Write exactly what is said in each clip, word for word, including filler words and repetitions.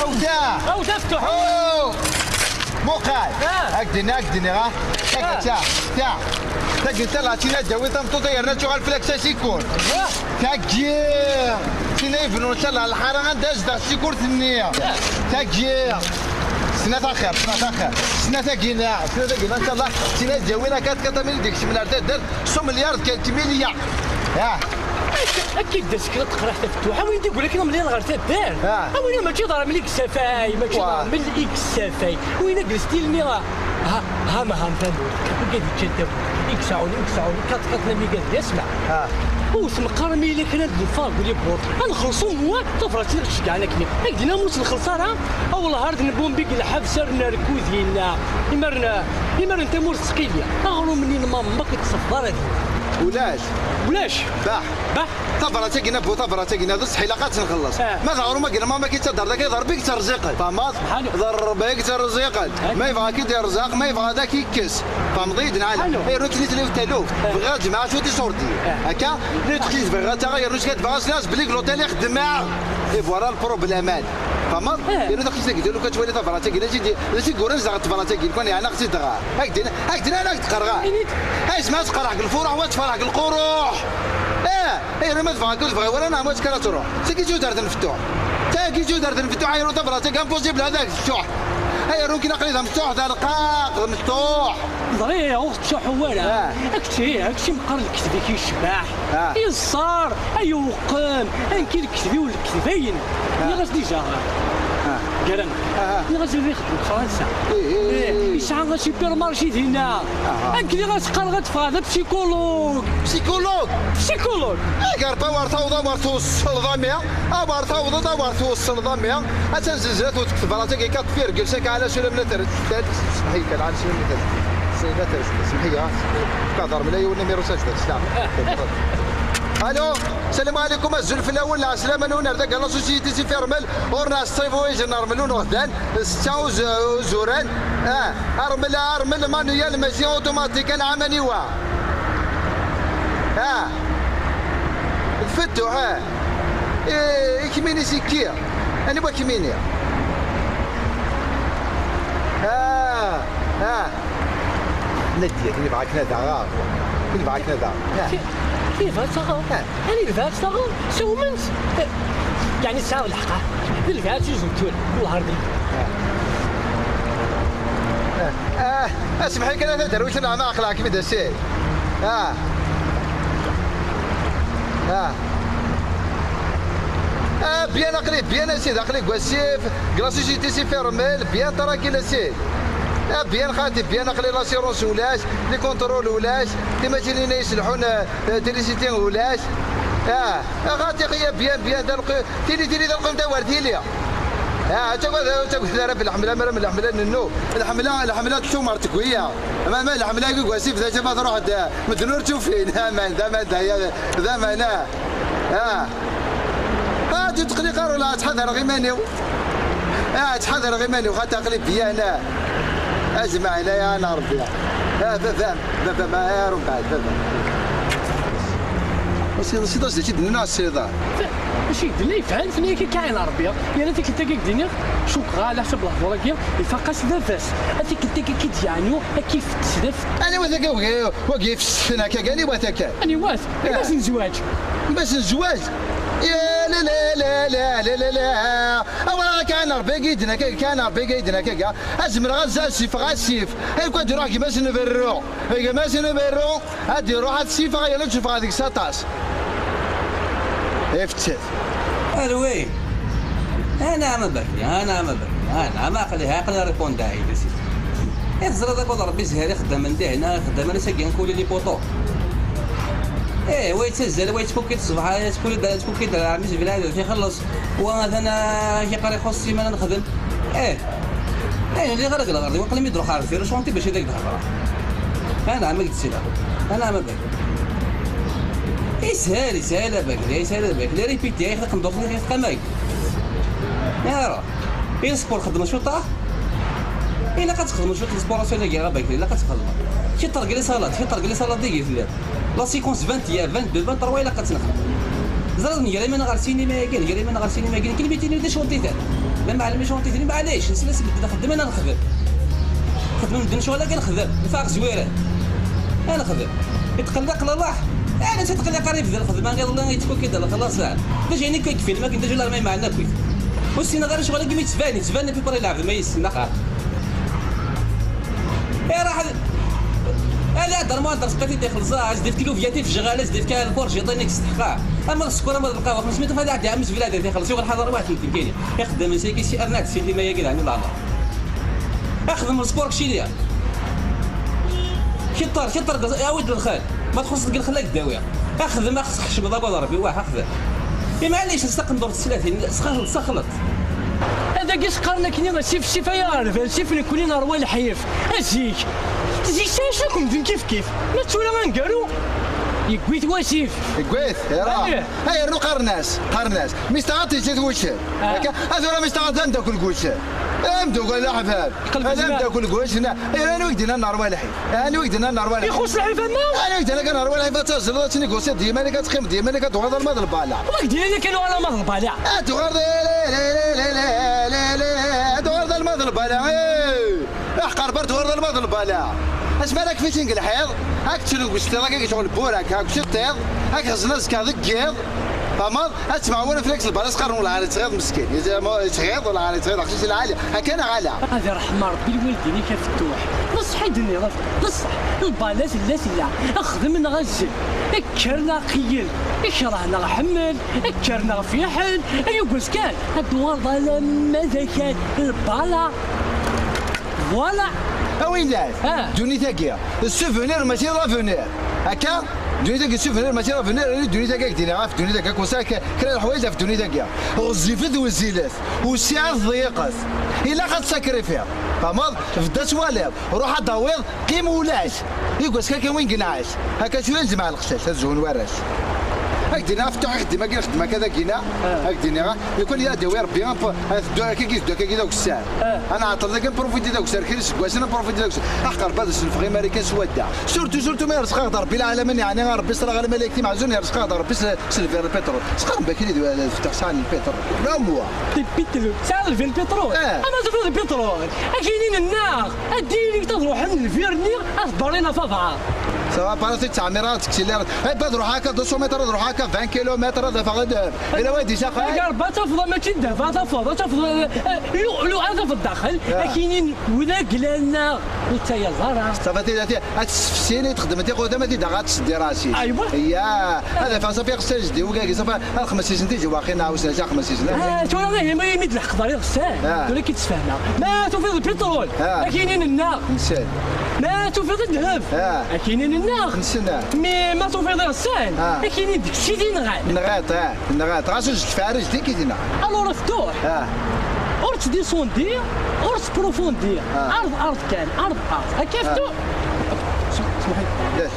Awta! Awta, ftuḥ! Aw! Muqal! Ah! Ak-d-ini, ak-d-ini, ha? Ah! Ta, ta, ta. Tagi, ta, la, tina, ǧawi tameṭṭut, yerna tuɣal fell-ak s asikul. Ah! Tagi! Tina, ibnu, ncallah, lḥara, anda zdeɣ sikurt-nni. Ah! Tagi! Snat axir, snat axir. Snat-agi-na, snat-agi-na, ncallah, tina, ǧawi, la, kat, kat, amini, deg-s, mel ar taddart, s umelyar d kat, milya. Ah! Akka i d-as kra teqraḥ tafettuḥ, a win d-igul akken amelyar ɣer taddart. Ah. A win mačči d aramel i yessafay, mačči d aramel i yessafay. Win a yestilmi, ha, ha, ma ha, mfan. Wigad yeččan tawwurt, i yesɛun, i yesɛun, kat, kat, namigad, yasma. Ah. Ur tmeqqar mi yella kra n lferq ur yewweḍ. Ad nxelṣ umwa, tabrat i ɣ-tceggɛen akken. Ak-d-nna mus nxelṣ ara, a wellah ar d-nbumbi deg lḥebs ar nerkud dinna. Imaren, imaren tamurt tettqili. Aɣrum-nni n mamma ur k-ttṣefḍ ara dinna. Ulac. Ulac. Bah. Bah. Tabrat-agi-nna, bu tabrat-agi-nna, d ṣṣeḥ ilaq ad tt-nxelleṣ. Ah. Ma d aɣrum-agi-nna, ma ma k-ittaddar d akka, d Ṛebbi i k-tt-rẓiqen. Tfehmeḍ? Subḥanu. D Ṛebbi i k-tt-rẓiqen. Ah. Ma yebɣa ad k-id-irẓaq, ma yebɣa ad k-ikkes. Tfehmeḍ-iyi-d neɣ ala? Subḥanu. Ay, rnu-tt-id taluft. Ah. Bɣiɣ ad jemɛeɣ cwiṭ iṣurdiyen. Ah. Akka, rnu-tt-id bɣiɣ ad taɣ, yernu-tt-id bɣiɣ ad s-naz belli deg l'hôtel i xeddmeɣ. Et voilà le problème. Tfehmeḍ? Ah. Yernu taqcict-agi, d acu kan twali tabrat-agi, d acu i d-, d acu i yuran zdaɣ tabrat-agi, lukan yeɛni ad ɣ-tt-id-tɣer. Ak-d-in-, ak-d-in, ad ak-d-qerɣeɣ. Ini-d. Ay, zma ad tqerreɣ deg lfuruḥ, wa ad tfeṛḥ deg lquruḥ. Eh, ay, ma tebɣa, ur tebɣi wara, neɣ ma teččar ad truḥ. Tagi d tudert n Ftuḥ. Tagi d tudert n Ftuḥ, ay, ru tabrat-agi, impossible, ad ak-teččuḥ. Ay, ru kin aql-i d amecṭuḥ, d arqaq, d amecṭuḥ. Ẓriɣ, ur tettcuḥḥu ara. Ah. Akečči, akečči meqqar lekdeb-ik yecbeḥ. Ah. Yeṣṣar, ay uqem, anki lekdeb-iw lekdeb-ayen. Ah. Nniɣ-as déjà. Ah. Gar-aneɣ. Ah. Nniɣ-as ad ixeddem deg Fransa. Eh, eh, eh, eh. Yesɛa asupermarché dinna. Ah. Anki nniɣ-as qqareɣ ad ffɣeɣ d apsikulug. Psikulug? Psikulug. Agar pa war tawḍa war tewṣleḍ ami, a war tawḍeḍ a war tewṣleḍ ami. Attan zzelzla-t ur tekteb ara tagi quatre virgule cinq على سلم لا ترد. Semḥ-iyi kan, على سلم لا ترد. سمحي لي، ها. كهضر ملايين والنميرو سجلت. سلام. الو، السلام عليكم، azul fell-awen, lɛeslama-nwen, ar dagi la société si fermel, ur nɛeṣṣib ur ijen rmel ur nɣdan, ستة وز-، وزوران، اه، ارمل، ارمل مانيوال ماشي اوتوماتيك، انا عماني وا. اه. الفتوح، اه. إيه، كميني سكير. انا بوا كميني. اه، اه. Nadia, kini bɣa kna daɣ. Kini bɣa kna daɣ. Ki-, kif ad taɣeḍ? Ah. Ani lbeɛt taɣeḍ? Sawmen-tt? Eh, yeɛni tesɛiḍ lḥeqq, ah. D lbeɛt i zewtul, wellah ar d-, ah. Ah, ah, semḥ-iyi kan a taderwict, neɣ ma aql-aɣ-kem-id a ssid. Ah. Ah. Ah, bien aql-i, bien a ssid, aql-i deg wasif, deg la société si fermel, bien tranquille a ssid. Ah, bien xati, bien aql-i l'assurance ulac, les contrôles ulac, timatilin-a yesleḥḥun, eh, trisiti ulac. Ah, ah, xati, xi, bien, bien, da lqi-, tili, tili, da lqim da war tili. Ah, ttagad, ttagad ara f lḥemla, mara m lḥemla nennu. Lḥemla, lḥemla d tumert n wiyaḍ. Ma, ma lḥemla-agi deg wasif d acu ma truḥ-d, medden ur tt-ufin. Aman, d aman, d aya, d aman, ah. Ah. Ah, ttqelliq ara, la ttḥadareɣ iman-iw. Ah, ttḥadareɣ iman-iw, xaṭi aql-i byan, ah. Ajmaɛ ila ya ana Rebbi. Ah, baba-m, baba-m, ah, ya Rebbi, baba-m. Asiḍ, asiḍ, asiḍ, d-nnan asiḍ. Mačči d-nnan yefɛel, tenna-yak akka ɛin Rebbi. Yerna tikkelt-agi i k-d-iniɣ, cukkeɣ ɛla ḥsab lehdur-agi, ifaq-as baba-s. A tikkelt-agi i k-id-yeɛnu, ad k-ifettes d afettes. Aniwa-t akka wagi, wagi ifessen akka, aniwa-t akka? Aniwa-t? Eh. Imass n zzwaǧ. Imass n zzwaǧ? Ya la la la la la la la. Awa kan Rebbi i d-nnan akka, kan Rebbi i d-nnan akka. Azemreɣ ad sifeɣ asif. Ay, ad iruḥ gma-s n berru. Gma-s n berru, ad iruḥ ad sifeɣ, yerna ad teffeɣ deg-s aṭas. Ifettet. Arwi. Anɛam a Bakri, anɛam a Bakri, anɛam, aql-i, aql-i répondre-ak-d a sidi. I teẓriḍ akked Rebbi zhir ixeddamen dihna, ixeddamen ass-agi nkuli les poteaux. Eh, wa yettazzal, wa yettfukki-d ṣṣbeḥ, yettfukki-d, yettfukki-d lɛermi-s belɛid ixelleṣ. Wa atan, ah, ak-iqqar ixuṣṣ ssiman ad nexdem. Eh. Ayen lliɣ ara deg lɣerḍ-iw, aql-i mi d-ruḥeɣ ar deffir, acu n tibac i d ak-d-hedreɣ? Anɛam a k-d-ssileɣ. Anɛam a bak. Ishal, ishal a bak, ishal a bak. La répétition, taqendurt-nni teqqim-ak. Ara. I sport xeddmeɣ cwiṭ, ah? Ilaq ad txedmeḍ cwiṭ n sport ass-agi a bak, ilaq ad txedmeḍ. Kit rgel iṣalaḍ, kit rgel iṣalaḍ deg i telliḍ. La séquence vingt, il y a vingt-deux, vingt-trois, ilaq ad tt-nexdem. Ẓriɣ, nger iman ɣer sinima-agi, nger iman ɣer sinima-agi, nekk lmiti-inu d acunṭitan. Ma maɛlem acunṭitan, maɛlic, nesla s medden xedmen, ad nexdem. Xedmen medden ccɣel-agi, nexdem, nfaq zwiren. Ad nexdem. Yetqelliq lalah. Ala, yetqelliq ara yebda lxedma, iḍelli yettfukki-d lexlaṣ. D acu, ayen akka i yefilm akken, d acu, la ma yemɛen akk. Ur ssineɣ ara ccɣel-agi mi yettban, yettban à peu près lɛebd ma yessen axaṭer. Iruḥ ad, ad iɛedder Muɛend Rezqi ad t-id-ixelleṣ, ad s-d-ifk lubya tifejɣal, ad s-d-ifk lfurjiṭ-inek s tḥeqqa. Ama d sskeṛ, ama d lqahwa, xemsmya, ad iɛeddi ɛemmi Zbel ad t-ixelleṣ, yuɣ lḥaḍer waḥed n tgini. Ixeddem s-, s-, arna d sinima-agi daɛni leɛmer. Axdem lsport keččini. Kiṭṭer, kiṭṭer, awi-d lxal. Ma txuṣṣeḍ deg lxal, ad k-d-awiɣ. Axdem, ad txecmeḍ akked Ṛebbi, wah, axdem. I maɛlic, s taqendurt s tlatin, sxaxlet, sxaxlet. Adagi s-qqaren akkenni, sif, sif ay aɣerbal, sif nekkni nerwa lḥif. A zik. Zik s acu kem-din kif kif. Ma d tura aneggaru, yewwi-t wasif. Yewwi-t, ira. Aywa. Ay, rnu qqaren-as, qqaren-as. Mis taɣaṭ yeǧǧa-t wuccen. Ah. Akka, a tura mis taɣaṭ d ameddakel n wuccen. Ameddakel d aḥbab. Qelb. Ad izmer. Ameddakel n wuccen. Ira, anwa i k-d-innan nerwa lḥif? Anwa i k-d-innan nerwa lḥif? Ixuṣ lḥif, a mma? Anwa i k-d-innan nerwa lḥif? Ad tazzleḍ, ad tnegosiḍ d yiman-ik, ad teqqimeḍ d yiman-ik, ad tuɣaleḍ alma d lbala. Wa k-d-innan akka nuɣal alma d lbala? Ad tuɣaleḍ, ad tuɣaleḍ alma d lbala. Eh! Aḥqer bar tuɣaleḍ alma d lbala. Asmi ara k-fitin deg lḥiḍ, ad k-ttren deg uceṭṭiḍ, akka, ccɣel burak, deg uceṭṭiḍ, ad k-ɣzen azekka deg yiḍ. Tfehmeḍ? Ad ttmeɛwanen fell-ak s lbala, s qqaren: "Wellah ara yettɣiḍ meskin, yettɣiḍ, wellah ara yettɣiḍ, aqcic lɛali, akka neɣ ala?" Ad iṛḥem Ṛebbi lwaldin-ik a Fettuḥ. D ṣṣeḥ i d-tenniḍ, d ṣṣeḥ. Lbala tella, tella. Xdem neɣ azzel, kker neɣ qeyyel, ikreh neɣ ḥemmel, kker neɣ fiḥel, ay ugaz kan, ad d-tuɣaleḍ alamma d akal, lbala. Voilà. A winnat, ah, ddunit-agi, souvenir mačči d avenir. Akka, ddunit-agi souvenir mačči d avenir, ddunit-agi ak-d-iniɣ ɣef ddunit-agi, ak-, kra n leḥwayeǧ ɣef ddunit-agi. Ɣezzifet wezzilet, usiɛet ḍeyyiqet. Ilaq ad tsakrifiḍ. Tfehmeḍ? Bedd ad twaliḍ, ruḥ ad d-tawiḍ, qim ulac. Iggas kan win yenɛac. Akka cwiya nzemmeɛ leqcac, ad zhun warrac. Ak-d-iniɣ a Fettuḥ, ixeddim-agi lxedma akka dagina. Ah. Ak-d-iniɣ, lukan ad d-yawi Rebbi, ad teddu akkagi, teddu akkagi d akessar. Ah. Ad nɛeṭṭel dagi, nprofiti d akessar, kra iseggasen nprofiti d akessar. Aḥeqq Rebbi ad as-nefɣ i Marikan s wadda. Surtout, surtout ma yerẓeq-aɣ-d Rebbi lɛalamin, yeɛni Rebbi s raɣ lmalayek timɛezun, yerẓeq-aɣ-d Rebbi s, s lbir lpitrul. Sqarn bakri d, d Fettuḥ sɛan lpitrul. Ramuwa. Lpitrul. Sɛan lbir lpitrul? Ah. Ama tufiḍ lpitrul, akinin-nneɣ. Ad d-yili ad ruḥen lbir-nni, ad barrin ɣef aḍar. Ça va, para tettɛemmiṛ ad tektil. Eh, ad ruḥeɣ akka deux cents mètres, ad ruḥeɣ akka vingt kilomètres, ad afeɣ ddheb. Ila wa d-isaxay. Ɣer ba tafeḍ, mačči ddheb, ad tafeḍ, ad tafeḍ, eh, eh, lu-, lu-, ad tafeḍ daxel, ah, akinin wid aglan-nneɣ, ur ttayaẓ ara. Ça va, tila, tila, ad tessefsin, i txedmet, i xudam, ad t-id-aɣ, ad tesseddi rasi. Aywa. Ya, ad afeɣ, ṣafi, ixṣaṣ di wigagi, ṣafi, ad xemsisen tijewwaqin, ɛawsen, ad xemsisen. Ah, tura, ihi, ma imi d-leḥqeḍ ar iɣsan, ah, tura ki d-sfehmeɣ. Ma tufiḍ lpitrul, ah, akinin-nneɣ. Nsen. Ma tufiḍ ddheb, ah, akinin-nneɣ. Nsen, ah. Mi ma tufiḍ iɣsan, ah, akinin deg-s i d-inɣan. Nɣiḍ, ah, nɣiḍ. Ɣas ur s-tefɛarij dik i d-inɣan. Alors, Fettuḥ, ah, ur ttdisundi, ur ttprofundi. Ah. Arḍ, arḍ kan, arḍ, arḍ. Akka, ah, Fettuḥ? Smaḥ-iyi. Yes.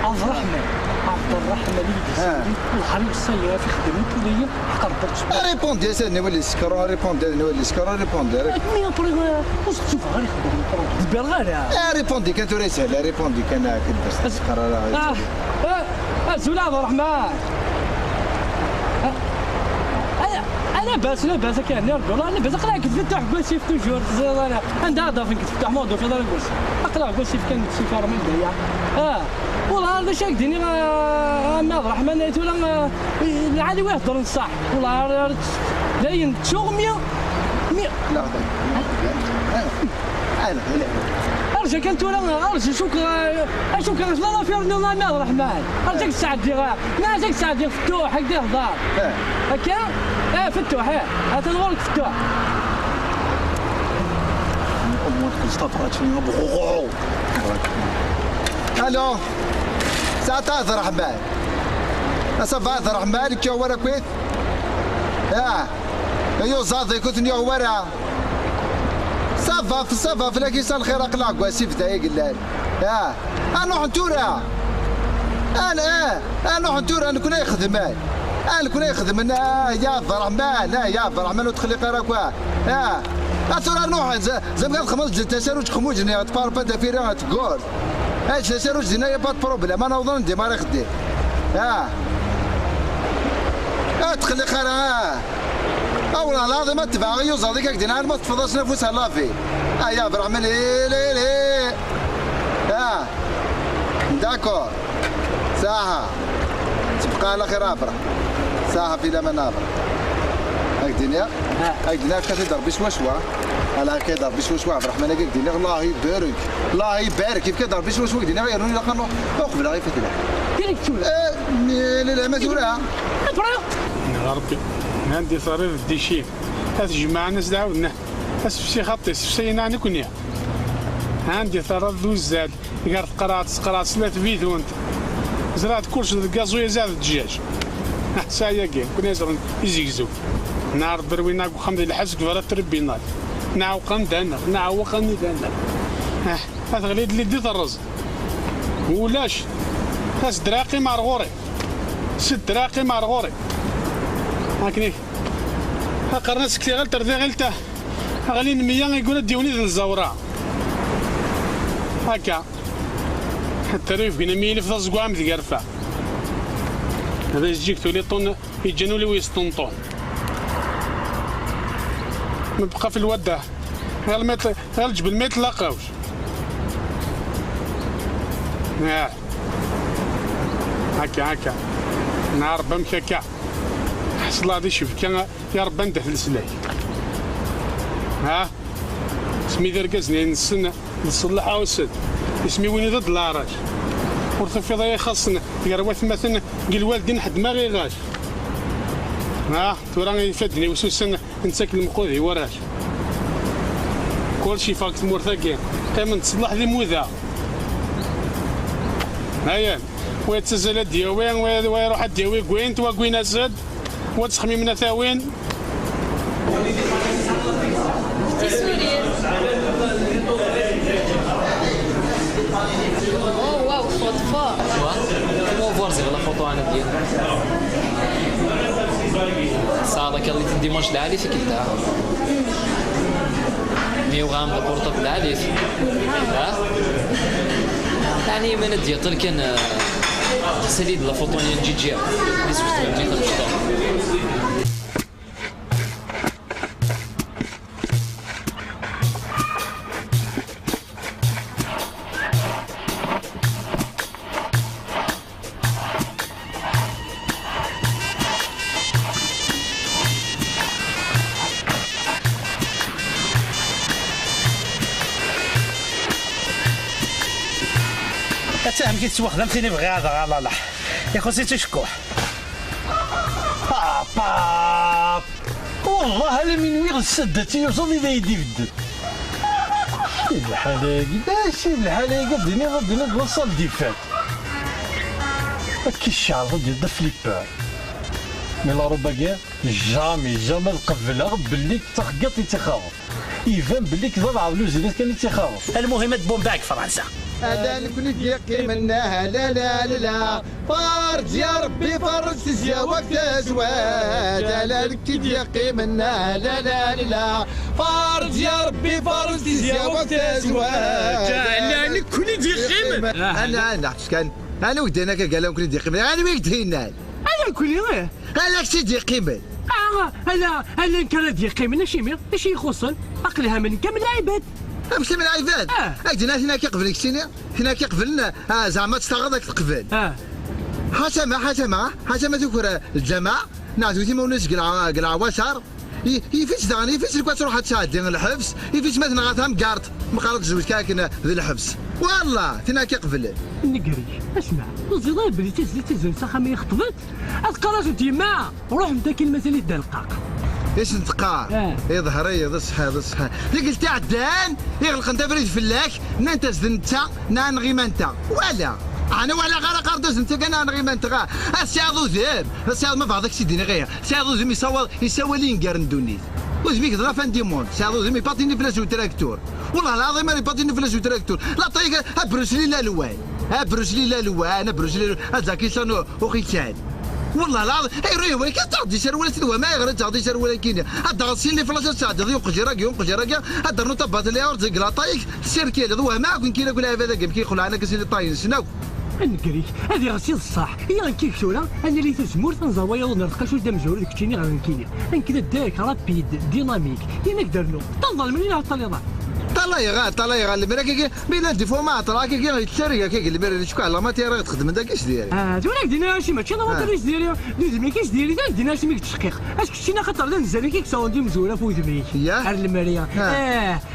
Ɛebderreḥman, Ɛebderreḥman i yi-d-isawlen, ah, lḥar yessayir ɣef ixeddamen ipuliyen, ḥqer bertsu. Répondez, c'est Noël Escaro, répondez, Noël Escaro, répondez. Mais après, euh, ur s-ttubeɣ ara ixeddamen ipuliyen, ur ḍebbireɣ ara. Ah, répondez kan tura yeshel, répondez kan, ah, kan bas teqqar ara. Ah, ah, azul Ɛebderreḥman. Ah, ah, labas, labas, akka, yerna Rebbi, labas, aql-ak tfettuḥ deg wasif toujours, teẓriḍ ara. Anda ad d-afent tfettuḥ ma ur d-tufiḍ ara deg wasif? Aql-aɣ deg wasif kan, nettsufar ma yella. Ah, wellah, d acu ak-d-iniɣ, a, a Mmi Ɛebderreḥman, ay tura, a, lɛali wi heddren ṣṣeḥ. Wellah, ar, ar, dayen ttuɣ mi, mi. Arǧa kan tura, arǧa, cukkeɣ, a, cukkeɣ tella l'affaire-nni a Mmi Ɛebderreḥman. Arǧa ad k-d-sɛeddiɣ, a, ma arǧa ad k-d-sɛeddiɣ Fettuḥ, ad k-d-ihḍer. Eh. Akka? Eh, Fettuḥ, eh. Atan ɣur-k Fettuḥ. Au moins, tqeẓ tabrat-nni, bɣuɣuɣu. Allo. Saɛet Ɛebderreḥman. Ça va Ɛebderreḥman, kkiɣ wara kwit? Ah. Yuẓaḍ ikut n yuɣ wara. Ça va, ça va, fell-ak yisa lxir, aql-aɣ deg wasif da i yellan. Ah. A nuḥen tura. A, eh, a nuḥen tura, nekni ixedmen. A nekni ixedmen, ah, ya Ɛebderreḥman, ah, ya Ɛebderreḥman, ur tqelliq ara akk. Ah. A tura nuḥen, z-, zemreɣ ad xedmeɣ tasarut xmuǧ-nni, tparpa dafiri, tgurt. Eh, tasarut dinna, y a pas de problème, ad naweḍ anda ma ara ixeddim. Ah. Ah, tqelliq ara, ah. Ah, والله العظيم, ad tebɛeɣ iyuzaḍ-ik, ad k-d-inɛel ma teṭṭfeḍ-asen afus ar lavi. Ah, ya Abṛahman, ili, ili. Ah, d'accord. Saha. Tebqa ɛla xir a Abṛa. Saha fi laman a Abṛa. Ad k-d-iniɣ, ad k-d-iniɣ, efk-as-id Ṛebbi s wacwa. Ala, efk-as-id Ṛebbi s wacwa, Abṛaḥman, ad k-d-iniɣ, Allah ibarek. Allah ibarek, efk-as-id Ṛebbi s wacwa, ad k-d-iniɣ, yernu ilaq ad nruḥ uqbel ɣef atla. Kra yettu. Eh, mi-, la, la, ma tura. Abṛa. Neɣ Ṛebbi, anda i terriḍ ddicim, ad t-jemɛen, ad s-d-ɛawden, ad s-fsi xaṭi, sefsayen-aɣ nekni. Anda i terriḍ d uzzal, gar tqerɛet, s tqerɛet, tella tbidunt. Zrɛet kullec deg gaẓu, azal d ddjaj. Ah, saɛyagi, nekni ad ẓren izegzu. Neɣ Ṛebbi rwin-aɣ deg uxxam di lḥebs deg berra tribunal. Neɛweq anda-nneɣ, neɛweq anida-nneɣ. Ah, ad teɣli-d lidi terreẓ. Ulac. As-ddreɣ qqim ar ɣur-i. S-ddreɣ qqim ar ɣur-i. Akken i aqernas deg tiɣilt ar tiɣilt, aɣli n meyya igura d-yiwen i d-nẓawra. Akka. Teru yefgen am yilef d aẓeggaɣ am tgerfa. D ajeǧǧig tuliṭun yeǧǧan ul-iw yesṭenṭun. Mebqa fi lwadda. Ɣer lmiṭ-, ɣer lǧebel ma yeṭṭlaqawc. Ah. Akka, akka. Neɛreb amek akka. Ḥṣleɣ di cebka, ya Ṛebbi, anda-t leslak? Ha? Isem i d argaz-nni nessen d ṣṣellaḥ ɛusen. Isem i win d leɛrac. Ur tufiḍ ay ixaṣṣen gar watmaten deg lwaldin ḥedd ma ɣiɣac. Ha? Tura ifadden-iw susen. Nettak lemqud i warrac. Kullec yeffeɣ deg tmurt-agi. Qqimen ttṣellaḥ d imuda. Ayen, wa yettazzal ad d-yawi, wa, wa iruḥ ad d-yawi gwint, wa gwin-as-d, wa ttxemmimen ad t-awin. Tisuri. Oh, wow, foto. Quoi? Comment on voit la photo en bien? Ça, la qualité d'image, là, elle est. Mais on a un portable, là, elle est. Hein? يعني من الديال كان، آه، سالي de la photo ديال جي جي. اللي شفت من جهة الخشبة. Ad tahem ki tettwaxdam tin i bɣiɣ ad ɣalalah. Ixuṣ-itt ucekkuḥ. Pap, pap. Wallah, ala mi nwiɣ d saddat i yuẓaḍ i d ay d-ibedden. Lḥal-agi, d acu lḥal-agi, ad d-tiniḍ, ad d-tiniḍ d laṣal d ifat. Akka i cceɛleḍ ad d-iḍef flipper. Mi la robe-agi, jamais, jamais ad qebleɣ belli d taxeggaṭ i tt-ixaḍen. Iban belli d abeɛḍ n uzilat kan i tt-ixaḍen. Lmuhim ad bombeɣ deg Fransa. Ala nekni d-yeqqimen, la, la, la, la. Ferǧ ya Ṛebbi, ferǧ tizya-w ak tazwaj. Ala nekni d-yeqqimen, la, la, la, la. Ferǧ ya Ṛebbi, ferǧ tizya-w ak tazwaj. Ala nekni d-yeqqimen. Ala, ala, ḥbes kan. Anwa i k-d-yenna akka, ala nekni d-yeqqimen? Anwa i k-d-yennan? Ala nekni, ih. Ala kečč i d-yeqqimen. Ah, ala, ala nekk ara d-yeqqimen, acimi? Acu ixuṣṣen? Aql-i ha nekk am lɛibad. Amek am lɛibad? Ah. Ak d-nnan tin akka iqeblen keččini? Tin akka iqeblen, ah, zeɛma ad tt-taɣeḍ ad k-teqbel. Ah. Ḥatama, ḥatama, ḥatama tuker lǧameɛ, neɛdut imawen-is deg lɛa-, deg lɛawaṣer. I-, yif-itt daɣen, yif-itt lekwaɣeḍ truḥ ad tɛeddi lḥebs, yif-itt ma tenɣa tamgerḍt, meqqar ad tezweǧ kan akken d lḥebs. Wallah, tin akka iqeblen. Nnger-ik, asma, ur teẓriḍ ara belli d tizlit i tezzen s axxam i ixeṭben? Ad teqqar-asent yemma, ruḥemt akin mazal-it d aleqqaq. I sen-teqqar? Ah. Iḍher-iyi, d ṣṣeḥ, d ṣṣeḥ. Tikkelt iɛeddan, iɣelqent abrid fell-ak, nnant-as d netta, neɣ anɣiman-nteɣ. Wala. Ɛni walaɣ ara qqaren-d-as d netta kan neɣ anɣiman-nteɣ? A tesɛiḍ udem, a tesɛiḍ ma bɣiɣ ad ak-tt-id-iniɣ ihi. Tesɛiḍ udem yessawaḍ, yessawal i yengar n ddunit. Udem-ik d la fin du monde, tesɛiḍ udem ipatini fell-as utraktur. Wallah lɛaḍim ara ipatini fell-as utraktur. La taille a Bruce Lee la lway. A Bruce Lee la lway, a Bruce Lee, a Jackie Chan, Uxi kan. Wallah lɛaḍ-, ay, ruḥ, walakin ad taɣeḍ iserwal-agi d wama, ayɣer ad taɣeḍ iserwal-agi-nni? Ad taɣeḍ sin n iflac, ad tɛeddiḍ i uqejjir-agi, i uqejjir-agi, ad d-ternuḍ tabatali ur deg laṭayik, tsirkiliḍ, wama, akk nekkin akk lɛibad-agi, amek i xelɛen akka sin iṭayen-nsen akk. Nnger-ik, ad iɣes d ṣṣeḥ. Iɣ nekk tura, ad nali tazemmurt, ad nẓer wayeḍ ur nerteq acu d amezwaru d keččini ɣer nekkini. Nekk d adda-k, rapide, dynamique. Yenna-k d rnu. Teṭṭaleḍ ɣer lemri neɣ teṭṭaleḍ-aɣ? Ṭṭalayeɣ, ah, ṭṭalayeɣ ɣer lemri akkagi, mi yella des fois ma ɛeṭṭleɣ akkagi, yettareg akkagi lemri, d cekk ɛelleɣ ma tira ɣ-texdem-d akka s diri. Ah, tura ak-d-inna Acim, mačči d awaṭer i s-diri, d udem-ik i s-diri, d ad-d-inna Acim i yettceqqiq. Acu keččini axaṭer d anzan-ik i yessaɣen d imezwura ɣef udem-ik. Yah. Ar lemri. Ah.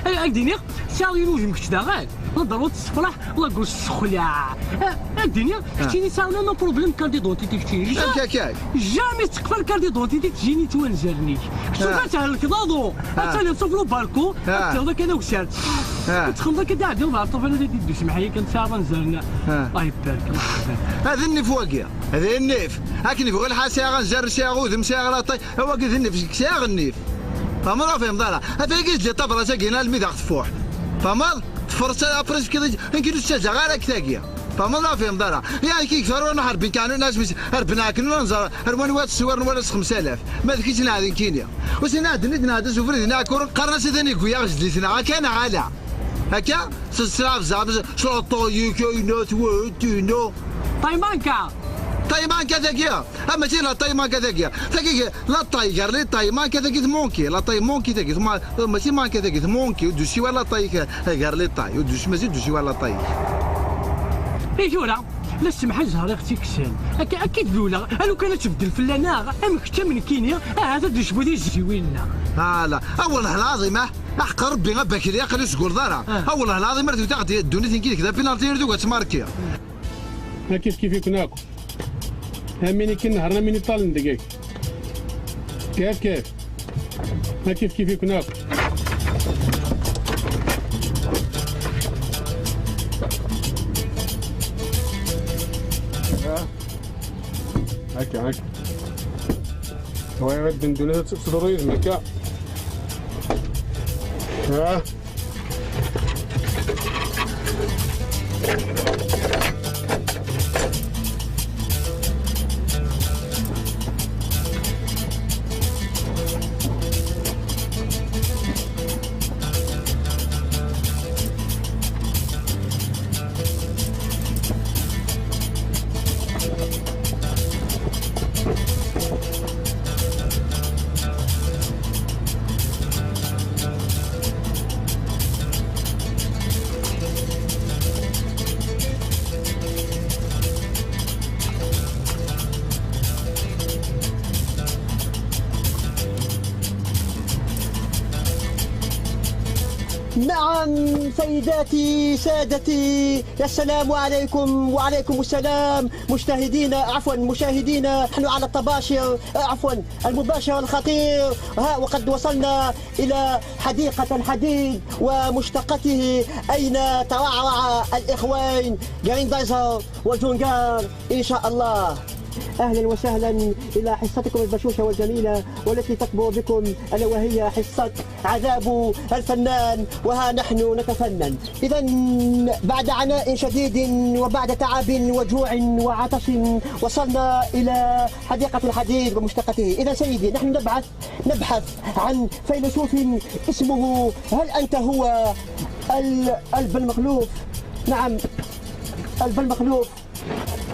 Eh, ak-d-iniɣ, tesɛiḍ yiwen udem kečč daɣen. La ḍerru tessefraḥ, la gauche tessexlaɛ. Ah, ad d-iniɣ, keččini tesɛiḍ no problème carte d'identité keččini. Amek akka? Jamais tettqefal carte d'identité keččini yettwanzaren-ik. Kečč tura ad thelkeḍ aḍu. Ad taliḍ sauf le balcon, ad tefkiḍ akka d awsar. Ad txedmeḍ akka d aɛeddi ubeɛṭub, ad d-iddu smeḥ-iyi kan tesɛiḍ anzaren. Ay, barek, Allah ibarek. Ad nnif wagi. Ad nnif. Akken bɣu lḥal sɛiɣ anzaren, sɛiɣ udem, sɛiɣ laṭay. Awagi d nnif, sɛiɣ nnif. Tfehmeḍ ur tfehmeḍ ara. Ataya i s-d-yeṭṭaf ras-agi almi d aɣ-tfuḥ. Tfehmeḍ? Teffreḍ s après tefkiḍ-iyi, nekk ur ttaǧǧaɣ ara akka tagi. Tfehmeḍ ur tfehmeḍ ara. Ya nekk yekfa ur nḥerbi kan, nas mis, ar bnakn ur nẓer, ar wanwa tessiwaren wala s xemsa alaf. Ma d kečč neɛd nekkini. Usin ɛedden i d-nɛedda s ubrid n Aɛkur, qqaren-as atan yewwi-yaɣ zedlitna. Akka neɣ ala? Akka? S-, s-, s-, s-, s-, s-, Taymanka! Taymanka tagi! Ah, mačči la Taymanka tagi. Tagi, la Tay, gar les Tay, manka tagi tmanki. La Tay manki tagi, tma-, mačči manka tagi tmanki. Ur d-usiwa la Tay, gar les Tay. Ur d-usi-, mačči d-usiwa la Tay. I tura, la ssemḥ zzher i ɣ-tt-ikksen. Akka, akka i d-luleɣ. A lukan ad tbeddel fell-aneɣ, am kečč am nekkini, ahat ad d-necbu tizziwin-nneɣ. Ala, awal lɛaḍima. Aḥeqq Rebbi, a Bakri, aql-i ur tegguleḍ ara. Ah. Awal lɛaḍima, ar tewteɣ ddunit nekki deg d apinalti, irdu ad tmarki. Ma kif kif-iken akk. Am win ikken nehṛen, am win iṭṭalen deg-k. Kif kif. Ma kif kif-iken akk. Akka, akka. Bɣiɣ ad d-ndun ad tḍru yid-m akka. Ah. نعم، سيداتي، سادتي، السلام عليكم. وعليكم السلام، مشاهدينا، عفوا، مشاهدينا، نحن على الطباشر، عفوا، المباشر الخطير. ها، وقد وصلنا إلى حديقة الحديد ومشتقته، أين ترعرع الإخوان جريندايزر وجونجار إن شاء الله. أهلا وسهلا إلى حصتكم البشوشة والجميلة والتي تكبر بكم، ألا وهي حصة عذاب الفنان، وها نحن نتفنن. إذا بعد عناء شديد وبعد تعب وجوع وعطش وصلنا إلى حديقة الحديد ومشتقته. إذا سيدي، نحن نبحث، نبحث عن فيلسوف اسمه، هل أنت هو ال-، البلمخلوف؟ نعم، البلمخلوف.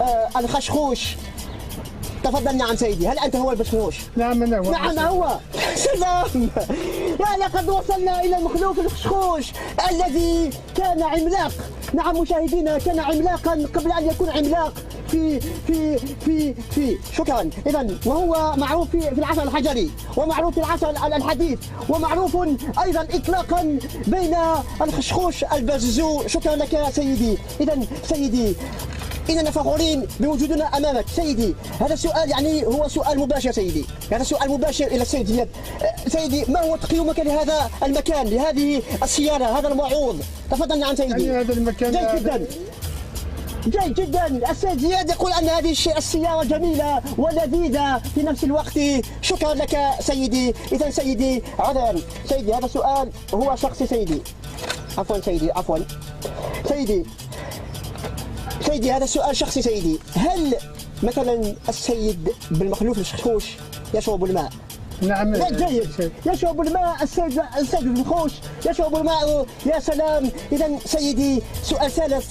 آه، الخشخوش. تفضل. نعم سيدي، هل أنت هو البشخوش؟ نعم، أنا هو. نعم، هو. سلام. يا، لقد وصلنا إلى مخلوف الخشخوش الذي كان عملاق. نعم مشاهدينا، كان عملاقا قبل أن يكون عملاق في، في، في، في. شكرا. إذا، وهو معروف في، في العصر الحجري، ومعروف في العصر ال-، الحديث، ومعروف أيضا إطلاقا بين الخشخوش البززو. شكرا لك سيدي. إذا سيدي، إننا فخورين بوجودنا أمامك سيدي. هذا السؤال يعني هو سؤال مباشر سيدي، هذا سؤال مباشر إلى السيد زياد. سيدي، ما هو تقييمك لهذا المكان، لهذه السيارة، هذا الموعوظ؟ تفضل. نعم سيدي. يعني هذا المكان جيد جدا. جيد جدا. السيد زياد يقول أن هذه الش-، السيارة جميلة ولذيذة في نفس الوقت. شكرا لك سيدي. إذا سيدي، عذرا سيدي، هذا سؤال هو شخصي سيدي. عفوا سيدي، عفوا. سيدي، سيدي، هذا السؤال شخصي سيدي. هل مثلا السيد بن مخلوف الشخوش يشرب الماء؟ نعم. لا، جيد. يشرب الماء السيد، السيد المخوش يشرب الماء. يا سلام. إذا سيدي، سؤال ثالث.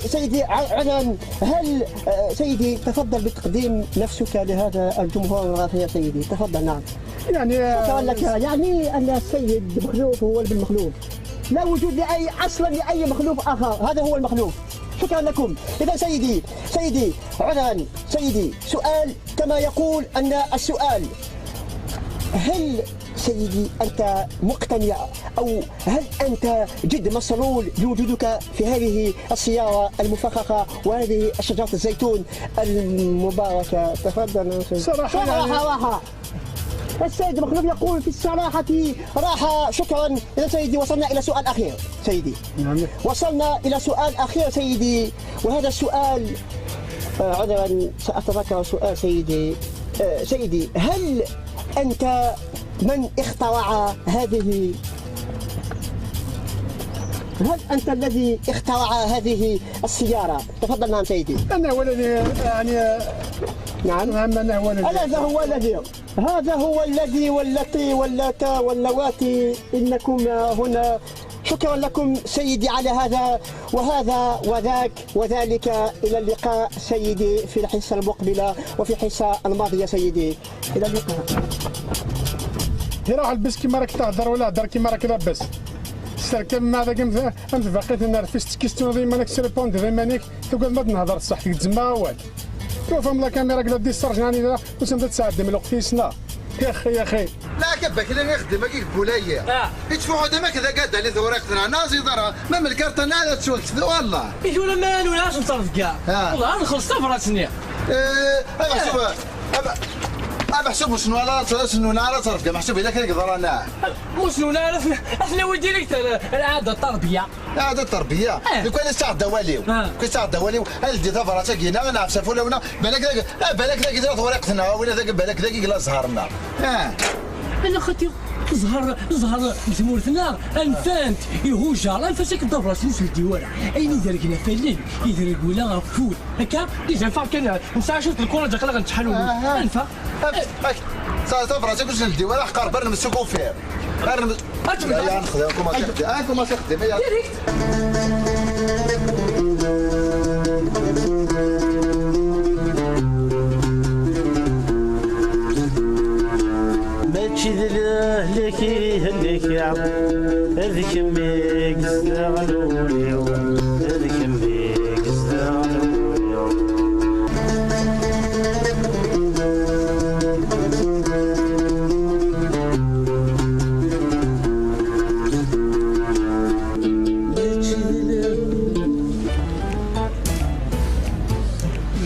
سيدي ع-، عذرا، هل، آه، سيدي، تفضل بتقديم نفسك لهذا الجمهور الغافي يا سيدي، تفضل. نعم. يعني، آه، شكرا لك. يعني أن السيد مخلوف هو ابن مخلوف، لا وجود لأي، أصلا لأي مخلوف آخر، هذا هو المخلوف. شكرا لكم. إذا سيدي، سيدي، عذرا سيدي، سؤال كما يقول أن السؤال: هل سيدي أنت مقتنع، أو هل أنت جد مسرور بوجودك في هذه السيارة المفخخة وهذه الشجرة الزيتون المباركة؟ تفضل يا سيدي. صراحة، صراحة يعني، راحة. السيد مخلوف يقول: في الصراحة راحة. شكرا. إذا سيدي، وصلنا إلى سؤال أخير سيدي. نعم. وصلنا إلى سؤال أخير سيدي، وهذا السؤال، آه، عذرا سأتذكر سؤال سيدي. آه، سيدي، هل أنت من اخترع هذه، هل أنت الذي اخترع هذه السيارة؟ تفضل. نعم سيدي. أنا هو الذي، يعني، نعم. نعم، أنا هو الذي. هذا هو الذي، هذا هو الذي والتي واللاتا واللواتي إنكم هنا. شكرا لكم سيدي على هذا وهذا وذاك وذلك. إلى اللقاء سيدي في الحصة المقبلة وفي الحصة الماضية سيدي. إلى اللقاء. هي راه البس كيما راك تهضر ولا هضر كيما راك لاباس. سير كان ما هذاك أم-، أم تبقيت نرفس تكيستيون ديما ناك سيريبوند ديما نيك. تقول ما تنهضر الصح تزمى أول. شوف أم لا كاميرا كذا دي السرج يعني ذا، وسند تساعد من الوقت يسنا. يا أخي، يا أخي. لا، كبك لين يخدم، كيك بولاية. آه. يدفعوا دمك إذا قاعد عليه ثورة يقتنع نازي ضرها. ما من الكارطة نالا تشول، والله. إيه، ولا ما نولاش نصرف كاع. آه. والله نخلص صفرة سنية. إيه، أبا شوف، أبا، أبا شوف شنو على راسه، شنو على صرف كاع، محسوب إلا كان يقدر أنا. مش نولاش، إحنا ودي لك العادة التربية. هذا التربية. آه. لو كان يستعد دواليو. آه. كان يستعد دواليو، هل دي ثفرة تاكينا، أنا عفسة فولا ونا، بالك ذاك، آه، بالك ذاك يدير ورقتنا، ولا ذاك بالك ذاك يقلا زهرنا. آه. أنا خاطي زهر، زهر زمورتنا، أنفانت، يهوجر، أنفاسك الضفرة، سنس الديوارة. أين يدرك لنا فلين، يدرك ولا غفور. هكا، ديجا نفكر كان، نسعى شفت الكورة داخل غنتحلوا. آه. أنفا. هاك، صار تفرج، كلش ندي، ولا حقار، برا نمسكو فيه. برا نمس-، أجمل. لا، يا نخدم، كوما تخدم، آه، كوما تخدم، يا. ديريكت. ماشي ذ الهلك يهلك يا عم، هذ كم يقزغ الوليو، هذ كم يقزغ الوليو.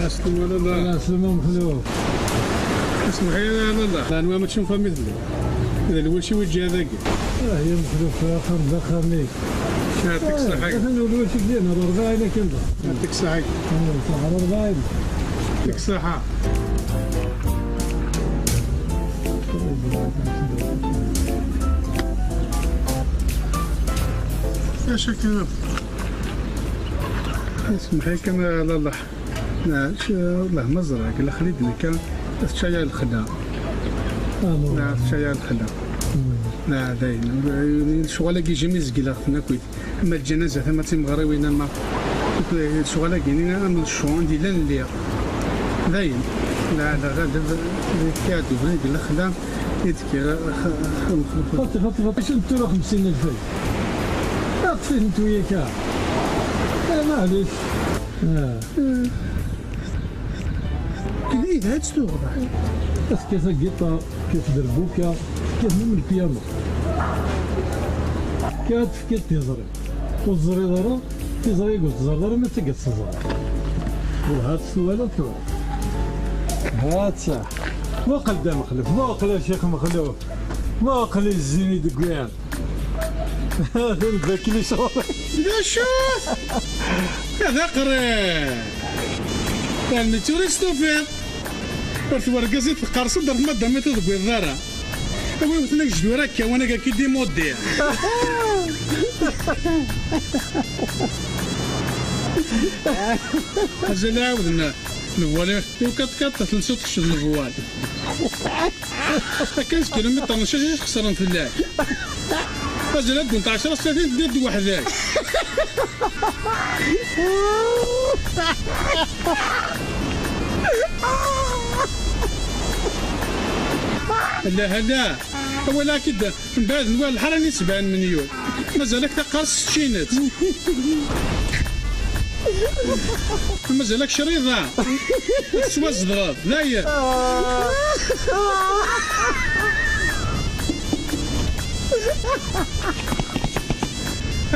السلام عليكم. السلام مخلوف. اسمح لي يا لالا. لا، نوا ما تشوف فمي ذلك. إذا الوشي وجه هذاك. آه، يا مخلوف، آخر دخلني. يعطيك الصحة. آه، دخلنا الوشي ديالنا، الأربعين كندا. يعطيك الصحة. آه، صح، الأربعين. يعطيك الصحة. يا شكرا. اسمح لي كان لالا. لا، ش-، والله ما زرع، قال خليت لك، تشايا الخلا. لا، تشايا الخلا. لا، داين. شغل كي جيمي زقلا خنا كويت. أما الجنازة ثم تيمغريوين أما شغل كينينا أما الشغل دي لن ليا. داين. لا، لا، غالب كادو بغيت الخلا. يدكي غ-، خ-، خ-، خ-، خاطي، خاطي، خاطي، شنو ترى خمسين ألف؟ خاطي انت وياك. إيه، معليش. آه. كذا إيه، هاد شنو غبا؟ بس كيف الجيتار، كيف دربوكة، كيف من البيانو. كانت في كيت تزري. والزري ضرو، تزري يقول تزري ضرو، ما تقعد تزري. وهات السؤال أكبر. هات. واقل دا مخلوف، واقل يا شيخ مخلوف. واقل الزيني دقيان. هذا الباكي اللي صور. لا شوف. هذا قريب. يعني توريست وفير. ورث ورقة زيت القرص، درت ما دامي تضبي الضارة. أوي وثنك جدورة كا، وأنا كا كي دي مودي. حاجة لا عاودنا. Voilà, iwkaṭ kaṭ telsiḍ kečč d lbwal. Akka s kilomètre n ccac i xesren fell-ak. Mazal ad d-went ɛecra s tlatin teddiḍ-d weḥd-k. Ala, ala. Awal-ak-id. Mbeɛd nwiɣ lḥara-nni sebɛin melyun. Mazal-ak taqqart s tčinat. Mazal-ak criḍa. Tettwazedɣeḍ. Dayen.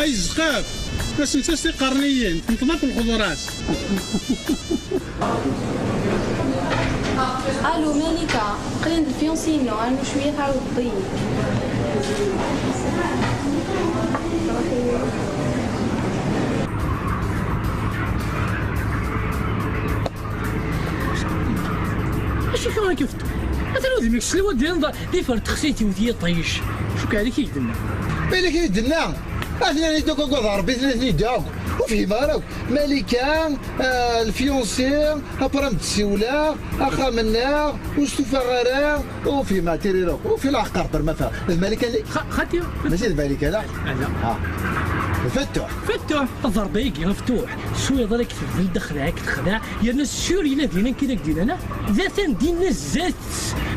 Ay zqaf. Asentas tiqerniyin. Tenṭeḍ akk lxeḍra-s. Allô, Malika, qqlen-d lfiancé-inu, rnu cwiya tɛawdeḍ-iyi. Acu akka i k-ifeṭṭu? Atan udem-ik s liwa d-yenḍa d ifer texsayt iwet yiṭij. Cukkeɣ ala k-i-d-nna. Ala k-i-d-nna? Atnan i tuk akk ad Ṛebbi, atnan i tuk. Ur fhimeɣ ara akk. Malika, ah, lfiancé, après am-d-ssiwleɣ, axxam-nneɣ, ur stufaɣ ara, ur fhimeɣ tirireɣ, ur fi la aqerṭer ma fa. D Malika li? Xa-, xati. Mačči d Malika, la? Ala. Ah. Fettuḥ. Fettuḥ, ḍerba-agi, a Fettuḥ. Swiḍ ara k-tebdel d axdeɛ, k-texdeɛ, yerna sûr yella din akken i k-d-yenna, d atan dinna zdat.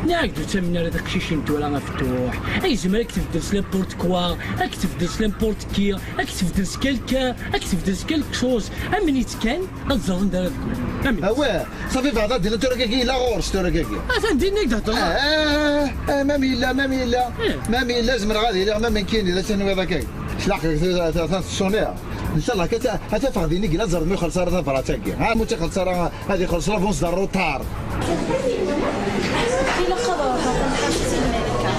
Nniɣ-ak-d ur ttamen ara tiqcicin tura, a Fettuḥ. Ay yezmer ad k-tbeddel s n'importe quoi, ad k-tbeddel s n'importe qui, ad k-tbeddel s quelqu'un, ad k-tbeddel s quelque chose. Amen-itt kan, ad ẓren d ara deg. Amen. Awah, ṣafi beɛda din tura kaki, yella ɣur-s tura kaki. Atan din i k-d-heddreɣ. Ah, ah, ah, mam yella, mam yella. Eh. Mam yella, zemreɣ ad iliɣ, mam nekkini, d acu tenwiḍ akka? S lɛeql-ik, atan teṣṣuniḍ. Ncallah, ad ta-, ad tafeɣ din i yella, ad ẓren ma ixelleṣ ara tabrat-agi. Ha, ma ur tt-ixelleṣ ara, ad ixelleṣ l'avance de retard. Ilaq ad ruḥeɣ, ad nḥac Sidi Malika.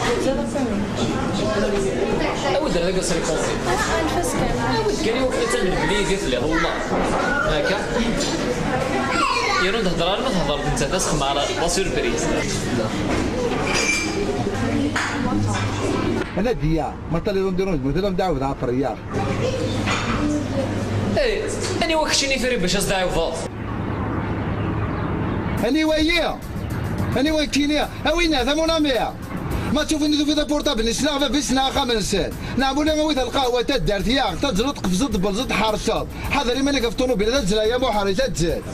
Awi-d ar dagi aṣrikansi. Ah, anef-as kan. Awi-d kan i wakken ad tamen belli yid-i telliḍ, wallah. Akka? Yerun tehder arma tehder d nettat, asexmar, la surprise. Ana diya, ma taliḍ am dirun, d mutel am daɛwed ɛafriya. Eh, aniwa keččini tura bac as-d-ɛiwdeḍ? Aniwa-yi? Aniwa kini? A winna, d amunami. Ma tufini tufiḍ aportabl-nni, ssneɣ baba-s, ssneɣ axxam-nsen. Neɛmula awit lqahwa taddart, yaɣ, taǧleḍ, tqefzeḍ, tbelzeḍ, tḥerceḍ. Ḥader iman-ik ɣef ṭunubil, tazzla ya Muḥerri, tazzelt.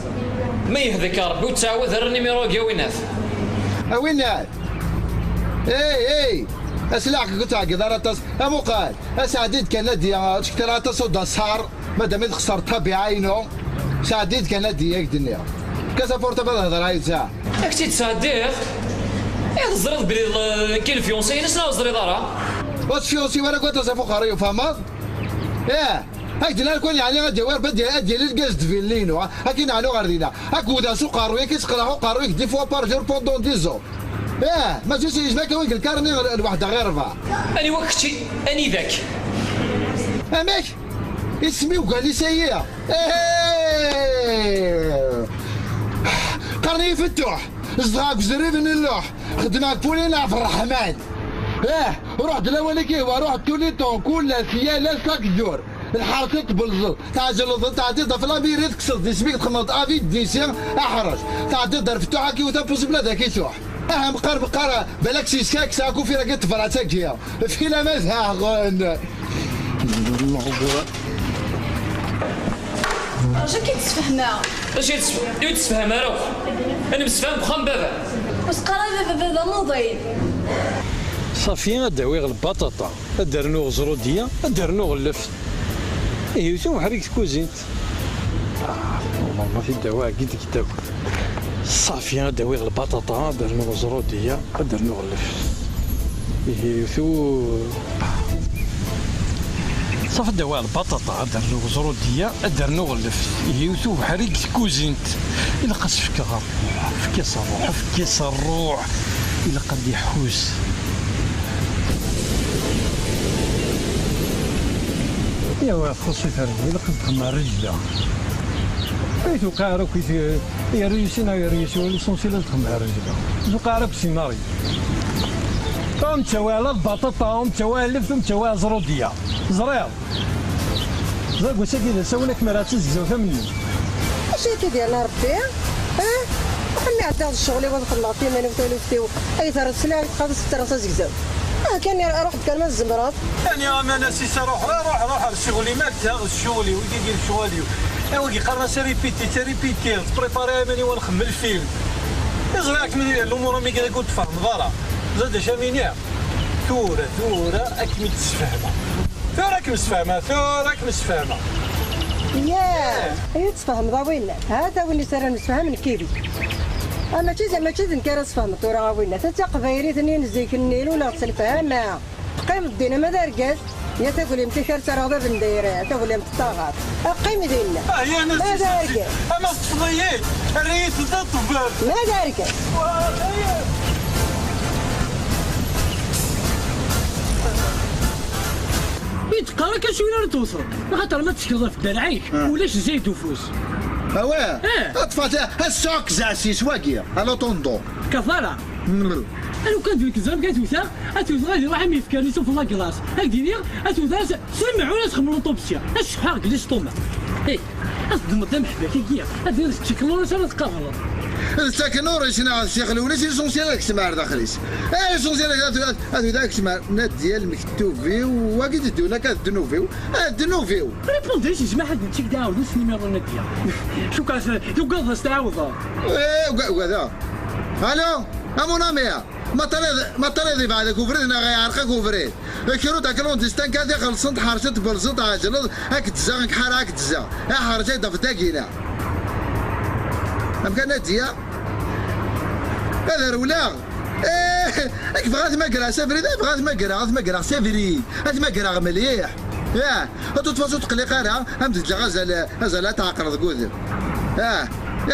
Ma yehda-k Rebbi, ur ttɛawad ara nimiru-agi, a winna. A winna. Ey, ey. Aslaɣ-k ur ttɛeggiḍ ara aṭas. Amuqal. Aseɛdi-d kan ad d-ya, ur ttkekkir ara aṭas ur d-aṣar. Madam i texṣer ṭṭabiɛa-inu, sɛeddi-d kan ad d-yak-d-nniɣ. Kas aportable ad hedreɣ yid-s. Ad k-tt-id-sɛeddiɣ? Eh, teẓriḍ belli d, d, nekki lfyunsi-ines neɣ ur teẓriḍ ara? Ur tfyunsi wara akk aṭas ɣef uqerruy-iw, tfehmeḍ? Eh, ad k-d-nniɣ kan yeɛni ad d-yawi Rebbi ad d-, ad d-yali lgaz d villi-inu, ha? Ad k-in-ɛnu ɣer dinna. Ad k-wwdeɣ s uqerruy, ad k-id-sqelɛeɣ uqerruy-ik dix fois par jour pendant dix ans. Eh, mačči s yejma-k ad win lkarni lweḥda ɣir rebɛa. Aniwa kečči? Anida-k? Amek? Isem-iw Galisa-yi. Ehe! Qqaren-iyi Fettuḥ. Zedɣeɣ deg uzrib n Lluḥ. Xeddmeɣ deg Pulin ɣef Ṛṛeḥman. Eh, ruḥ-d lawan-ik ihwa, ruḥ-d tout le temps, kul ass, yal ass, chaque jour. Lḥerṣ i tbelẓeḍ, tɛeǧleḍ, tɛeddiḍ ɣef l'amiri, tekkseḍ-d isem-ik, txedmeḍ avid d'ici, aḥrec. Tɛeddiḍ ar Fettuḥ, ad k-iwet apuṣibl ad ak-isuḥ. Aha, meqqar, meqqar, balak s yeskak, sɛa kufir-agi n tebrat-agi. Fil ama daɣen. Rǧu ad k-id-sfehmeɣ. Acu i d-tesf-, ur d-tessefham ara akk? Ad nemsefham deg uxxam n baba. Ur s-qqar ara baba, baba d amuḍin. Ṣafi, ad d-awiɣ lbaṭaṭa, ad d-rnuɣ ẓrudiya, ad d-rnuɣ lleft. Ihi, usu uḥrik tkuzint. Ah, normalement, ad t-id-awiɣ deg, deg, deg. Ṣafi, ad d-awiɣ lbaṭaṭa, ad d-rnuɣ ẓrudiya, ad d-rnuɣ lleft. Ihi, usu. Ṣafi, ad d-awiɣ lbaṭaṭa, ad d-rnuɣ ẓrudiya, ad d-rnuɣ lleft. Ihi, usu uḥrik tkuzint. Ilaq ad s-fkeɣ ṛṛuḥ, efk-as ṛṛuḥ, efk-as ṛṛuḥ. Ilaq ad d-iḥuz. Yawa, txuṣṣ-it ara, ilaq ad texdem ar rrijla. Ay tuqeɛ ara akk i t-, yerra yusin, ay yerra yusin, l'essentiel ad texdem ar rrijla. Tuqeɛ ara akk si Mari. Ur m-ttawi la lbaṭaṭa, ur m-ttawi la lleft, ur m-ttawi la ẓrudiya. Ẓriɣ. Ẓriɣ, wass-agi d asawen akken ara tizegzewt am-nni. Acu akka d-yerna Rebbi? Eh? Mi ɛeddaɣ d ccɣel-iw ad xedmeɣ timanit taluft-iw, ay terreḍ sliɣ i tqaḍ s terreḍ azegzaw. Ah, kan ruḥ-d kan ma tzemreḍ. Ani aman-as-is, ruḥ, ruḥ, ruḥ ar ccɣel-im, akka ccɣel-iw, wigi d lecɣal-iw. A wigi qqaren-as ripiti, ripiti, tettpripari iman-iw ad nxemmel film. Iẓriɣ-kem lumuṛ-am-agi ur d-tfehmeḍ ara. Zad acu am-iniɣ? Tura, tura ad kem-id-sfehmeɣ. Tura ad kem-sfehmeɣ, tura ad kem-sfehmeɣ. Yah, ad iyi-tesfehmeḍ a winna. Hata win i s ara nemsefham nekk yid-k. Ah, mačči d, mačči d nekk ara sfehmeḍ tura a winna. Ta d taqbaylit-nni n zik-nni, luleɣ s lefhama. Teqqimeḍ din ama d argaz, ya taglimt-ik ar ttaraɣ d abendayr, taglimt n taɣaṭ. Qqim dinna. Ah, ya ma d argaz. Ama teṭṭfeḍ-iyi, err-iyi-d d aṭebber. Ma d argaz. I d-qqar akka s win ara tewteḍ, axaṭer ma tettekleḍ ɣef dderɛ-ik, ah, ulac zzayed ufus. Awah! Eh! Ṭṭfat, a ssuq zasis wagi, a la tondo. Kafara! Mm. Alu kan d nekk ẓriɣ ad tewteɣ, ad tewteɣ ad iruḥ am yefkan isuf la glace. Ad d-iniɣ, ad tewteɣ s, s lemɛun ad txemmel uṭubsi. Ad cefḥeɣ deg l'estomac. Eh, ad teddmeḍ d ameḥbak-agi, ad d-iniɣ d tteknurus ara tqableḍ. D tteknurus neɣ d ssixlewnis, l'essentiel ad ksem ar daxel-is. Eh, l'essentiel ad, ad, ad, ad ksem ar Nadia lmektub-iw, wagi d ddun akka d ddnub-iw. Ah, ddnub-iw! Répondez-as, jmaɛ ad nettek daɛwed s numéro Nadia. Cukkeɣ tugadeḍ ad s-tɛawdeḍ. Eh, uga-, ugadeɣ. Allô, a mon ami, ma tariḍ, ma tariḍ yebɛed-ak ubrid neɣ iɛreq-ak ubrid. Kru-d a clandestin kan ad ixelṣen, tḥerceḍ, tbelzeḍ, tɛejleḍ, ad k-ddzeɣ, ad k-ḥareɣ, ad k-ddzeɣ. Aḥerc ay d-af dagina. Amek a Nadia? Ad rewleɣ. Eh, ad k-bɣiɣ ad t-magreɣ s abrid, ad k-bɣiɣ ad t-magreɣ, ad t-magreɣ s abrid, ad t-magreɣ mliḥ. Ah, de toute façon ur tqelliq ara, ad m-d-ǧǧeɣ azal, azal ad tɛeqleḍ deg udem. Ah,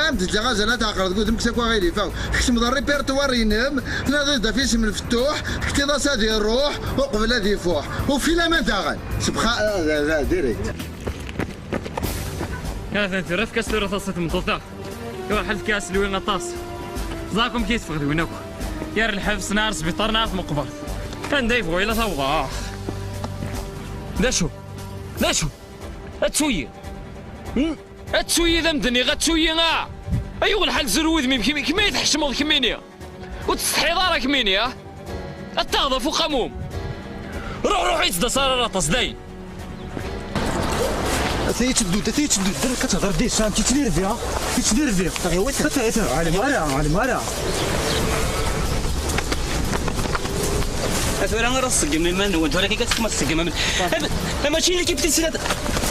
ad m-d-ǧǧeɣ azal ad tɛeqleḍ deg udem, kkes akk aɣilif-a. Tkecmeḍ répertoire-inem, tnadiḍ-d ɣef yisem n Fettuḥ, tektiḍ-as ad iruḥ, uqbel ad ifuḥ. Ufi laman daɣen. Sebxa, ah, da, da, direct. Atan tura, efk-as tura taṣṣa i tmeṭṭut-a. Iruḥ ad fkiɣ aselwi aṭas. Ẓer akk amek i teffeɣ deg-wen akk. Yar lḥebs, neɣ ar sbiṭar, neɣ ar tmeqbert. Anda yebɣu yella tawḍa. D acu? D acu? Ad tuyi. Hmm? Ad tuyi d amdeniɣ, ad tuyi, ah! Ayuɣ lḥal zru wudem-im, kemm, kemm ay tḥecmeḍ, kemmini. Ur tsetḥiḍ ara kemmini, ah? Ad taɣeḍ ɣef uqamum. Ruḥ, ruḥ, ur yi-d-ttaḍsa ara aṭas, dayen. Ata yetteddu-d, ata yetteddu-d, dderrek ad tehder di sɛam, yettnirviɣ, yettnirviɣ. Ata, ata, ɛlim ara, ɛlim ara. A tura ara tṣeggem iman-nwen, tura kan ad tseggmem. Am-, am-, mačči l'équipe tis snat,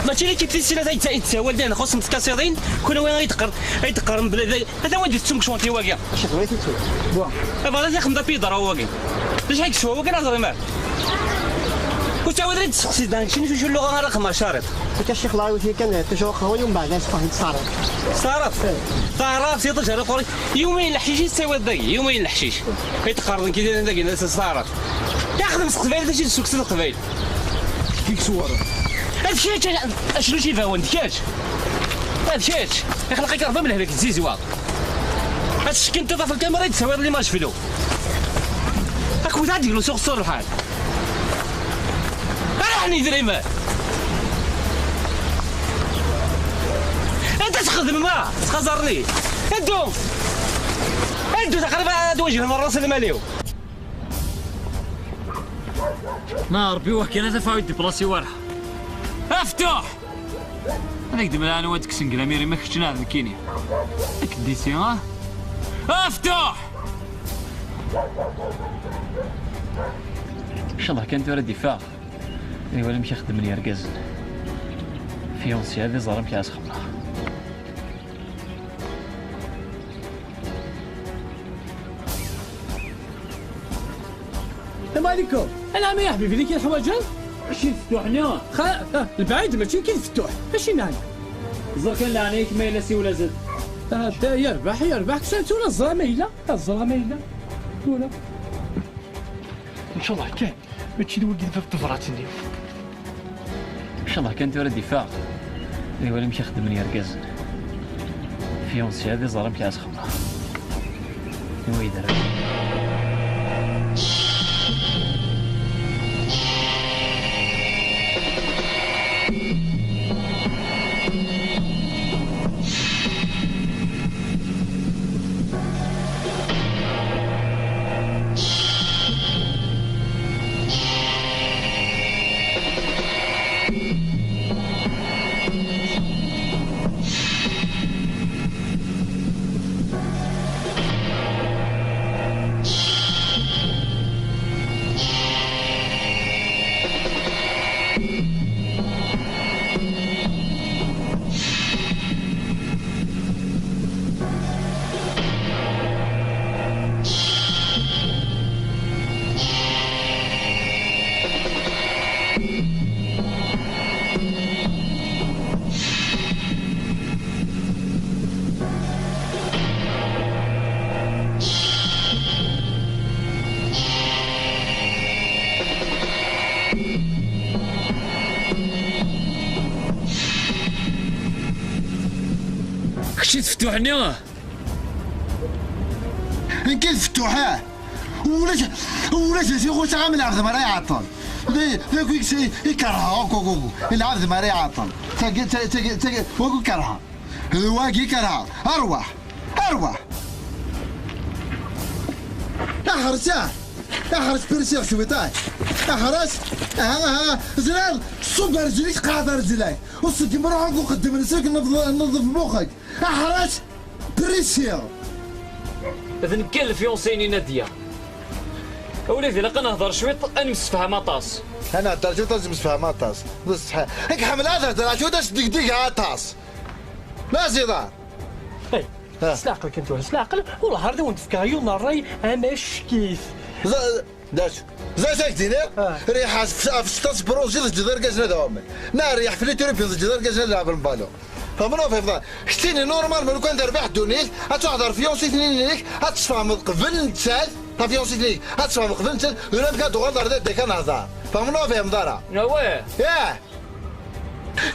mačči l'équipe tis snat ay d-, ay d-tessawal dayen, xuṣṣem tkasiḍin, kunwi ay d-qqar-, ay d-qqaren belli d, ata wanda tettum ccwanti wagi. Acu tebɣiḍ ad ttuɣ? Bon. Abɣa ad yaxdem d apidra wagi. D acu ay yeswa wagi, neɣ ẓrim ara? Ur ttawad ara d-tseqsi dan, keččini s ucu lluɣa ara xedmeɣ cariṭ. Akka ccix laɛi wet kan, tucuɣ qehwa, yum beɛd ad sqehint s taɛrabt. S taɛrabt? Eh. Taɛrabt, iṭij ara quri. Yumi leḥcic i tettawiḍ dagi, yumi leḥcic. I teqqareḍ nekk dagi, dagi, s taɛrabt. Yaxdem s teqbaylit, acu d-tessukkseḍ leqbayel? Kik suwar. Ad kečč, acnu ibawen, d kečč. Ad kečč. Ixleq-ik Rebbi am lehlak tzizwa. Ad tcekkin tiṭ ɣef lkamera i d-tawiḍ limaj fell-u. Akked ad d-yeglu s uxessur lḥal. Ara ḥen idrimen. Anta txedmem, ah? Ttxaẓaren-iyi. Ddu! Ddu, taqrib ad wajhen ṛṛas lmal-iw. Ma Ṛebbi wah kan ad afeɣ ur d-iplasi wara. Aftuḥ! Ad ak-d-mel anwa ad d-kksen gramir, ma kečč neɣ d nekkini. Ad k-d-isi, ah? Aftuḥ! Ncallah kan tura ad d-iffeɣ. Ad iwali amek i xeddmen yergazen. Fiancé, ad iẓer amek ara s-xemmeɣ. السلام عليكم. Anɛam a ḥbibi, d nekk i teḥwaǧeḍ? Acu d Fettuḥ-nni? Xa, ah, lbeɛid mačči nekk i d Fettuḥ. Acu meɛna? Ẓer kan leɛnaya-k ma yella siwel-as-d. Ah, da, yerbeḥ, yerbeḥ, ksan tura ẓer ma yella, ah, ẓer ma yella. Tura. Ncallah kan. Mačči d wagi d bab tebrat-nni. Ncallah kan tura ad d-iffeɣ. Ad iwali amek i xeddmen yergazen. Fiancé, ad iẓer amek ara s-xemmeɣ. Anwa i d-rran? Kečč i d Fettuḥ-nni? Nekk i d Fettuḥ, ah! Ulac, ulac d acu ixuṣṣ am lɛebd mi ara iɛeṭṭel. D, d akk i, i kerheɣ akk, akk, akk. Lɛebd mi ara iɛeṭṭel. Tagi, ta-, tagi, tagi, wagi kerheɣ. D wagi kerheɣ. Arwaḥ! Arwaḥ! Aḥres, ah! Aḥres pirsiɣ cwiṭ, ah! Aḥres! Aha, aha! Zriɣ! Ṣubb ar zlak, qɛed ar zlak! Ur s-d-imruḥ akk uxeddem-nsen, nneḍ-, nneḍ-, muxek! Aḥrac! Prisiɣ! D nekk i d lfyunsi-inu Nadia. Ula d ilaq ad nehder cwiṭ, ad nemsefham aṭas. Ad nehder cwiṭ, ad nemsefham aṭas. D ṣṣeḥ. Nekk ḥemmleɣ ad hedreɣ cwiṭ, ad s-d-degdigeɣ aṭas. D aziḍan. Hey, ah, s leɛqel kan tura, s leɛqel, wellah ar d awen-d-fkeɣ yiwen n ṛṛay amack-it. D acu? D acu ak-d-iniɣ? Ah. Riḥ af, af stas bronzi teǧǧeḍ irgazen ad ɛumen. Neɣ riḥ f les tribune teǧǧeḍ irgazen ad lɛeben balon. Tfehmeḍ neɣ ur tfehmeḍ ara? Keččini normal, ma lukan terbeḥ ddunit, ad tuɣaleḍ ɣer fiancée-nni-inek, ad tesfehmeḍ qbel nettat, tafyansét-nni-inek, ad tesfehmeḍ qbel nettat, ur am ad tuɣaleḍ ɣer dadda-k ad nehder. Tfehmeḍ neɣ ur tfehmeḍ ara? Awah!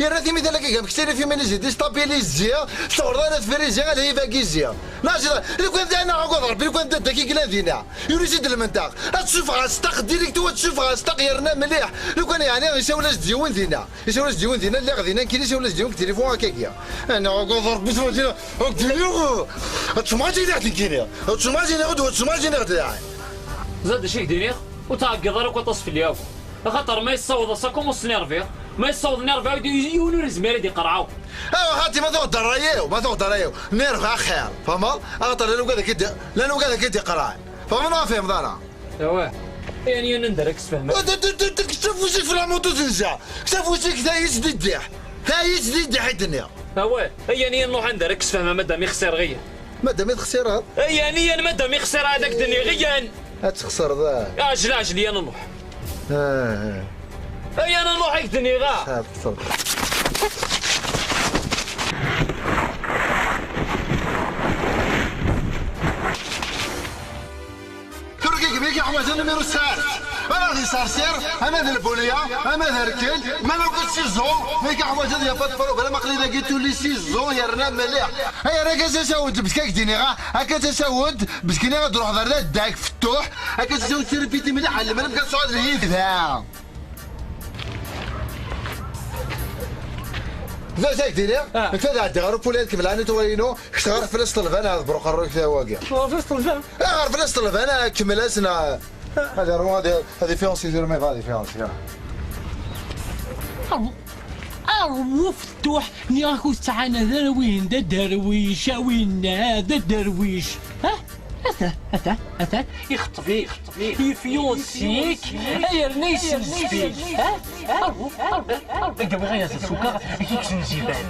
Yerna timital akka, am keččini féminisé, déstabilisé, tettɣurḍ ara tfrizi, ala ibagizi. Neɣ ziɣ, lukan d ayen uɣaḍ Rebbi, lukan d dadda-k i yellan dinna. Yuli-tt-id lmenṭeq. Ad tsuffeɣ asṭaq direct, ad tsuffeɣ asṭaq yerna mliḥ. Lukan yeɛni isawel-as-d yiwen dinna. Isawel-as-d yiwen dinna, lliɣ dinna, nekkini isawel-as-d yiwen deg tilifun akkagi. Ayen uɣaḍ Rebbi, ttmaǧineɣ, ad ttmaǧineɣ nekkini. Ad ttmaǧineɣ, ad ttmaǧineɣ daɣen. Zad acu i k-d-iniɣ? Ur ttɛeggiḍ ara akk aṭas fell-i akk. Axaṭer ma yessaweḍ-as akk, ur s-nirbiɣ. Ma yessaweḍ nirbiɣ, yiwen ur izmir ad iqerreɛ akk. Awa xaṭi, ma tuɣ-d ṛṛay-iw, ma tuɣ-d ṛṛay-iw, nirbeḥ axir. Tfehmeḍ? Axaṭer llan wigad akka i d-, llan wigad akka i d-iqerɛen. Tfehmeḍ neɣ ur tfehmeḍ ara? Awah. Ayen yan anda ara k-sfehmeɣ? Ktaf usik f lamuṭu tenza. Ktaf usik tayi-tt di ddiḥ. Tayi-tt di ddiḥ i d-nniɣ. Awah. Ayen yan nuḥ anda ara k-sfehmeɣ, madam i xsireɣ iyan. Madam i texsireḍ? Ayen yan madam i xsireɣ ad ak-d-nniɣ iyan. Ad texsereḍ, ah. Ɛjel, ɛjel, yan nuḥ. Ah, ah. Ayen nuḥ i k-d-nniɣ, ah. Ad texsereḍ. Tura kif i k-yeḥwaǧ numéro sept. Ama d iṣerṣir, ama d lbulya, ama d rkel, ma akk d siẓu, ma i k-yeḥwaǧ ad yafat problème, aql-i dagi tous les six ans, yerna mliḥ. Ay, ar akka tasawent, bes k-ak-d-iniɣ, akka tasawent, bes k-iniɣ ad d-ruḥeḍ ar dadda-k Fettuḥ, akka tasawent tiripiti mliḥ, ɛellem, amek ad tesɛuḍ lhiba. D acu ak-d-iniɣ? Ah. Nekk ad ɛeddiɣ ɣer upula ad kemmleɣ nettoyer-inu, kečč ɣer fell-as ṭelban, ad bru qerru-k wagi. Ɣer fell-as ṭelban? Ah, ɣer fell-as ṭelban, ah, kemmel-as, neɣ ad iṛwu, ad i-, ad ifiansi tura, ma yebɣa ad ifiansi, ah. Aw, aw, Fettuḥ, nniɣ-ak ur tettɛanad ara wihin d aderwic, a winna, d aderwic. Ha? Ata, ata, ata, ixeṭṭeb-ik, ixeṭṭeb-ik. Ifyunsi-k, yerna yessencef-ik. Ha? Aw, aw, aw, ad awiɣ aya s ssukar, ad k-ikksen ziban.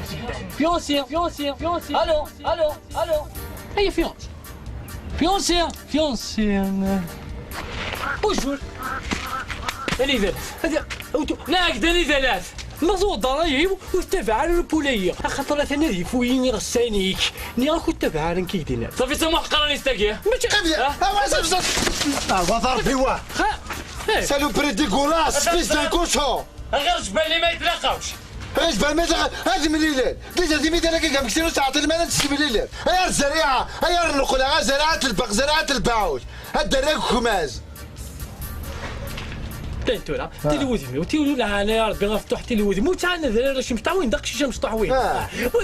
Fiancé, fiancé, fiancé. Allô, allô, allô. Ay, fiancé. Fiancé, fiancé. Bonjour. Anida laf? Hadi, auto. Naak, d anida laf? Ma tuɣ-d ṛṛay-iw, ur tettabaɛ ara lpula-yi. Axaṭer atan ad ifuyi iɣessan-ik. Nniɣ-ak ur tettabaɛ ara nekk i k-d-nniɣ. Safi, samuḥ, qqaren-as tagi. Mačči. Eh, eh? Ah, wa, wa, wa, wa, wa, wa, wa. Xa, eh. Saloperie dégueulasse, fils d'un cochon. Ɣer jbal-nni ma yetlaqawc. Ɣer jbal ma yetlaqawc, ad mlilen. Déjà, d imital akka, am ksin ur teɛṭil mi ara tessemlilen. Ay ar zzariɛa, ay ar nneqla, ay zariɛa telbeq, zariɛa telbeɛɛuc. Ad d-rreɣ gma-s. Dayen tura, ah, tili wudem-iw, tili leɛna ya Rebbi ɣef tuḥ, tili wudem-iw, ur ttɛanad ara, ara cemc, tɛawin d aqcic amecṭuḥ win. Ah. Ur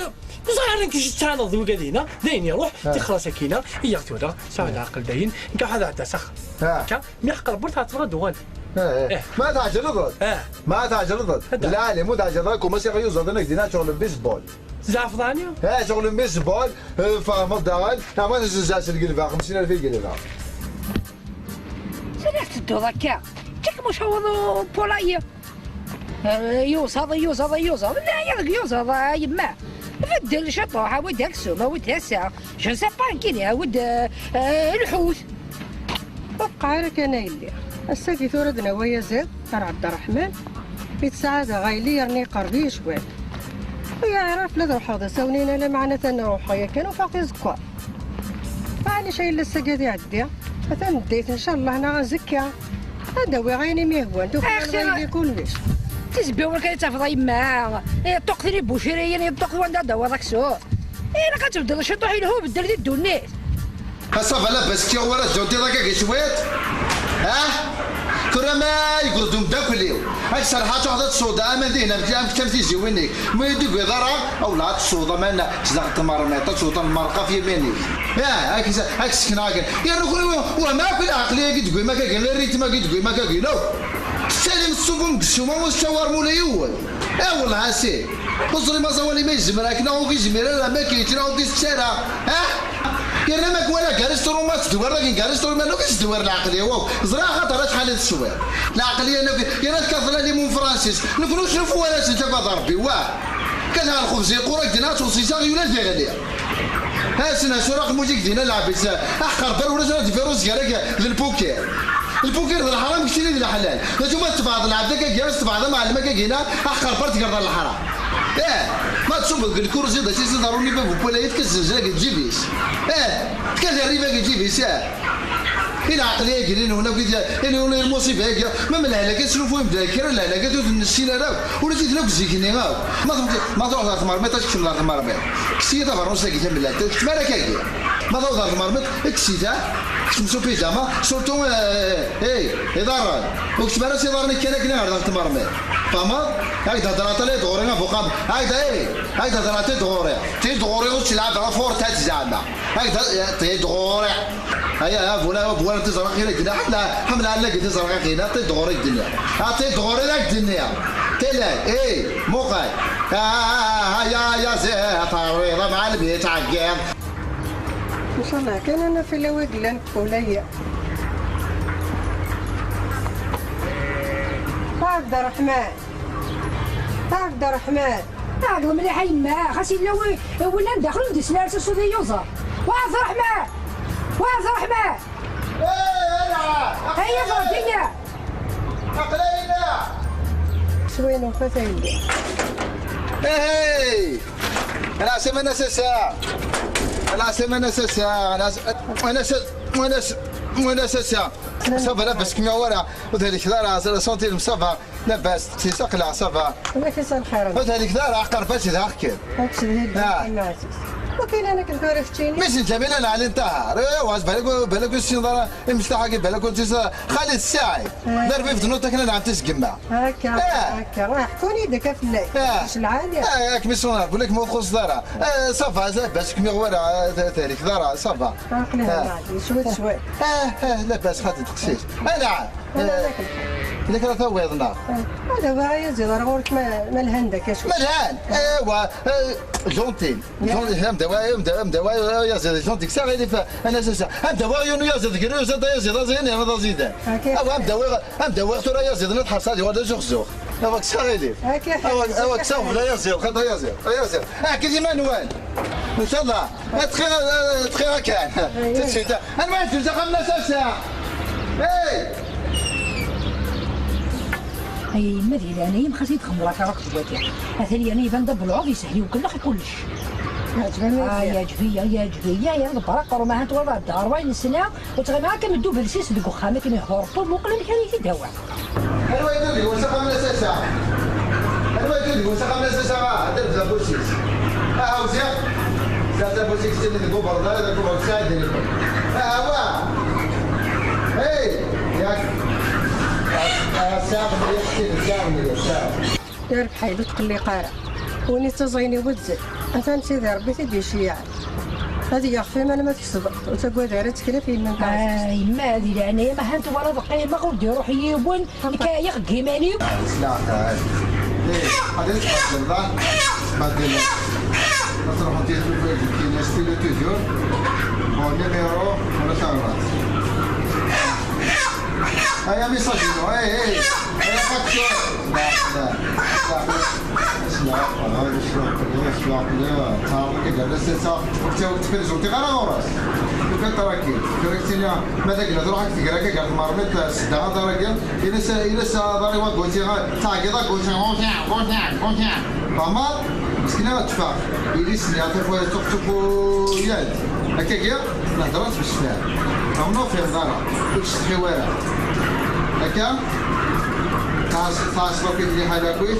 ẓriɣ ara nekk ttɛanaḍ d wigad-ina, dayen iruḥ, ah, tixer-as akkin-a, iyyah tura, sɛu leɛqel dayen, nekk ad ɛeddaɣ s axxam. Ah. Akka, mi ḥeqq Rebbi ur tɛeṭṭleḍ ad d-uɣal. Eh, eh. Eh. Ma tɛejleḍ-d. Eh. Ma tɛejleḍ-d. Ad d-, lɛali, ma tɛejleḍ-d, kumaṣi ɣer yuẓaḍ-inek dinna ad tuɣ lbisbol. Tzeɛfeḍ ɛni? Eh, ad tuɣ lbisbol, eh, tfehmeḍ daɣen. Neɣ ma tezzaɛ s lgelba, xemsin alef i gelba. Sani tedduḍ akka? Ǧek mucaweḍ upulayi. Eh, yuẓaḍ, yuẓaḍ, yuẓaḍ. Neɛya deg yuẓaḍ, a yemma. Beddel ciṭuḥ, awi-d aksum, awi-d asaɣ. Je ne sais pas, nekkini, awi-d, eh, eh, lḥut. Ur bqaɣ ara kan a yelli. Ass-agi tura ad d-nawi ayaziḍ ar Ɛebderreḥman. Yettsaɛad-aɣ a yelli yerna iqerreb-iyi cwiṭ. Ur yeɛri ɣef la d-ruḥeɣ d asawen-in ala meɛna atan ruḥeɣ yakan ufiɣ tiẓekkeṛ. Maɛlic a yelli ass-agi ad iɛeddi. Atan ddayt ncallah neɣ azekka. Ad d-awiɣ ayen i m-yehwan, tufiḍ a yelli kullec. Tizebbiwin kan i tafeḍ a yemma. Ṭṭuqten ibuciriyen, ṭṭuqt wanda ad d-tawiḍ aksum. Ilaq ad tebded ciṭuḥ yelhu beddel di ddunit. Ass-a bala baski wara ǧǧunt iḍ akka cwiṭ. Ha? Tura ma yegred umeddakel-iw. Ad serḥeɣ tuḥeḍ ad tesweḍ aman dihin am am kečč am tiziwin-ik. Ma ur d-tugiḍ ara, awla ad tesweḍ aman zdaɣ tmermiṭ, ad tesweḍ lmerqa f yiman-ik. Ih, ad k-sekneɣ akken. Yernu kul wehma akk lɛeqliya-agi deg wima kagi, ritm-agi deg wima kagi, no? Tettalim tessugum deg ssuma ur tettawarem ula yiwen. Eh, wellah a si. Ur ẓrim aẓawali ma yezmer akken, neɣ ur yezmir ara, ma akken yettili ur yettett ara. Ha? Yerna ma k-wala garisturum, ma teddewwireḍ akken garisturum, yerna ur k-teddewwir lɛeqliya-w. Ẓriɣ axaṭer acḥal i teswiḍ. Lɛeqliya-nni, yerna tekkateḍ la limon fransis. Nekni ur s-nufu ara, ad tt-nttagad Rebbi, wah. Kan ɣer lxubz yeqqur ak-d-yenna, ad tuṣiṣaɣ yula d iɣli. Ha, sna, sura aqemmuc i k-d-yenna lɛeb-is, aḥeqq Rebbi, ur as-, ad d-ifiṛu zgar-agi d lpukir. Lpukir d leḥram, keččini d leḥlal. D acu ma tettebɛeḍ lɛebd akkagi, ma tettebɛeḍ amɛellem akkagi-na, aḥeqq Rebbi, ad tegreḍ ɣer leḥram. Eh, ma tṣubbeḍ deg lkurzi, d acu i s-iḍerrun i bab n walayet, tkaz zzelzla deg lǧib-is. Eh, tkaz rriba deg lǧib-is, eh. I lɛeqliya-agi-nwen akk, i d-, i nwen lmuṣiba-agi, ma m lehlak ad tesnufuyem-d kra n lehlak, ur ten-nessin ara akk, ulac-iten akk zik-nni akk. Ma tṛuḥ-, ma tṛuḥeḍ ɣer tmermiṭ, ad tkecmeḍ ɣer tmermiṭ. Kkes-iyi tabeṛṛust-agi tamellalt, ur tkeččem ara akkagi. Ma tawḍeḍ ɣer tmermiṭ, kkes-it, ha? Kcem s upijama, surtout, eh, eh, eh, iḍarren. Ur keččem ara s iḍarren kan akken ɣer daxel tmermiṭ. Tfehmeḍ? Ad k-d-hedreɣ tala i tɣuri a Buqam. Ad k-d-, eh, ad k-d-hedreɣ tala i tɣuri. Tala i tɣuri ur tt-lɛab ara furtat zeɛma. Ad k-d-, eh, tala i tɣuri. Aya, a bu-, a bu-, a tiẓerɣaxin a k-d-nniɣ. Ḥemmel, ḥemmel a nag tiẓerɣaxin, a tala i tɣuri a k-d-nniɣ. A tala i tɣuri a k-d-nniɣ. Tala, eh, muqel. Ah, ah, ah, ah, ya, ya, zeh, terriḍ, a mɛalem, yettɛeggiḍ. Ncallah kan ad naf ila wi yellan deg ulaya. Ɛebderreḥman. Ɛebderreḥman. Ɛedw mliḥ a yemma, xas yella wi-, willan daxel ur d-isli ara s usuḍi yuẓer. Wa Ɛebderreḥman! Wa Ɛebderreḥman! Aya ɣer dinna! Aql-aɣ-inna! S wayen ufa tayelli. Hey! Ana sema nasasa. Ana sema nasasa. Ana s-, ana s-, ana s-, ana sasa. Ça va, labas kem-iḍ wara. Ur thelkeḍ ara, la santé-m ça va. Labas, tisaqleɛ, ça va. Ur thelkeḍ ara, aqerfas d aḥekkam. Ah. Ur kkan akken tura keččini. Mmi-s n Ǧamila Lɛali n Ṭaher. Eh, wa, balak, balak ur tessineḍ ara imecṭaḥ-agi, balak ur tt-, Xalid Saɛid. Eh. D arbib d nuṭ akken ad nɛem tisgemma. Akka, eh, akka. Ḥkun-iyi-d akka fell-ak. Eh. Celɛani. Eh, akken mi ṣunneɣ, ula-k ma ur txuṣṣeḍ ara. Eh, ça va, labas, kem-iḍ wara, eh, terkeḍ ara, ça va. Aql-i, eh, hana, cwiṭ, cwiṭ. Eh, eh, labas, xaṭi, teqsiṭ. Ala. Ala, eh, d akken. Ad tawiḍ, neɣ? Eh, ad awiɣ ayaziḍ ar ɣur-k ma, ma lhan d akka cwiṭ. Ma lhan? Eh, wa, eh, gentil. Amdawa, amdawa, amdawa, ayaziḍ, iẓun deg-s aɣilif, a nasasa. Amdawa, yiwen uyaziḍ, gar uyaziḍ, ayaziḍ, aẓayan, yerna d aẓidan. Awa, amdawa, amdawa, tura ayaziḍ, ad tḥerṣeḍ, yuɣal d azuxzux. Awa, kkes aɣilif. Awa, awa, kkes aɣilif, ayaziḍ, xaṭi ayaziḍ, ayaziḍ. Ɛkid iman-nwen. Ncallah. Ad txiṛ, ad txiṛ kan. Tout de suite. Anwa i d-tusa axxam n asasa? Hey! Ay, yemma di leɛnaya-m, xas i txemmeḍ akka akk deg wati. Atan yerna iban-d abelɛuḍ yeshel i ukellex i kullec. Yeɛǧeb-am. Ah, yeɛǧeb-iyi, yeɛǧeb-iyi, yeɛǧeb-iyi, yerna ḍebber aqerru, ma ha twalaḍ ɛeddaɣ ṛebɛin sna, ur ttɣimiɣ akka meddub lsis deg uxxam, akken ihurṭu, muqel amek ara iyi-t-id-awiɣ. Anwa i d-iwasa axxam n asasa? Anwa i d-iwasa axxam n asasa? Ah, d abzabus-is. Ah, awziɣ. Zdat abus-ik sini deg uberḍan, deg uberḍan, sɛid deg. Ah, wa. Hey, yak. Ah, ah, saɣ mliḥ, sini, saɣ mliḥ, saɣ. Yerbeḥ-iyi, ur tqelliq ara. Win ittaẓayen i wezzel, atan Sidi Ṛebbi t-id-iceyyeɛ. Ad yeɣfi ma, ma tkesbeḍ, ur ttagad ara, ttkel ɣef yemma-m taɛzizt. Ah, yemma, di leɛnaya-m, ahat twalaḍ qqimeɣ ur d-iruḥ yiwen, nekk ɛyiɣ deg yiman-iw. Ah, nesla, ah, eh, ad tqeblem, ah, tqeblem. Ad truḥemt i, i, i, i, toujours. Bon, numéro, on attend. Aya message-inu, hey, hey, aya facture. La, la, la. Asla, asla, asla, asla, asla, asla. Taɛrḍ akka gar ass-a, ur tt-, ur tt-prezuntiɣ ara ɣur-s. Tufiḍ tranquille. Tura ttini, ma d agla truḥ ad k-tger akka gar tmermiṭ, sedda aḍar-agi. Ini-as, ini-as aḍar-iw aguti, taɛgiḍ aguti, guti, guti. Tfehmeḍ? Meskin ad teffeɣ. Yelli-s-nni ɣef wayas tuqtuqu-yad. Akkagi, nehder-as bessfehm. Am ur fiɣen ara. Ur tcetḥi wara. Akka? Tɛas-, tɛasseḍ akkit liḥala akkit?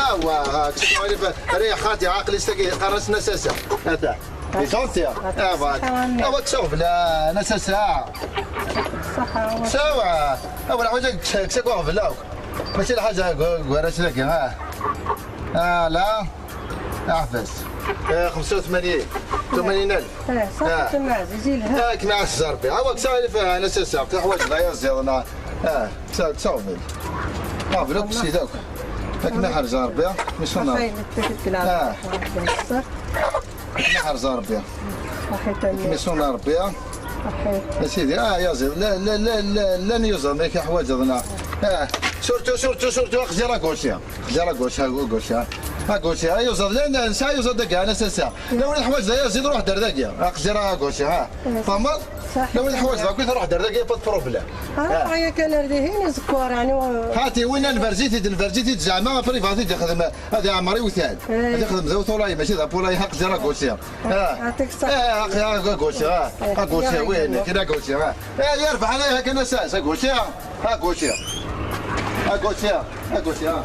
Awa, ha, ksik ɣalif, rriɣ xati, aql-i s tagi, qqaren-as Nasasa. Ata. Di tonti. Awa, awa, ksik ɣalif, Nasasa. Sawa. Awa, lḥaǧa ksik ɣalif. Mačči lḥaǧa gar-as dagi, ha. Ah, la. Aḥbas. Eh, xemsa u tmanyin. Tmanyin alef. Eh, صافي، آه. تم عزيزي لها. آه، كما عز ربي. عاود سالف، آه، أنا سلسلة. تحوج لا يزيد، أنا. آه، سالك صافي. آه، بلوك سيدك. لك ما حرز ربي. مش هنا. آه. ما حرز ربي. صحيت. مش هنا ربي. صحيت. يا سيدي، آه، يا زيد. لا، لا، لا، لا، لا نيوزا، ما كي حواجزنا. آه. سورتو، سورتو، سورتو، أخزي راك غوشي. أخزي راك غوشي، ها، غوشي، ها. ها، غوشي، ها، يوزا، لا، لا، نسى يوزا دقا، أنا سلسلة. لو الحوايج لا يزيد روح دار داكيا. اقزر اكوشي، ها. فهمت؟ صح. لو الحوايج داكيا روح دار داكيا، با بروبليم. ها، ها. هيا كان هذه هنا زكوار، يعني، و- هاتي وين الفرزيتي، الفرزيتي زعما بريفاتي تخدم. هذا عمري وثال. إيه. هذا يخدم ذو طولاي، ماشي ذا بولاي، ها، اقزر اكوشي. ها. يعطيك الصحة. ها، ها، ها، اكوشي، ها. إيه، اكوشي، يا وين؟ ريم. كده اكوشي، ها. إيه، يرفع عليها كان اساس، اكوشي، ها. اكوشي. اكوشي، ها. اكوشي، ها.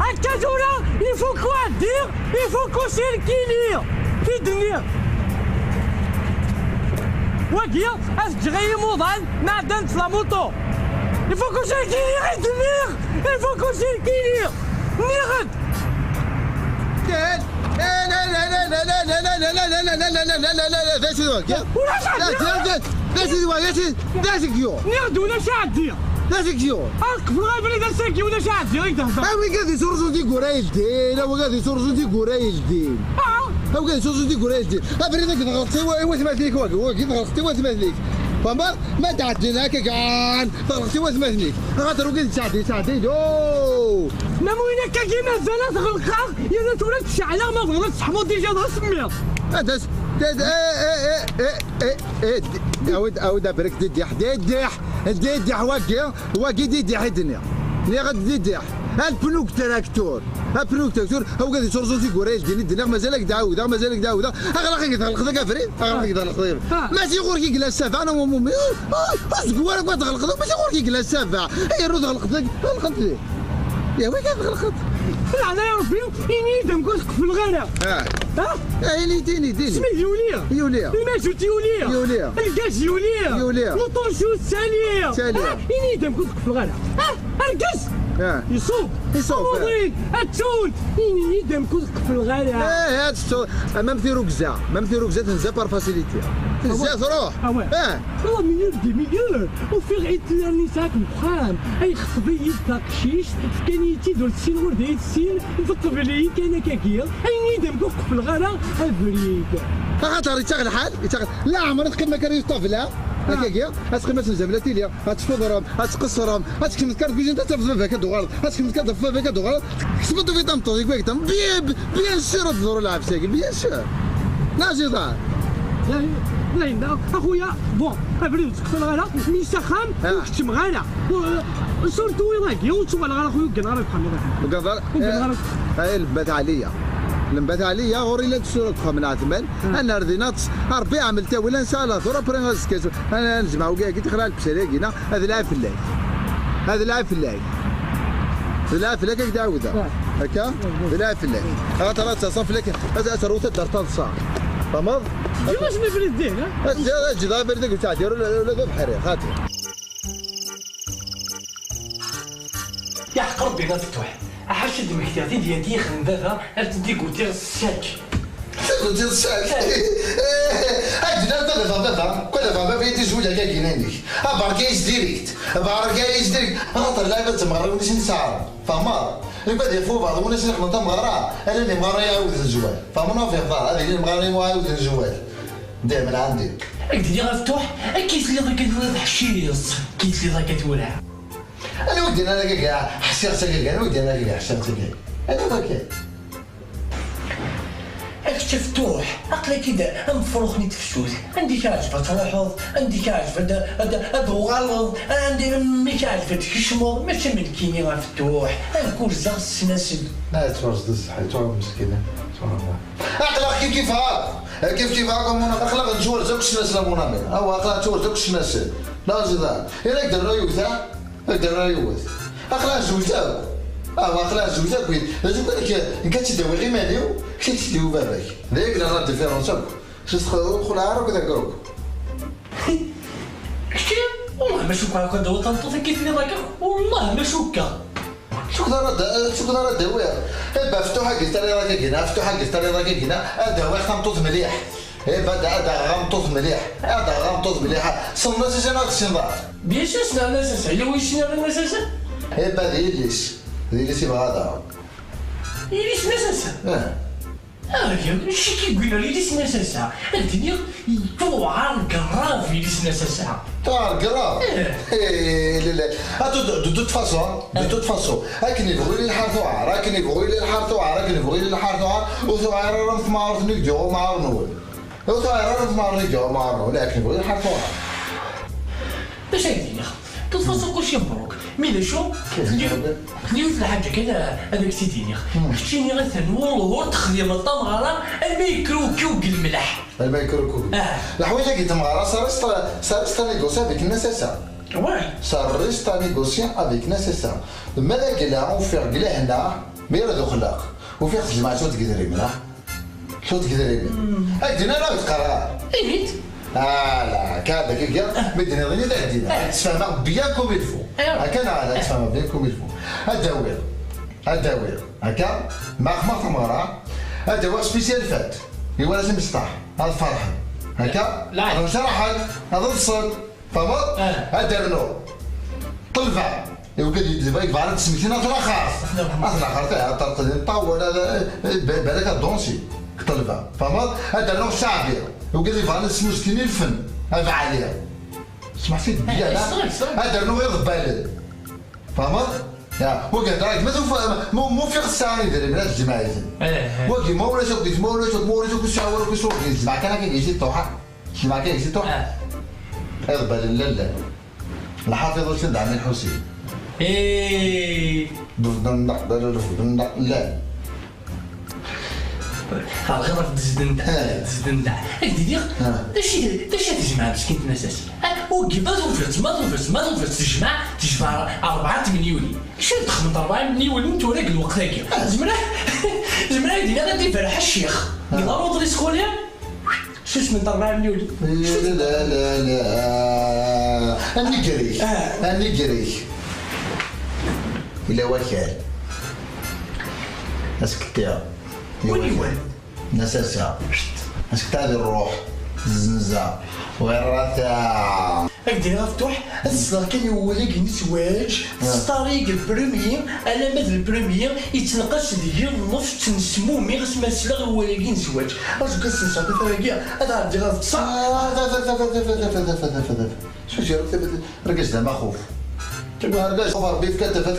Akka tura, ifuk uɛeddi, ifuk uselkili, i d-nniɣ. Wagi, ad ǧǧeɣ i yimuḍan, ma ɛeddant la moto. Ifuk uselkili, i d-nniɣ, ifuk uselkili, nniɣ-d. D acu d wagi? Ulac aɛeddi. D acu d wagi? D acu d wagi? Nniɣ-d ulac aɛeddi. D acu d wagi? Ad qefleɣ abrid ass-agi, ulac aɛeddi i d-hder. Awi ad isurẓu tiggura yeldin, awi ad isurẓu tiggura yeldin. Ah. Awi ad isurẓu tiggura yeldin. Abrid ad tɣelqeḍ i wa-, i watmaten-ik wagi, wagi tɣelqeḍ i watmaten-ik. Fahmeḍ? Ma tɛeddin akka kan, tɣelqeḍ i watmaten-ik. Axaṭer wagi d ttɛeddi, ttɛeddi, oh! Ma win akka-agi mazal ad ɣelqeɣ, yerna tura ad t-ceɛleɣ, ma bɣiḍ ad tseḥmuḍ dija d asemmiḍ. Ad as-, d-, d-, eh, eh, eh, eh, eh, eh, d-, awid, awid abrek d iddiḥ, d iddiḥ, d iddiḥ wagi, wagi d iddiḥ i d-nniɣ. Nniɣ-d d iddiḥ. Alpnuk traktur. Apnuk traktur, awid ad isurẓu tiggura yeldin i d-nniɣ, mazal ad k-d-ɛawdeɣ, mazal ad k-d-ɛawdeɣ. Aɣlaq i tɣelqeḍ a Gavri, aɣlaq i tɣelqeḍ a Gavri. Ah. Mačči ɣur-k i yella ssaba, ana umumi. Ur, ur, ur seg wara kwa tɣelqeḍ, mačči ɣur-k i yella ssaba. Ay, rnu tɣelqeḍ, tɣelqeḍ. Yehwa kan tɣelqeḍ. Laɛna ya Rebbi, ini-yi-d amkun tqefleɣ ara. Ah. Ah? Ah, ini-yi-d, ini-yi-d, ini-yi-d. Ssmid yuli. Yuli. Lmazut yuli. Yuli. Lgaz yuli. Yuli. Luṭunsi ur ttali. Ttali. Ah, ini-yi-d amkun tqefleɣ ara. Ah, argaz! Ah. Iṣub. Iṣub, ah. Awḍin, attunt, ini-yi-d amkun tqefleɣ ara. Eh, ad tettu-, mam tirugza, mam tirugza tenza par facilité. Tenza, ah ouais, truḥ. Ah ouais. Eh. Trois minutes, dix minutes. Ufiɣ Hitler-nni sɛa-t deg uxxam. Ay xfeḍ-iyi-d taqcict, fkan-iyi-tt-id ur tessin ur d ay tessin, teṭṭbel-iyi kan akkagi. Ayen i d-amkun qefleɣ ara abrid. Axaṭer yettaɣ lḥal, yettaɣ, la ɛmer teqqim akka di ṭṭabla, ah, akkagi, ad teqqim ad tenzam la tili, ad tfeḍrem, ad tqeṣṣrem, ad tekkem tkart kuzint, ad tafeḍ baba-k ad d-uɣaleḍ, ad tekkem tkart ɣef baba-k ad d-uɣaleḍ, teksbeḍ tufiḍ tameṭṭut-ik, wagi, bien, bien sûr ad teḍru lɛebsa-agi, bien sûr. Neɣ ziḍan. Dayen, dayen, a xuya, bon, abrid ur tt-qefleɣ ara, mi s axxam, ah, ur keččmeɣ ara. Surtout iḍ-agi, ur ttuɣaleɣ ara, a xuya, ur gganeɣ ara deg uxxam iḍ-agi. Ur gganeɣ ara. Eh, eh, lembat ɛliya. Lembat ɛliya, ɣur-i la d-sura deg uxxam n Ɛetman, ah, ad nerr din, ad tt-, Ṛebbi iɛmel tawila, nesɛa later, après azekka, ad nejmeɛ wagi-agi, texleɛ lebsar-agi, neɣ ad lɛib fell-ak. Ad lɛib fell-ak. D lɛib fell-ak ad k-d-ɛawdeɣ. Ah. Akka? Ah. D lɛib fell-ak. Axaṭer ad taseḍ fell-ak, ad, ad terrew taddart taḍsa. Tfehmeḍ? Ǧǧiɣ-asen abrid din, ha? Ad, ad ǧǧeɣ abrid deg ur ttɛeddi ara ula, ula d abeḥri, xaṭi. Yeḥq Rebbi a Fettuḥ. Aḥac ad d-mmektiɣ tidya-agi yexdem baba, ar d-igutiɣ ssek. Tagutiḍ sal. Ad d-naf baba, baba, baba. Kul baba, baba, yeddi zewǧ akka gina-inek. Ah, barka-yas direct. Barka-yas direct. Axaṭer lɛibad d temɣarin ur sin sɛa. Fehmeḍ? Yuba ad yaf ubeɛḍ win as-ixedmen tameɣra, ala lemɣara iɛawden zzwal. Fehmneɣ fiɣ ḍar, ad yili lemɣara iɛawden zzwal. Daymen ɛandi. Ak d-iniɣ a Ftuḥ, akka i telliḍ akka tura teḥciḍ, akka i telliḍ akka tura. Anwa i k-d-yennan akka ḥṣiɣ-tt akka, anwa i k-d-yennan akka ḥṣiɣ-tt akka? Anwa akka? Ak Ftuḥ, aql-ak-id am ufrux-nni n tefsut. Anda i k-iɛǧeb ad truḥeḍ, anda i k-iɛǧeb ad, ad, ad uɣaleḍ, anda mi k-iɛǧeb ad tkecmeḍ, mačči am nekkini a Ftuḥ. Nekk urzeɣ s ssnasel. Ah, yettwarez d zzḥ, yettwarez meskin, yettwarez. Aql-aɣ kif kif ha. Kif kif ha, comme on a, aql-aɣ nettwarez akk s ssnasel, a mon ami. Awa, aql-aɣ nettwarez akk s ssnasel. D aẓidan. Ira ak-d-rnu yiwet, ha? Ad d-rreɣ yiwet. Aql-aɣ zewǧ akk. Ah, aql-aɣ zewǧ akk. D acu kan, nekk, nekk ad tt-id-awiɣ iman-iw, kečč ad tt-id-yawi baba-k. D ayagi i yellan la différence akk. Ur xelɛeɣ ara akk d agruk. Kečč, wellah ma cukkeɣ akk ad d-tawiḍ tameṭṭut akka i tenniḍ akka, wellah ma cukkeɣ. Cukkeɣ ara d-, cukkeɣ ara d-awiɣ. Eh, ba, ftuḥ-agi tariḍ akka gina, ftuḥ-agi tariḍ akka gina, ad d-awiɣ tameṭṭut mliḥ. Eh, ba, ad d-aɣeɣ tameṭṭut mliḥ, ad d-aɣeɣ tameṭṭut mliḥ. Tessneḍ-as i sin ad tessneḍ. Bien sûr, ssneɣ Nasasa. Yella win yessnen Nasasa? Eh, ba, d yelli-s. D yelli-s i bɣa ad aɣeɣ. Yelli-s n Nasasa? Eh. Ah, acu i k-yewwin ar yelli-s n Nasasa? Ad d-iniɣ, tuɛer grave yelli-s n Nasasa. Tuɛer grave? Eh. Eh, la, la. Ah, de, de, de toute façon, de toute façon, akken yebɣu yili lḥal tuɛer, akken yebɣu yili lḥal tuɛer, akken yebɣu yili lḥal tuɛer, ur tuɛer ara am temɛart-nni i yuɣ umɛar-nwen. Ur tuɛer ara am temɛart-nni i yuɣ umɛar-nwen, akken yebɣu yili lḥal tuɛer. D acu ay d-iniɣ? De toute façon, kulci mebruk. Mi d acu? Yiwet n lḥaǧa kan, eh, ad ak-tt-id-iniɣ. Keččini atan ur, ur texdimeḍ tameɣra almi yekker ukki-w deg lemleḥ. Alma yekker ukki-w. Ah. Leḥwayeǧ-agi n tmeɣra, ça reste, ça reste à négocier avec Nasasa. Ouais. Ça reste à négocier avec Nasasa. Ma d agla, ufiɣ deg lehna, mi ara d uxlaq. Ufiɣ tejmaɛt-tt deg idrimen, ah. Tlul deg idrimen. Ad d-iniɣ ad teqqar. Init. Ah, la, kan d akka, mi d-nniɣ init ad d-iniɣ. Ad ttfahmeɣ bien comme il faut. Akka neɣ ala, ad ttfahmeɣ bien comme il faut. Ad d-awiɣ, ad d-awiɣ, akka, ma xma tameɣra, ad d-awiɣ spécial fat. I warrac imecṭaḥ, ad ferḥen. Akka, ad ncerḥen, ad ḍsen. Tfehmeḍ? Ah. Ad d-rnuɣ ṭṭelba. Iwqed yebɣa ad d-smektin at laxert. At laxert, eh, ṭṭerqed n ṭawal, eh, eh, ba-, balak ad dansi. Ṭṭelba. Tfehmeḍ? Ad d-rnuɣ ccaɛbi. Iwqed yebɣa ad d-smektin i lfen. Abeɛli. Smeḥ-it-id. Eh, biyala. Ad d-rnuɣ iḍebbalen. Tfehmeḍ? Ya, wagi, ma tufa-, ma, ma ufiɣ ssaɛa idrimen, ad jemɛiten. Eh, eh. Wagi, ma ulac akk, ma ulac akk, ma ulac akk, ssaɛa wala akk, ssaɛa wala akk, jemɛ kan akka, yejdi ṭuḥa. Jemɛ kan, yejdi ṭuḥa. Eh. Iḍebbalen llan. Lḥafiḍ Usen d Ɛmi Lḥusin. Eh. Dufden daq, dala dufden daq, llan. Ɣer ɣef dzden da, dzden da. Ak d-iniɣ, d acu i, d acu i tejmeɛ meskint n asas? Ah, ugim, ma tufiḍ, ma tufiḍ, ma tufiḍ, tejmeɛ, tejmeɛ rebɛa n tmenyulin. Acu i d-texdmeḍ rebɛa n tmenyulin tura deg lweqt-agi? Zemreɣ, zemreɣ ad d-iniɣ ad d-iberreḥ ccix. Deg ḍaruḍ iskulya? Susmen rebɛa n tmenyulin. La, la, la, la. Anigrik. Ah. Anigrik. Ila wakal. Asekti. Win iwan? Nasasa. Asekti di ṛṛuḥ. Zzenza. Werrata. Ak d-iniɣ a Ftuḥ, ad sleɣ kan i wawal-agi n zzwaǧ, tesṭarig le premier, alamma d le premier, yettneqqas deg-i nnefs, ttnesmumiɣ asmi ad sleɣ i wawal-agi n zzwaǧ. Azekka ad ssenseɣ tafat-agi, ad ɛeddiɣ ad ṭṭseɣ. Susi, argaz d amaxuf. Argaz, xuf Ṛebbi, yefka tafat,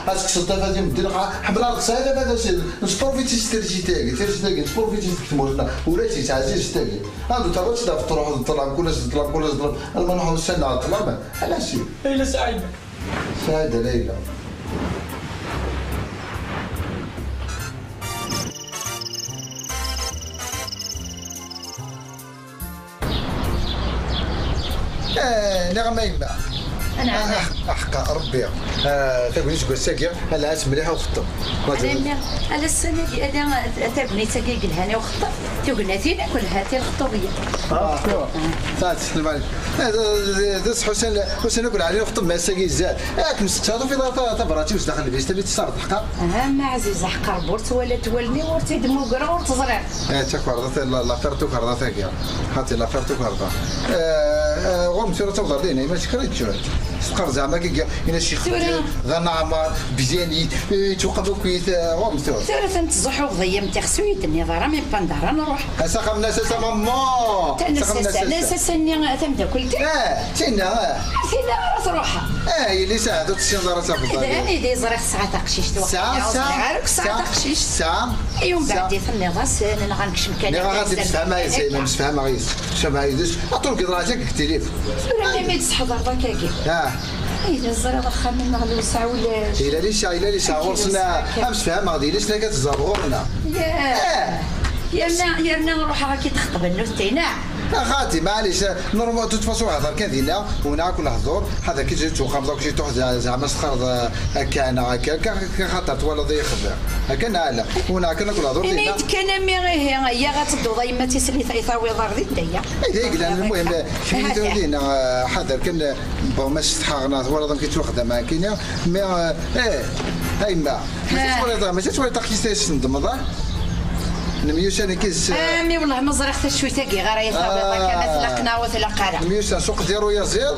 ad tekkseḍ tafat i medden, ḥemmleɣ ad tesɛiḍ tafat, nesprofiti s trisiti-agi, trisiti-agi, nesprofiti deg tmurt-nneɣ, ulac, yettɛezziz s tagi. Anda ur terwiḍ, ad truḥeḍ d ṭṭlam, kul ass d ṭṭlam, kul ass d ṭṭlam, alma nruḥ ussan-nneɣ d ṭṭlam, ala si. Layla Saɛida. Saɛida Layla. Eh, niɣ ma yemma. Anɛam. Ah, ah, aḥeqqa, Ṛebbi. Ah, tagnit seg wass-agi, ala ass mliḥ uxeṭṭeb. Ala mmi, ala ssana-agi, ala tagnit-agi yelhan i uxeṭṭeb, tugnatin akk lhant i lxeṭṭubiya. Ah, ah. Saɛet, sslam ɛlikum. Eh, d, d, d, d, Ḥusen, Ḥusen akk lɛali uxeṭṭeb, ma ass-agi izad. Eh, ad kem-steqsiɣ, tufiḍ ara ta-, tabrat-iw sdaxel lbista, mi tt-tesserḍ, ḥqa? Aha, ma ɛziz, ḥeqq Ṛebbi, ur tt-twalaḍ wallen-iw, ur tt-id-mmugreɣ, ur tt-ẓriɣ. Eh, d takerḍa, la, l'affaire tukerḍa-tagi. Xaṭi, l'affaire tukerḍa. Eh, eh, ɣur-m tura d taweḍ ar dina, ma tekra d-ǧǧunt. Teqqar zeɛma kiki, ina Ccix Tura. Bzir, d anaɛmar, bzyanit, eh, yettwaqam akk-it, eh, ɣur-m tura. Tura tanteẓuḥuɣ d ayyam tixsi ur yi-d-tenniḍ ara, mi panda ara nruḥ. Ass axxam-nni, ass axxam-nni. Tanessasa, tanessasa-nni tameddakelt. Eh, tinna, eh. Tinna ara truḥ. Eh, yelli saɛet ur tessineḍ ara tafeḍ. D ani di ẓriɣ tesɛa taqcict. Tesɛa, tesɛa. Ur tesɛa ara tesɛa taqcict. Tesɛa. I umbeɛd i tenniḍ-as, eh, neɣ ad nekcem kan. Nniɣ-as ad d-msefhameɣ yis-s, msefhameɣ yis-s. Msefhameɣ yis-s. Aṭul deg ḍrati deg tilif. Tura imi d-teḥḍer wakagi. Ah. Ay, d ẓriɣ axxam-nneɣ lewseɛ ulac. Ila liseɛ, ila liseɛ ɣur-sen, ah, amsefham ɣer d yelli-s, akka tẓer ɣur-neɣ. Yah. Eh. Yerna, yerna ruḥeɣ akka txeṭben nutni, neɣ? Ah, xati, maɛlic, normal, de toute façon, hḍer kan dinna, وناكل هضور، هذا كي جيت وخمضة وكي تروح زع-، زعما استخرج، آه، هكا أنا هكا، هكا، هكا خاطر تولد يخبر. هكا نعلم. وناكل ناكل هضور دينا. Kan a mmi, ihi, ya ɣa tedduḍ a yemma tislit ay tawiḍ ar di ddaya. Ay, d ay yellan, المهم، كي تولينا، آه، حذر كان، bon، ما استحقنا، ولا ضم كي توخذ ما كينا، mais، آه، إيه، هاي ما. ماشي ها. تولي، ماشي تولي تاكسي ستيشن دمضة. Nemyussan-agi s- Ami, wellah ma ẓriɣ tacuyt-agi ɣer ay tawiḍ akka, ma tlaq neɣ ur tlaq ara. Nemyussan s uqdir uyaziḍ.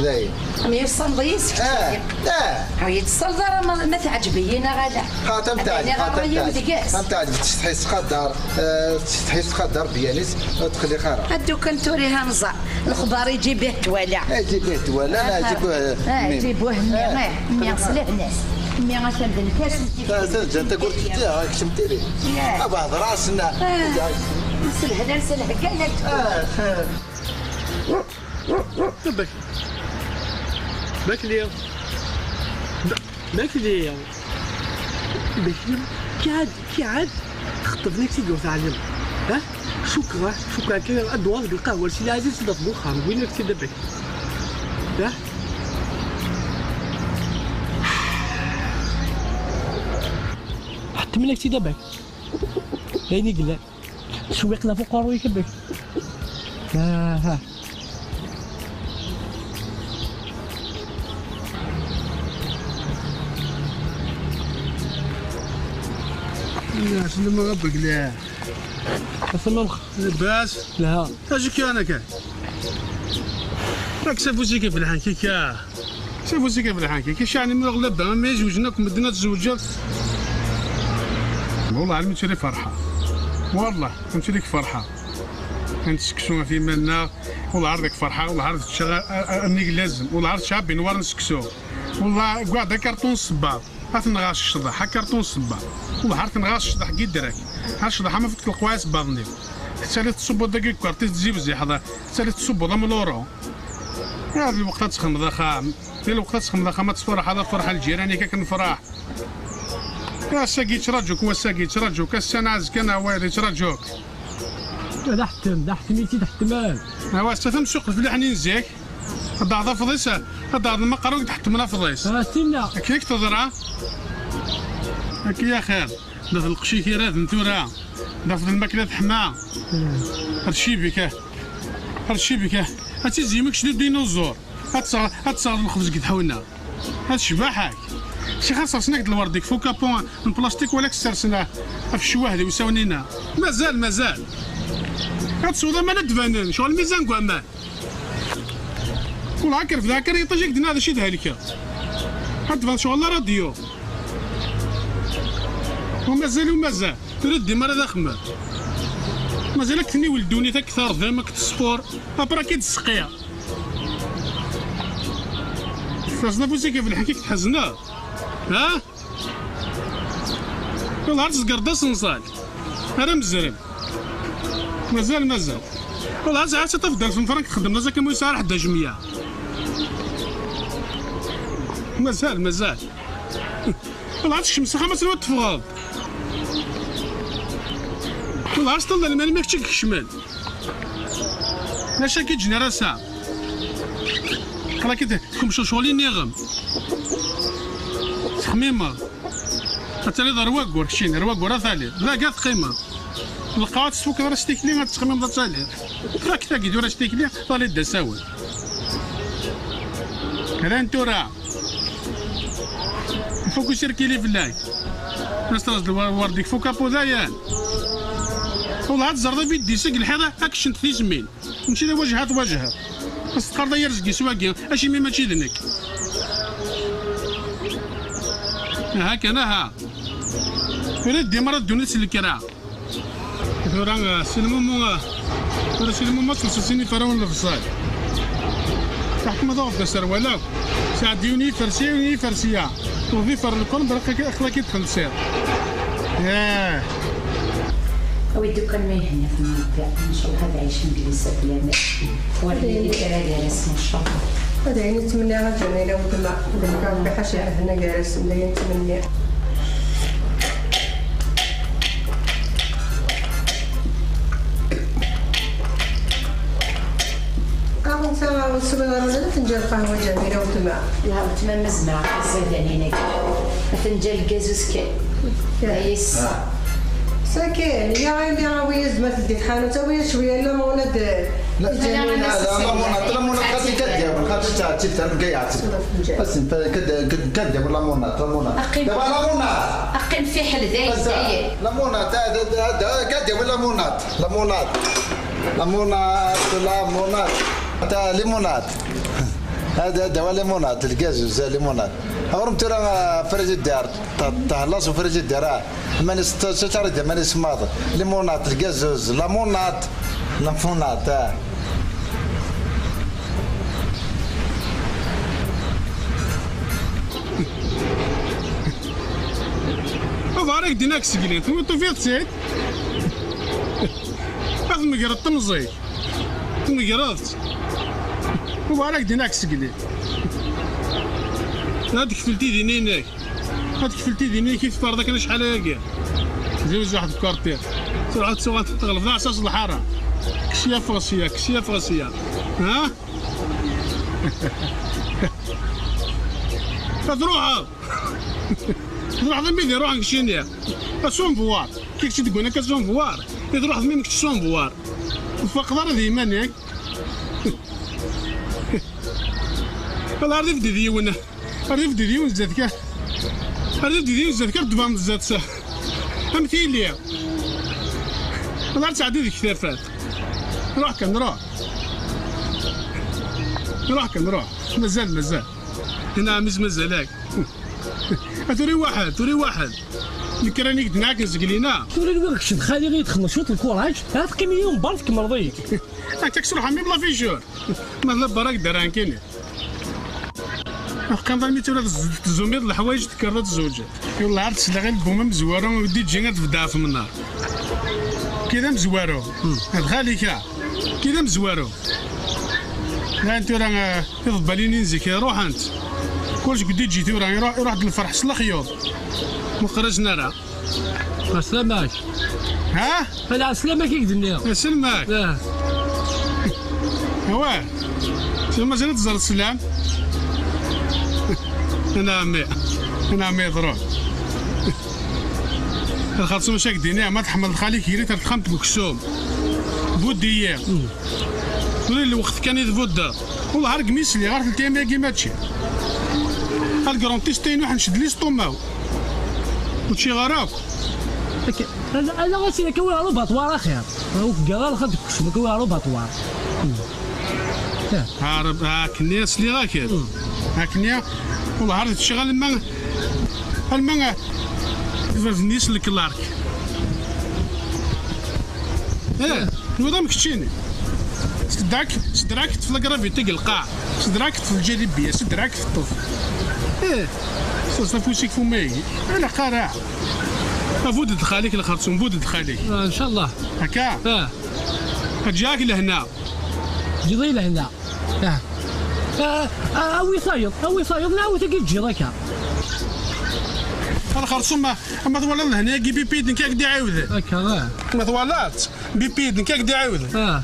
Dayen. Myussaneḍ yis-s. Ah, ah. Ur yi-d-tessaleḍ ara ma, ma teɛǧeb-iyi neɣ ala. Ha, tam teɛǧeb, ha, tam teɛǧeb. Tam teɛǧeb, tsetḥi s tqaddar, eh, tsetḥi s tqaddar byanis, ur tqelliq ara. Ad d-ukan tura ihi ad nẓer. Lexbar iǧib-it twala. Iǧib it twala, la, iǧib, eh, ah, mim. Iǧib-it mim, eh, mim s lehna-s. Mim atan d lkas. Ta-, ta-, ǧǧan takurt kti, ha, kcem tiri. Aba hḍer-asen. S lehna, s lehna. Ah, ah. Bak-, bakli. Ba-, bakli. Bakli. Kiɛad, kiɛad. Txeṭṭeb-nni-k-id ur teɛlim. Ha? Cukkeɣ, cukkeɣ akka ad d-uɣaleɣ deg lqahwa s lɛaziz d ɣef uxxam. Win-ak-tt-id a Bakli. Ha? Ḥettmen-ak-tt-id a Bakli. D ayen i yellan. Cewwiq la fuq uqerruy-ik a Bakli. Aha. Aslama a Bakli. Aslama. Labas? Lha. Acu kan akka? Rak s afus-ik ifelḥen kika. S afus-ik ifelḥen kika. Kika, ɛni ma ɣlaba, ma izewǧen akk medden ad tzewǧeḍ? Wallah, ɛni ttili ferḥeɣ. Wallah, ttili ferḥeɣ. Ad nseksu ɣef iman-nneɣ. Wallah, ar dak ferḥeɣ, wallah, ar teččeɣ a, a, a, nnig lazem. Wallah, ar tecɛab inwar n seksu. Wallah, gwaɛd akarṭun ṣṣebbaḍ. Ad t-nɣac ccḍeḥ, akarṭun ṣṣebbaḍ. Wallah, ar t-nɣac ccḍeḥ gidrak. Ar ccḍeḥ ama fukk lqwaɛ isebbaḍen-iw. Tettali tṣubbuḍ dagi deg ukerṭi, tezzibziḥeḍ. Tettali tṣubbuḍ am l'euro. Ar lweqt ad txedmeḍ axxam. Di lweqt ad txedmeḍ axxam, ad tefreḥ, ad afreḥ a lǧiran-ik akken nefreḥ. Ass-agi yettraǧu-k, wass-agi yettraǧu-k, ass-a neɣ azekka neɣ wayeḍ yettraǧu-k. D aḥettem, d aḥettem i tt-id-ḥettmen. Awa, ass-a tamsuqt fell-aḥnin zik. Ad d-taɣeḍ afḍis, ad d-taɣeḍ lmaqar ur d-ḥettmen afḍis. Ah, tinna. Akken i k-teḍra. Akka ya xir. Daf lqecc-ik irad n tura. Daf lmakla teḥma. Hmm. Ar ccibik, ah. Ar ccibik, ah. Ad tizim kečč d udinuẓur. Ad tesseɣ-, ad tesseɣ lxebz deg tḥuna. Ad tecbaḥ-ak. Sixir sersen-ak-d lwerd deg fukapu n plastik wala k-sersen ɣef ccwah d iwsawen-ina. Mazal, mazal. Ad tesweḍ aman ad d-banen, ccɣel mizan deg waman. Ur ɛakar fed ɛakar yiṭij i k-d-nniɣ d acu i d-helkeɣ. Ad d-baneḍ ccɣel la radio. Umazal, umazal. Tura d-dim ara d axemmem. Mazal ad k-tniwel ddunit, ad k-terḍem, ad k-tesfur. Après ad k-id-tesqiɣ. Tferseḍ afus-ik ɣef lḥak-ik tḥezneḍ. Ha? Wellah ar tzegreḍ asenṣal. Ara mezrem. Mazal, mazal. Wellah ar sɛiɣ tafeddalt n frank txeddmeḍ ass akken ma yesɛa ḥedd ajemya. Mazal, mazal. Wellah ar tekcem s axxam ad tefɣeḍ. Wellah ar s-talleḍ lmal mi kečč i ikecmen. Maca ki ǧnarasa. Xalak kum ccɣel i nniɣem. Texmimeḍ. Ad taliḍ ar waggur, keččini, ar waggur ad taliḍ. Dagi ad teqqimeḍ. Lqaɛa ad tfukkeḍ ara s tikli, ad teqqimeḍ ad taliḍ. Fak tagi tura s tikli, taliḍ d asawen. Rran tura. Ifuk usirkili fell-ak. Ad s-terẓ lwer-, lwerdi ifuk apudayan. Wellah ad teẓreḍ abidis-agi lḥiḍ ad keččent tizmin. Mačči d awajha twajha. As teqqareḍ ay arezg-is wagi, acimi mačči d nekk? Aha kan, aha. Ur d-imra ddunit s lekra. Tura, eh, si lmumu, eh, tura si lmumu ad telseḍ sin iferrawen n lebṣel. Teḥkumeḍ uɣef d aserwal akk. Sɛeddi yiwen yifer sya, yiwen yifer sya. Tuɣeḍ ifer lkun, aql-ak, aql-ak i txelsiḍ. Eh. Awi-d ukan ma ihenna-ten Rebbi, ncallah ad ɛicen deg lisat laman. Ur yelli kra gar-asen, ncallah. Ad ayen i ttmenniɣ a Ǧamila weltma, d nekk Rebbi ḥaca lehna gar-asen, d ayen ttmenniɣ. Aɣ nta ur teswiḍ ara ula d afenǧal n lqahwa Ǧamila weltma. Weltma ma zemreɣ tiẓidanin-agi. Afenǧal n gazuz kan. Kan. Ay, yes. Ah. Sakin, ya ɛini, awi-yas ma teldi tḥanut, awi-yas cwiya n lamunat. La, la, la, la, lamunat, lamunat, xaṭi, kad yawen, xaṭi, ttɛettib, ttɛettib, kad yawen, lamunat, lamunat. Aqim. Daba lamunat. Aqim fiḥel, dayen, dayen. Lamunat, da, da, da, da, kad yawen lamunat, lamunat. Lamunat, lamunat. Ta limunat. Hada, dawa limunat, lgazuz, limunat. Ɣrum tura, ah, frigidaire, ta-, tahlas ufrigidaire, ah. Mani s-, s-, s-, s-, mani smaḍ. Limunat, lgazuz, lamunat. Lamunat, ah. Ubarak din ak seglen, tu-, tufiḍ-tt-id? Ad megreḍ temẓi. Tmegreḍ-tt. Ubarak din ak seglen. Ad kfel tidin-inek. Ad kfel tidin-inek i tferḍ akken acḥal ayagi. Ziwez waḥed kwarti. Truḥ ad tuɣal teɣleb d aɛessas n lḥara. Kkes ya ffeɣ sya, kkes ya ffeɣ sya. Ha? Ad truḥeḍ. Ad truḥeḍ am wid iruḥen keččini. Asunvuar. Kik si deg-wen akka asunvuar. I truḥeḍ mi nekk asunvuar. Ur tfaqeḍ ara d yiman-ik. Wala ar d ibdid yiwen. Ar d ibdid yiwen zdat kan. Ar d ibdid yiwen zdat kan, ddban zdat. Am tili. Wala ar tɛeddi deg tafat. Ruḥ kan, ruḥ. Ruḥ kan, ruḥ. Mazal, mazal. Hna, mis mazal-ak. A tura i waḥed, tura i waḥed. Nekk rani deg-neɣ akken zgelina. Tura nwiɣ kečč d xali i txedmeḍ cwiṭ lkuraj, ha teqqim-iyi umbar tkemmleḍ-iyi. Akka ksruḥ a mim la figure. Ma tella barak dara nekkini. Aḥeqqan d almi tura tez-, tezzumiḍ leḥwayeǧ tekkreḍ ad tzewǧeḍ. Yullah ar tesleɣ i lbum amezwaru u D J ad tbeddeɛ temnar. Kid amezwaru. Hmm. D xali-k, a. Kid amezwaru. Dayen tura, eh, tiḍebbalin n zik ruḥent. Kullec deg D J tura, iruḥ, iruḥ-d lferḥ s lexyuḍ. Ur qrizen ara. Ɛeslama-k. Ha? Ala ɛeslama-k i k-d-nniɣ. Ɛeslama-k? Ah. Awah. Sima mazal ad teẓreḍ sslam. Ana ɛemmi. Ana ɛemmi yeḍrun. Lxerṣum acu ak-d-iniɣ, ma tḥemmleḍ xali-k, gri-t ar texxamt n uksum. Buddi-yi. Mm. Tura lweqt kan i tbuddeḍ. Wellah ar gmi sliɣ ar teltayam-agi mačči. Ar grantist-inu ḥennec-d listumaw. Ur ččiɣ ara akk. Akka, ala, ala ɣas akka wi ar ubaṭwar axir. Ur teggaḍ ara lxaṭ deg uksum, akka wi ar ubaṭwar. Hmm. Ah. Ar, akken i sliɣ akk. Hmm. Akken i, wellah ar teččiɣ alma, alma, bab-nni s leklark. Eh, nwiḍ am keččini. Sedrak, sedrak teṭṭef la gravité deg lqaɛ. Sedrak teṭṭef lǧazibiya, sedrak teṭṭef. Eh, s afus-ik f umayeg. Ala qara. Abudd d xali-k lxerṣum, budd d xali-k. Ah, ncallah. Akka? Ah. Ad ǧǧeɣ-ak lehna. Ǧǧiḍ-iyi lehna. Ah. Ah, ah, awi tayeḍ, awi tayeḍ, neɣ awi tagi ǧǧiḍ akka. A lxerṣum, ma, ma twalaḍ lehna-agi, Bipi, d nekk ak-d-iɛiwden. Akka, ah. Ma twalaḍ-tt, Bipi, d nekk ak-d-iɛiwden. Ah.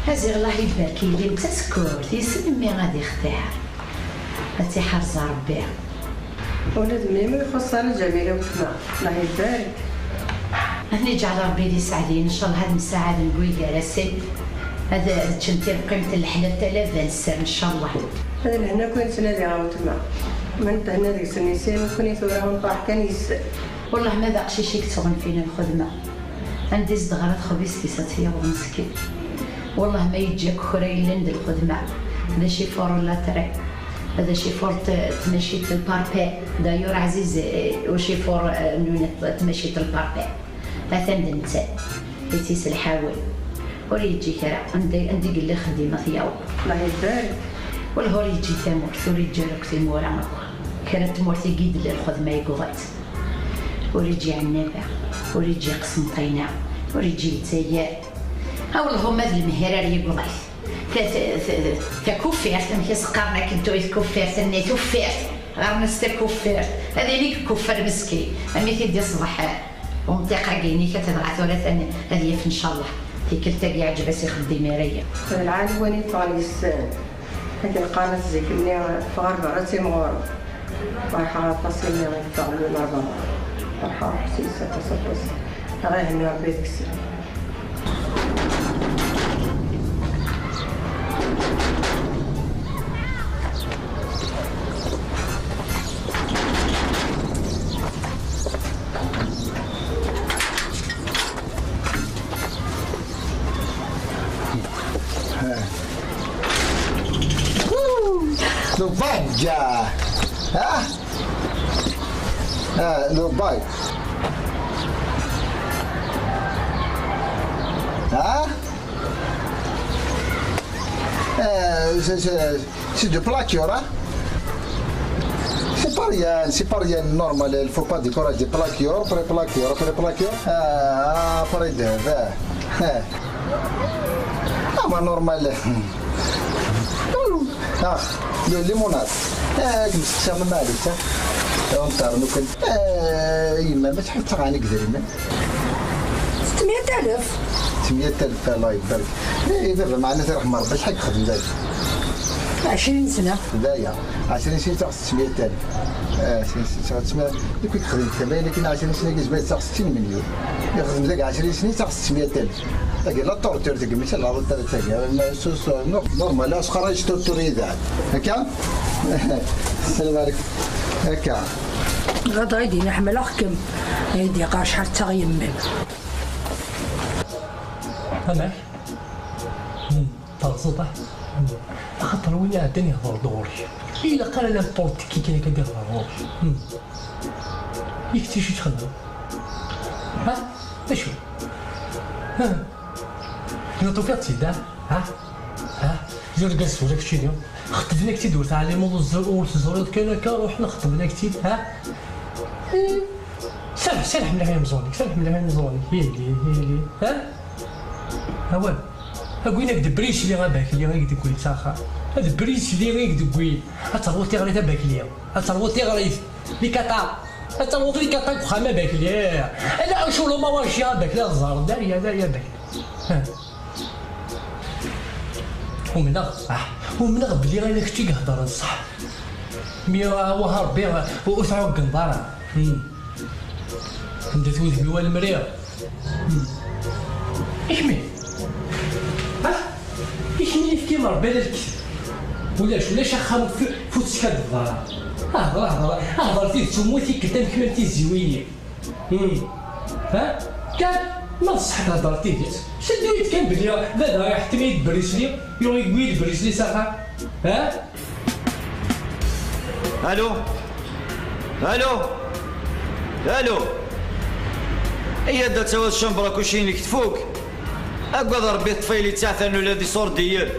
Aziɣ, Allah ibarek, yelli d tasekkurt, yessen mmi ad ixtiṛ. Ad tt-iḥrez Ṛebbi. Ula d mmi ur ixuṣṣ ara Ǧamila weltma. Allah ibarek. Ad ten-iǧɛel Ṛebbi d iseɛdiyen, ncallah ad msaɛaden deg wigar-asen. Ad, ad ččen tirqimt n leḥlal talaba n sser, ncallah. Ad lehna akk i nettnadi a weltma. Ma nethenna deg-sen i sin, nekkni tura ur nefṛeḥ kan yes-sen. Wellah ma d aqcic i yettɣunfin lxedma. Anda i zedɣeɣ ara texbizt-is ad tt-yaweḍ meskin. Wellah ma yeǧǧa akk kra yellan d lxedma. D acifur n latri. D acifur n t-, tmacint n parpet. D'ailleurs ɛziz, eh, ucifur, eh, n tmacint n parpet. Atan d netta i tt-iselḥawen. Ur yeǧǧi kra. Anda, anda i yella ixeddim ad t-yaweḍ. Allah ibarek. Wellah ur yeǧǧi tamurt, ur yeǧǧi ara akk timura akk. Kra n tmurt i yella lxedma yewweḍ-itt. Ur iǧi ɛennaba, ur iǧi qsenṭina, ur iǧi lezzayer. Awelɣu ma d lemhir ar yegḍayt. Ta-, ta-, ta-, takuffirt, amek i s-qqaren akken tura tkuffirt-nni, tuffirt, ɣer-nes takuffirt, ad inig kuffer meskin, am i t-id-iṣbeḥ umtiq-agi-inek, ata dɣa tura atan ad yaf ncallah, tikkelt-agi iɛǧeb-as ixeddim ara-ya. D lɛali win yeffɣen yes-sen. Akken qqaren-as zik-nni, ffeɣ ar berra d timɣurin. Ferḥeɣ aṭas imi i yeffeɣ lmim ar berra. Ferḥeɣ aṭas yes-s, aṭas, aṭas. Dɣa ihenni Rebbi deg-sen. Lubaj. Ah? Ah, lubaj. Ah? Eh, c'est, c'est, c'est de plaqueur, hein? C'est pas rien, c'est pas rien normal. Il faut pas décourager plaqueur, après plaqueur, après plaqueur. Ah, après de, de. Ah, ma normal. Ah, le limonade. Ah, كنت تسمى مالك، ها؟ انت رنوك. Ah, يما ما تحب تغاني قدر من. ستمية ألف. ستمية ألف، الله يبارك. إيه، دابا معناتها رحمة ربي، شحال كتخدم دابا؟ عشرين سنة. دايا، عشرين سنة تاخذ ستمية ألف. آه، عشرين سنة تاخذ ستمية، يكون تخدم كمان، لكن عشرين سنة كيجمع تاخذ ستين مليون. يخدم داك عشرين سنة تاخذ ستمية ألف. هاكي لا طورتور تاكي، ماشي لا طورتور تاكي. ما سو-، سو-، نور-، نورمال، لا سخرة يشتو التوريدات. هكا؟ السلام عليكم. هكا. غدا يدينا حمل أخكم. يدي قاش حتى يمم. أنا؟ مم. تغزط، أه؟ مم. أخاطر وين عداني يهضر دغوري. إلا قال أنا بورت كي كان كان يهضر دغوري. مم. يكتي شي تخدم. ها؟ أشو؟ ها؟ أنا توفيق سيدا. ها؟ ها؟ جرجس ولا كشينيو. خطبنا كتير دور تعليم وزور وزور كان كان روحنا خطبنا كتير. ها؟ إيه. سامح، سامح مليح يا مزونيك، سامح مليح يا مزونيك. هي لي، هي لي. ها؟ هاوان. أقول لك دبريش لي غاباك لي غيك دقوي تاخا. هذا بريش لي غيك دقوي. أتروتي غريت أباك لي. أتروتي غريت. لي كاتا. أتروتي لي كاتا وخا ما باك لي. أنا أشو لو ما واش يا باك لي الزهر. داري، داري يا باك. ها. ومنغ، آه، ومنغ بلي غير كتشي يهضر الصح. مي راه واه ربي، آه، وتعوق نظارة. مم. عندك وجهي والمريض. مم. إحمي. ها؟ إحمي يفكي مربي للكتب. ولاش، ولاش أخا فوت شكاد الظهر. أهضر، أهضر، أهضر تيد سموتي كتاب كمان تيزيويني. مم. ها؟ كان ما بصح تهضر تيدت. شدو يد كان بلي بابا يحكم يد بريسلي، يروح يقول يد بريسلي ساخا. ها؟ الو؟ الو؟ الو؟ ايا دا تاوى الشمبرا كلشي ينك تفوك. اقعد ربي الطفيلي تاع ثانو الذي صور ديال.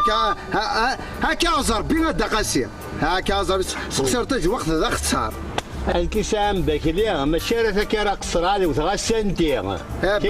Akka, ha, ha, akka aẓerbi a Dda Qasi. Akka aẓerbi, s-, seqsiɣ-t lweqt d axeṣṣar. Amek i sɛan bakli, mačči ara takka ara qeṣṣreɣ ad wteɣ asanti. Eh,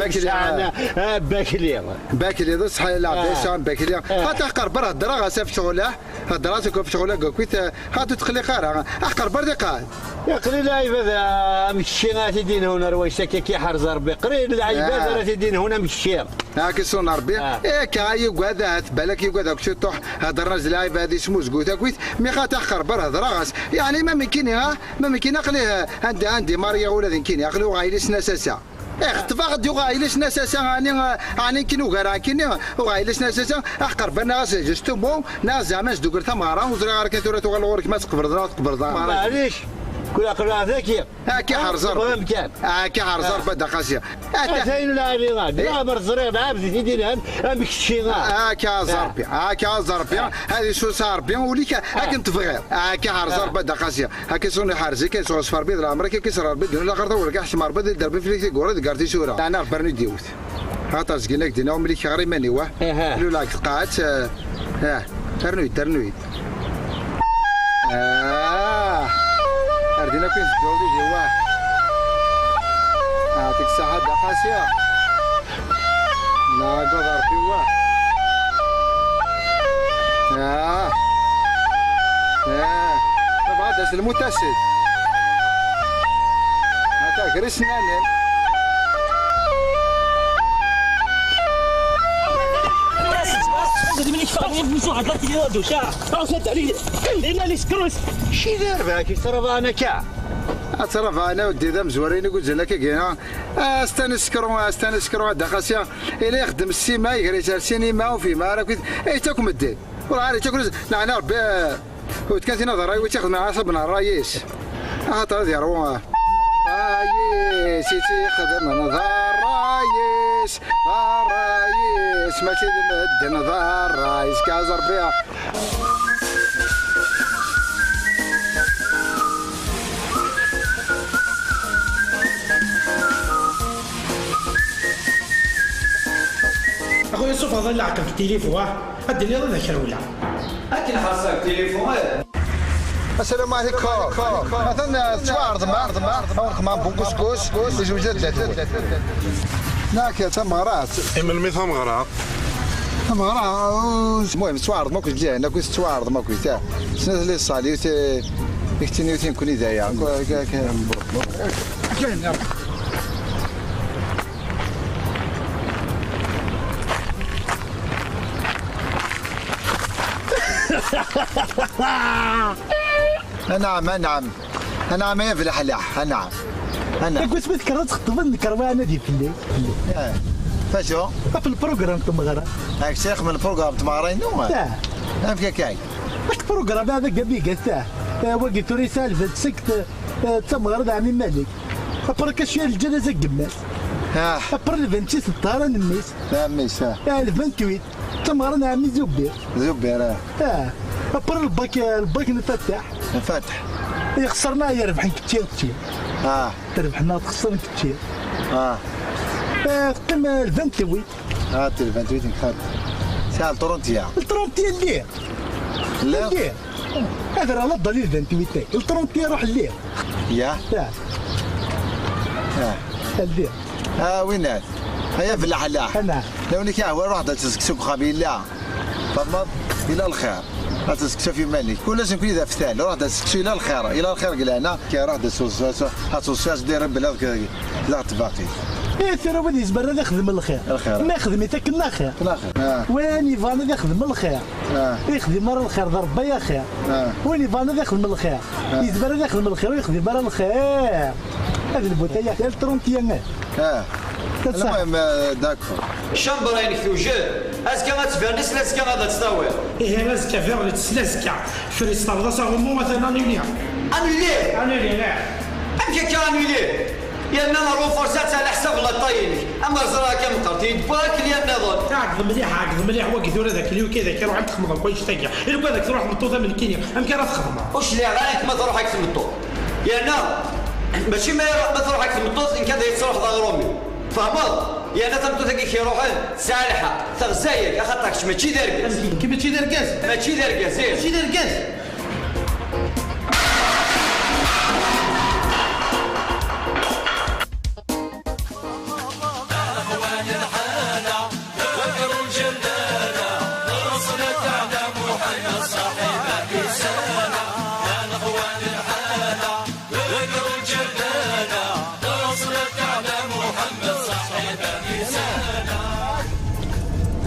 bakli, sɛan, ah. Eh, bakli. Bakli, d ṣṣeḥ, la, ah, sɛan bakli. Ah. Ata aqerbar heddreɣ-as ɣef ccɣel-a. Heddreɣ-as akk ɣef ccɣel-a, akkit, ah, ur teqliq ara. Aqerbar d iqad. Iqli lɛibad, ah, am kečči ara t-id-inhun ar wayes akka k-iḥrez Ṛebbi. Qlil lɛibad, ah, ara t-id-inhun am kečči. Ak iṣun Ṛebbi. Ah. Eh, akka, yugad, ahat, balak yugad akk ciṭuḥ, heddren-as d lɛibad, ismuzgut akkit, mi xaṭi aqerbar heddreɣ-as. Yeɛni ma nekkini, ha? Ma nekkini aqli, eh, anda, anda i Maria ula d nekkini, aqli uɣayel-is n asasa. Eh, xeṭṭfeɣ-d uɣayel-is n asasa, ɛni, eh, ɛni nekkini ugar, nekkini uɣayel-is n asasa, aqerbar neɣ as-, justement, neɣ zeɛma nesdugger tameɣra, ur ẓriɣ ara kan tura tuɣal ɣur-k ma tqebleḍ neɣ tqebleḍ ara. Maɛlic, kul aql-aɣ daki. Akka ḥerẓ Ṛebbi. Bɣan kan. Akka ḥerẓ Ṛebbi a Dda Qasi. Ata-, atan lɛali, eh, leɛmer ẓriɣ lɛebd i t-id-ilhan am kečči. Akka ẓerbi, akka ẓerbi. Ad isus Ṛebbi ul-ik akken tebɣiḍ. Akka ḥerẓ Ṛebbi a Dda Qasi. Akka iṣun iḥerz-ik, ad iṣuɣ ṣṣfer-bi d leɛmer-ik, akka iṣer Ṛebbi ddunit laxert, ad wurek aḥsem Ṛebbi di dderbi fell-ik tiggura deg ar tisura. Ɛni Ṛebbi rnu-d yiwet. Axaṭer zgin ak-d-iniɣ umlik ɣer iman-iw, ah. Aha. Lula deg tqaɛet, eh, ah, rnu-yi-d, rnu-yi-d. Ah. Ar din akk i nteddu, ur d-iwa. Ɛṭik ṣṣaḥa a Dda Qasi. Nɛeggeḍ Ṛebbi, wa. Ah. Ah. Tabɣa ad as-lmut asid. Ata gris-nnanen. Ci d arbaɛ k-ttṛabaɛen akka. Ad ttṛabaɛen a weddi d amezwarin i yuzzan akka gina. Astan isekru, astan isekru a Dda Qasi. Ila ixeddem ssima, iger-itt ar sinima, ur fhimeɣ ara akkit. Ayt akk medden. Ur ɛarif akk, neɛna Ṛebbi, eh, ur d-kan tin ad ṛṛay, wi tt-ixedmen ɛasab n ṛṛay-is. Axaṭer ad yeṛwu, eh, ṛṛay-is, i tt-ixedmen d ṛṛay-is, d ṛṛay-is, mačči d medden, d ṛṛay-is, kaẓ Ṛebbi. Axuya, sufɣeḍ leɛqel deg tilifu, ah? Ad d-tiniḍ ad ak-rewleɣ. Akken ḥerṣeɣ deg tilifu, eh. Asalam ɛlikum. Atan, eh, tettwaɛerḍem, ɛerḍem, ɛerḍem, ɛerḍem, am bunkuskus, izewǧ ad d-tadum. Nak, tameɣra. I melmi tameɣra? Tameɣra, uh, المهم, tettwaɛerḍem akk lǧihan, akk tettwaɛerḍem akk, ta. Snat li ṣṣal, yiwet, eh, i kettin, yiwet i nekkni d aya. K-, k-, k-, أنعم، أنعم. أنعم يا فلاح، أنعم. أنعم. Deg wasmi tekkreḍ ad txeṭṭbeḍ, nekk ṛwiɣ anadi fell-i. Eh. Facu? Ɣef lprogram n tmeɣra. Ak six من البروغرام تمارين نو؟ Amek akka? Ak program هذا قبل قلت. Eh, wagi tura yesɛa lbent seg t-, eh, d tameɣra d ɛemmi Malik. Après, kac ya lǧanaza n yemma-s. Ah. Après, le vingt-six d ṭṭhara n mmi-s. Ah, mmi-s, ah. Ah, le vingt-huit d tameɣra n ɛemmi Zubbir. Zubbir, ah. Ah. Après, lbak, lbak n Fataḥ. Fataḥ. Ixser neɣ yerbeḥ, kečči, kečči. Ah. Trebḥ neɣ txesser, kečči. Ah. Ah, teqqim, eh, le vingt-huit. Ah, le vingt-huit n xaṭ. Sɛa le trente et un. Le trente et un lliɣ. Lliɣ? Lliɣ. Ad rreɣ la ddali le vingt-huit-agi. Le trente et un ruḥ lliɣ. Ya? Ya. Ya. Lliɣ. Ah, winat. Aya belleḥ, belleḥ. Ana. Lawan-ik ahwa, ruḥ-d ad tezgseḍ deg uxxam yella. Tfehmeḍ? Yella lxir. Ad tezgseḍ ɣef yiman-ik. Kul ass nekkni d aftal. Ruḥ-d ad tezgseḍ, yella lxir. Yella lxir deg lehna. Ruḥ-d ad tezgseḍ, ad tezgseḍ, ad tezgseḍ, ad tezgseḍ, ad tezgseḍ, ad tezgseḍ. Eh, tura win yezmer ad ixdem lxir. Lxir. Ma ixdem-it akken laxir. Laxir. Ah. Win yebɣan ad ixdem lxir. Ah. Ixdem ara lxir d Ṛebbi ay axir. Ah. Win yebɣan ad ixdem lxir. Ah. Yezmer ad ixdem lxir, ur yexdim ara lxir. Ad lbut ay axir, trente et un. Ah. Taṣṣaḥ. المهم, ah, d'accord. Chambre-inek tewjed. Azekka ad tfernes, azekka ad tt-tawiḍ. Ihi azekka vernet s lazekka. Fris terḍas aɣummu atan annulé. Annulé? Annulé, ih. Amek akka annulé? Yerna renforcer-tt ɛla ḥsab laṭay-inek. Amer ẓriɣ akka meqqert, yewwa akli nniḍen. Ɛeggeḍ mliḥ, ɛeggeḍ mliḥ, wagi tura d akli, uki d akli, ruḥ ad txedmeḍ akk annect-agi. I lukan ad k-truḥ tmeṭṭut am nekkini, amek ara txedmeḍ? Ur cliɛeɣ ara nekk ma truḥ-ak tmeṭṭut. Yerna, mačči ma, ma truḥ-ak tmeṭṭut, nekk ad iyi-tesruḥeḍ aɣrum-iw. Tfehmeḍ? Yerna tameṭṭut-agi k-iruḥen tesɛa lḥeqq, teɣza-yak, axaṭer kečč mačči d argaz. Amek, nekk mačči d argaz? Mačči d argaz, ih. Mačči d argaz?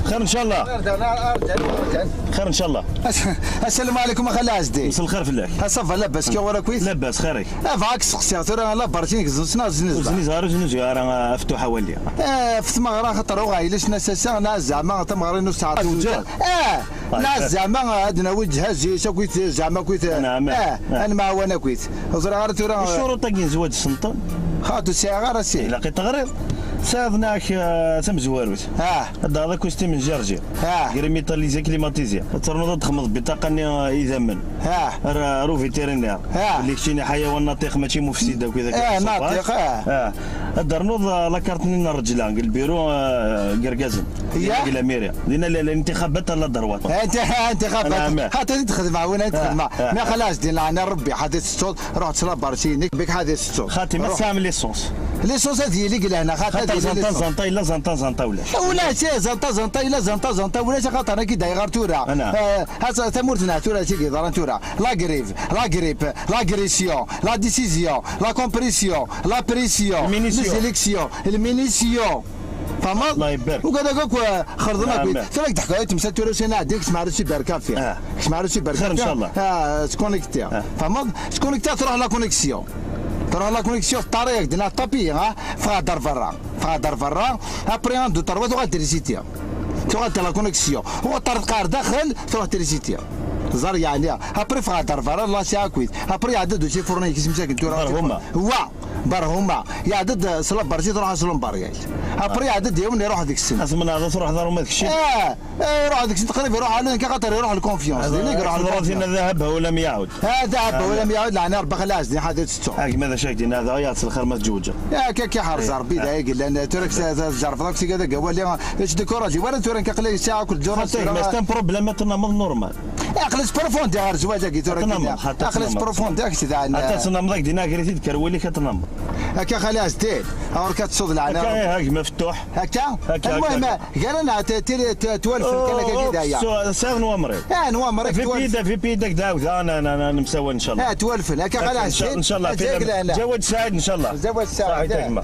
خير إن شاء الله. خير إن شاء الله. السلام عليكم أخا العزدي. مساء الخير فلاك. Ça va, لاباس كي وراك كويس؟ لاباس، خيرك؟ اه، فاك سقسيغ ثورة لا بارتينيك زنسنا زنزبا. زنيزار، زنيزار، آه، فتوحة والية. اه، في ثمغرة خاطر وغايلش ناس سا، ناس زعما ثمغرة نص ساعة. طيب. لا، زعما عندنا وجه هزي، شا كويت، زعما كويت. نعم. اه، آه. أنا مع وانا كويت. زرا غير تورا. الشروط تاع زواج السلطان. خاطر سي غير سي. إلا قيت تغريض. سافناك، آه، سمزواروت. اه. هذا هذا كوستي من جرجير. اه. غير ميتاليزي كليماتيزي. ترنوض تخمض بطاقة ني، آه، إذا من. اه. رو فيتيرينير. اه. اللي كشيني حيوان ناطق ماشي مفسدة وكذا اه، كذا. ناطق، اه. اه. الدرنوض، آه، لا كارت نين الرجلة، البيرو، آه، قرقازن. هي؟ ديال الميريا. دينا ال-، الانتخابات على دروات. انت، انتخابات. نعم. حتى تخدم معاونا، تخدم آه، مع. آه. ما خلاص، دين لعنا ربي، حتى الصوت، رحت صلاة بارسينيك، بك حتى الصوت. خاتي، ما روح. سامي ليسونس. ليسونس هذه اللي قلنا، خاطر خاطر هذه زنطة، ليسونس. زنطة، إلا زنطة، زنطة ولاش. ولا شيء، زنطة، زنطة، إلا زنطة، زنطة ولاش، خاطر أنا كي داير غير تورا. أنا. آه، هاس-، ثمورتنا تورا شي كي ضران تورا. لا غريف، لا غريب، لاغريسيون، لا ديسيزيون، لا كومبريسيون، لا بريسيون، المينيسيون. لي زيليكسيون، المينيسيون. فهمت؟ الله يبارك. وكذا كوك خرجنا نعم. كويس. سالك تحكي تمسك تورا سينا عندك تسمع روسي باركافيا. آه. تسمع روسي باركافيا. خير إن شاء الله. آه، سكونيكتي. آه. فهمت؟ سكونيكتي تروح لا كونيكسيون. تروح لا كونيكسيون في الطريق دينا طابي، ها؟ فهدر برا. فهدر برا. ابري عندو تروح تروح تريسيتيا. تروح لا كونيكسيون. هو طرد قاعد داخل تروح تريسيتيا. زار يعني. ابري فهدر برا الله سي اكويت. ابري عدد شي فورني كيس مساكن تروح. برهومة. هو. برهومة. يعدد صلب برشي تروح صلب بريال. ابري عدد يوم يروح ديك السنة. أصلا هذا تروح دار ما ديك الشيء. اه. إيه، يروح هذيك تقريبا يروح على كي خاطر يروح الكونفيونس. هذا ليك يروح هذا الكونفيونس. راسنا ذهب ولم يعد. آه، ذهب آه. ولم يعد، لعنا ربك لا عزني حاجة تسعة. هاك ماذا شاك دينا هذا يا الخير ما تجوجه. يا كي كي حار إيه. زربي آه. ذا يقول لأن ترك س-، س-، جرب ذاك سيكا ذاك هو اللي ايش ديكوراجي ولا ترى كقلي ساعة كل جورة خاطر سيرة. ما ستان بروبليم ما تنمض نورمال. اقلس بروفوندي غير زواج كي ترك تنمض، دينا. حتى اقلس تنمض. بروفوندي اكس ذا حتى تنمض دينا غريتي تكروي لك تنمض. هكا خلاص دير. اور كتصد لعنا. هكا إيه، هاك مفتوح. هكا؟ هكا، المهم، هكا. قال لنا ت-، ت-، ت-، توالف أوه، كان كي أوه، دايا. سو-، ساغ نوامري. اه، نوامري، في توالف. بيدك، في بيدك داود. انا انا انا نمساوي ان شاء الله. اه، توالف. هكا خلاص. ان شاء الله، ان شاء الله. هذيك لا، لا. زواج سعيد ان شاء الله. زواج سعيد، صحيح، إيه. تجمع.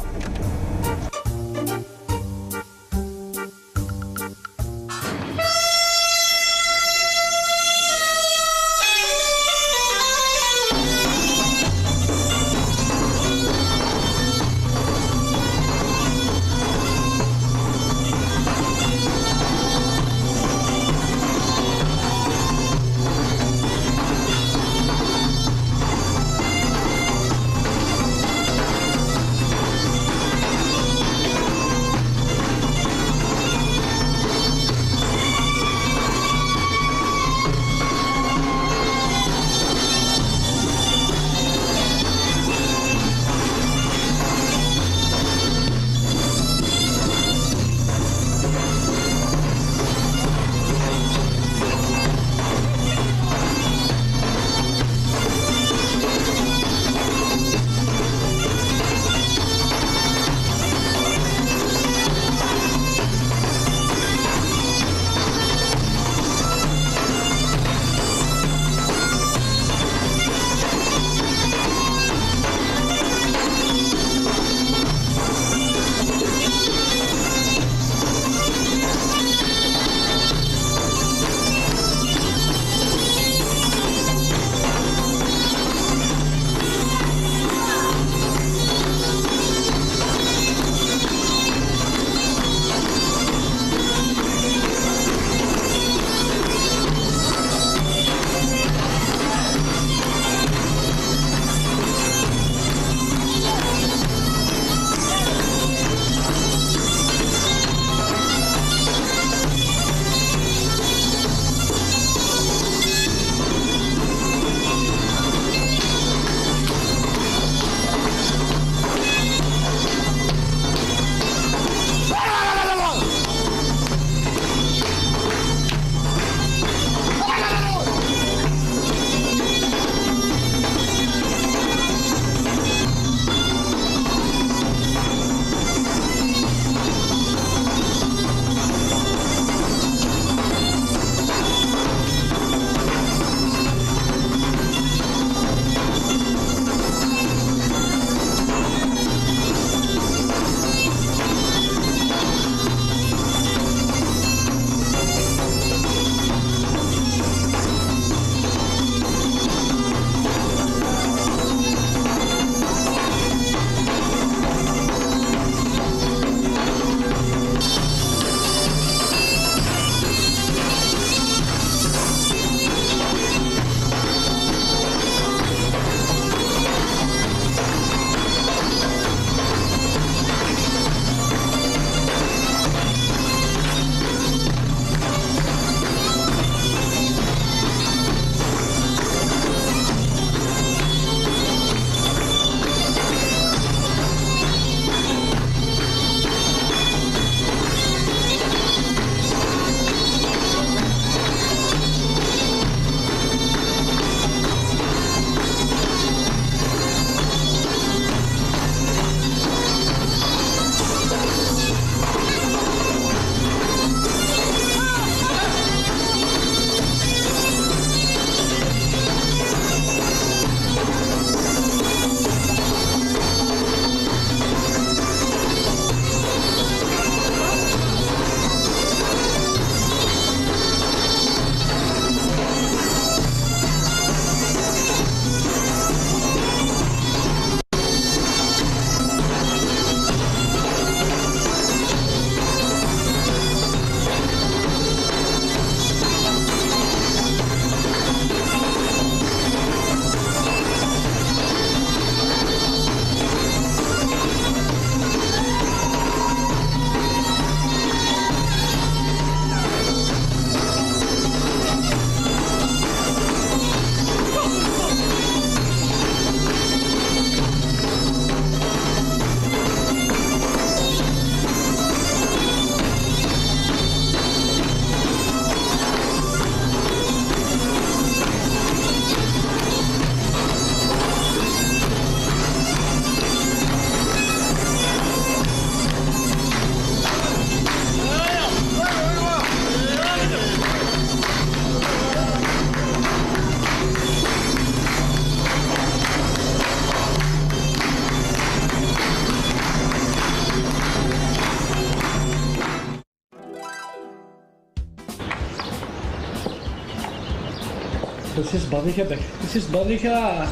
Lsiṣ baḍ-ik a bak, lsiṣ baḍ-ik a.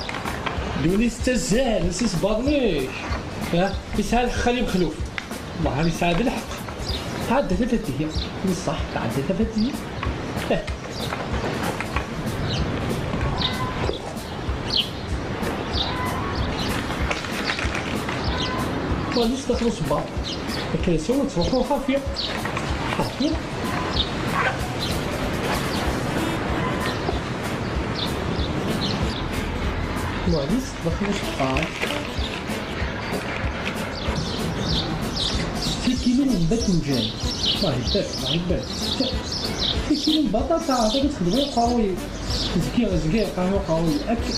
Ddunit tettazzal, lsiṣ baḍ-ik. Ha, yesɛa lḥeqq a Xali Mexluf. Wellah yesɛa d lḥeqq. Tɛedda tafat-ihi. Ṣṣeḥ, tɛedda tafat-ihi. Eh. Walis daxel uṣebber. Akken ad ttruḥuɣ ḥafi. Ḥafi. Walis daxel uṣebber. Sti kilu n batenǧan. Allah ibarek, Allah ibarek. Sti kilu n baṭaṭa, ad txedmeḍ uqerruy. Zgiɣ, zgiɣ, qerruy, qerruy. Ak-,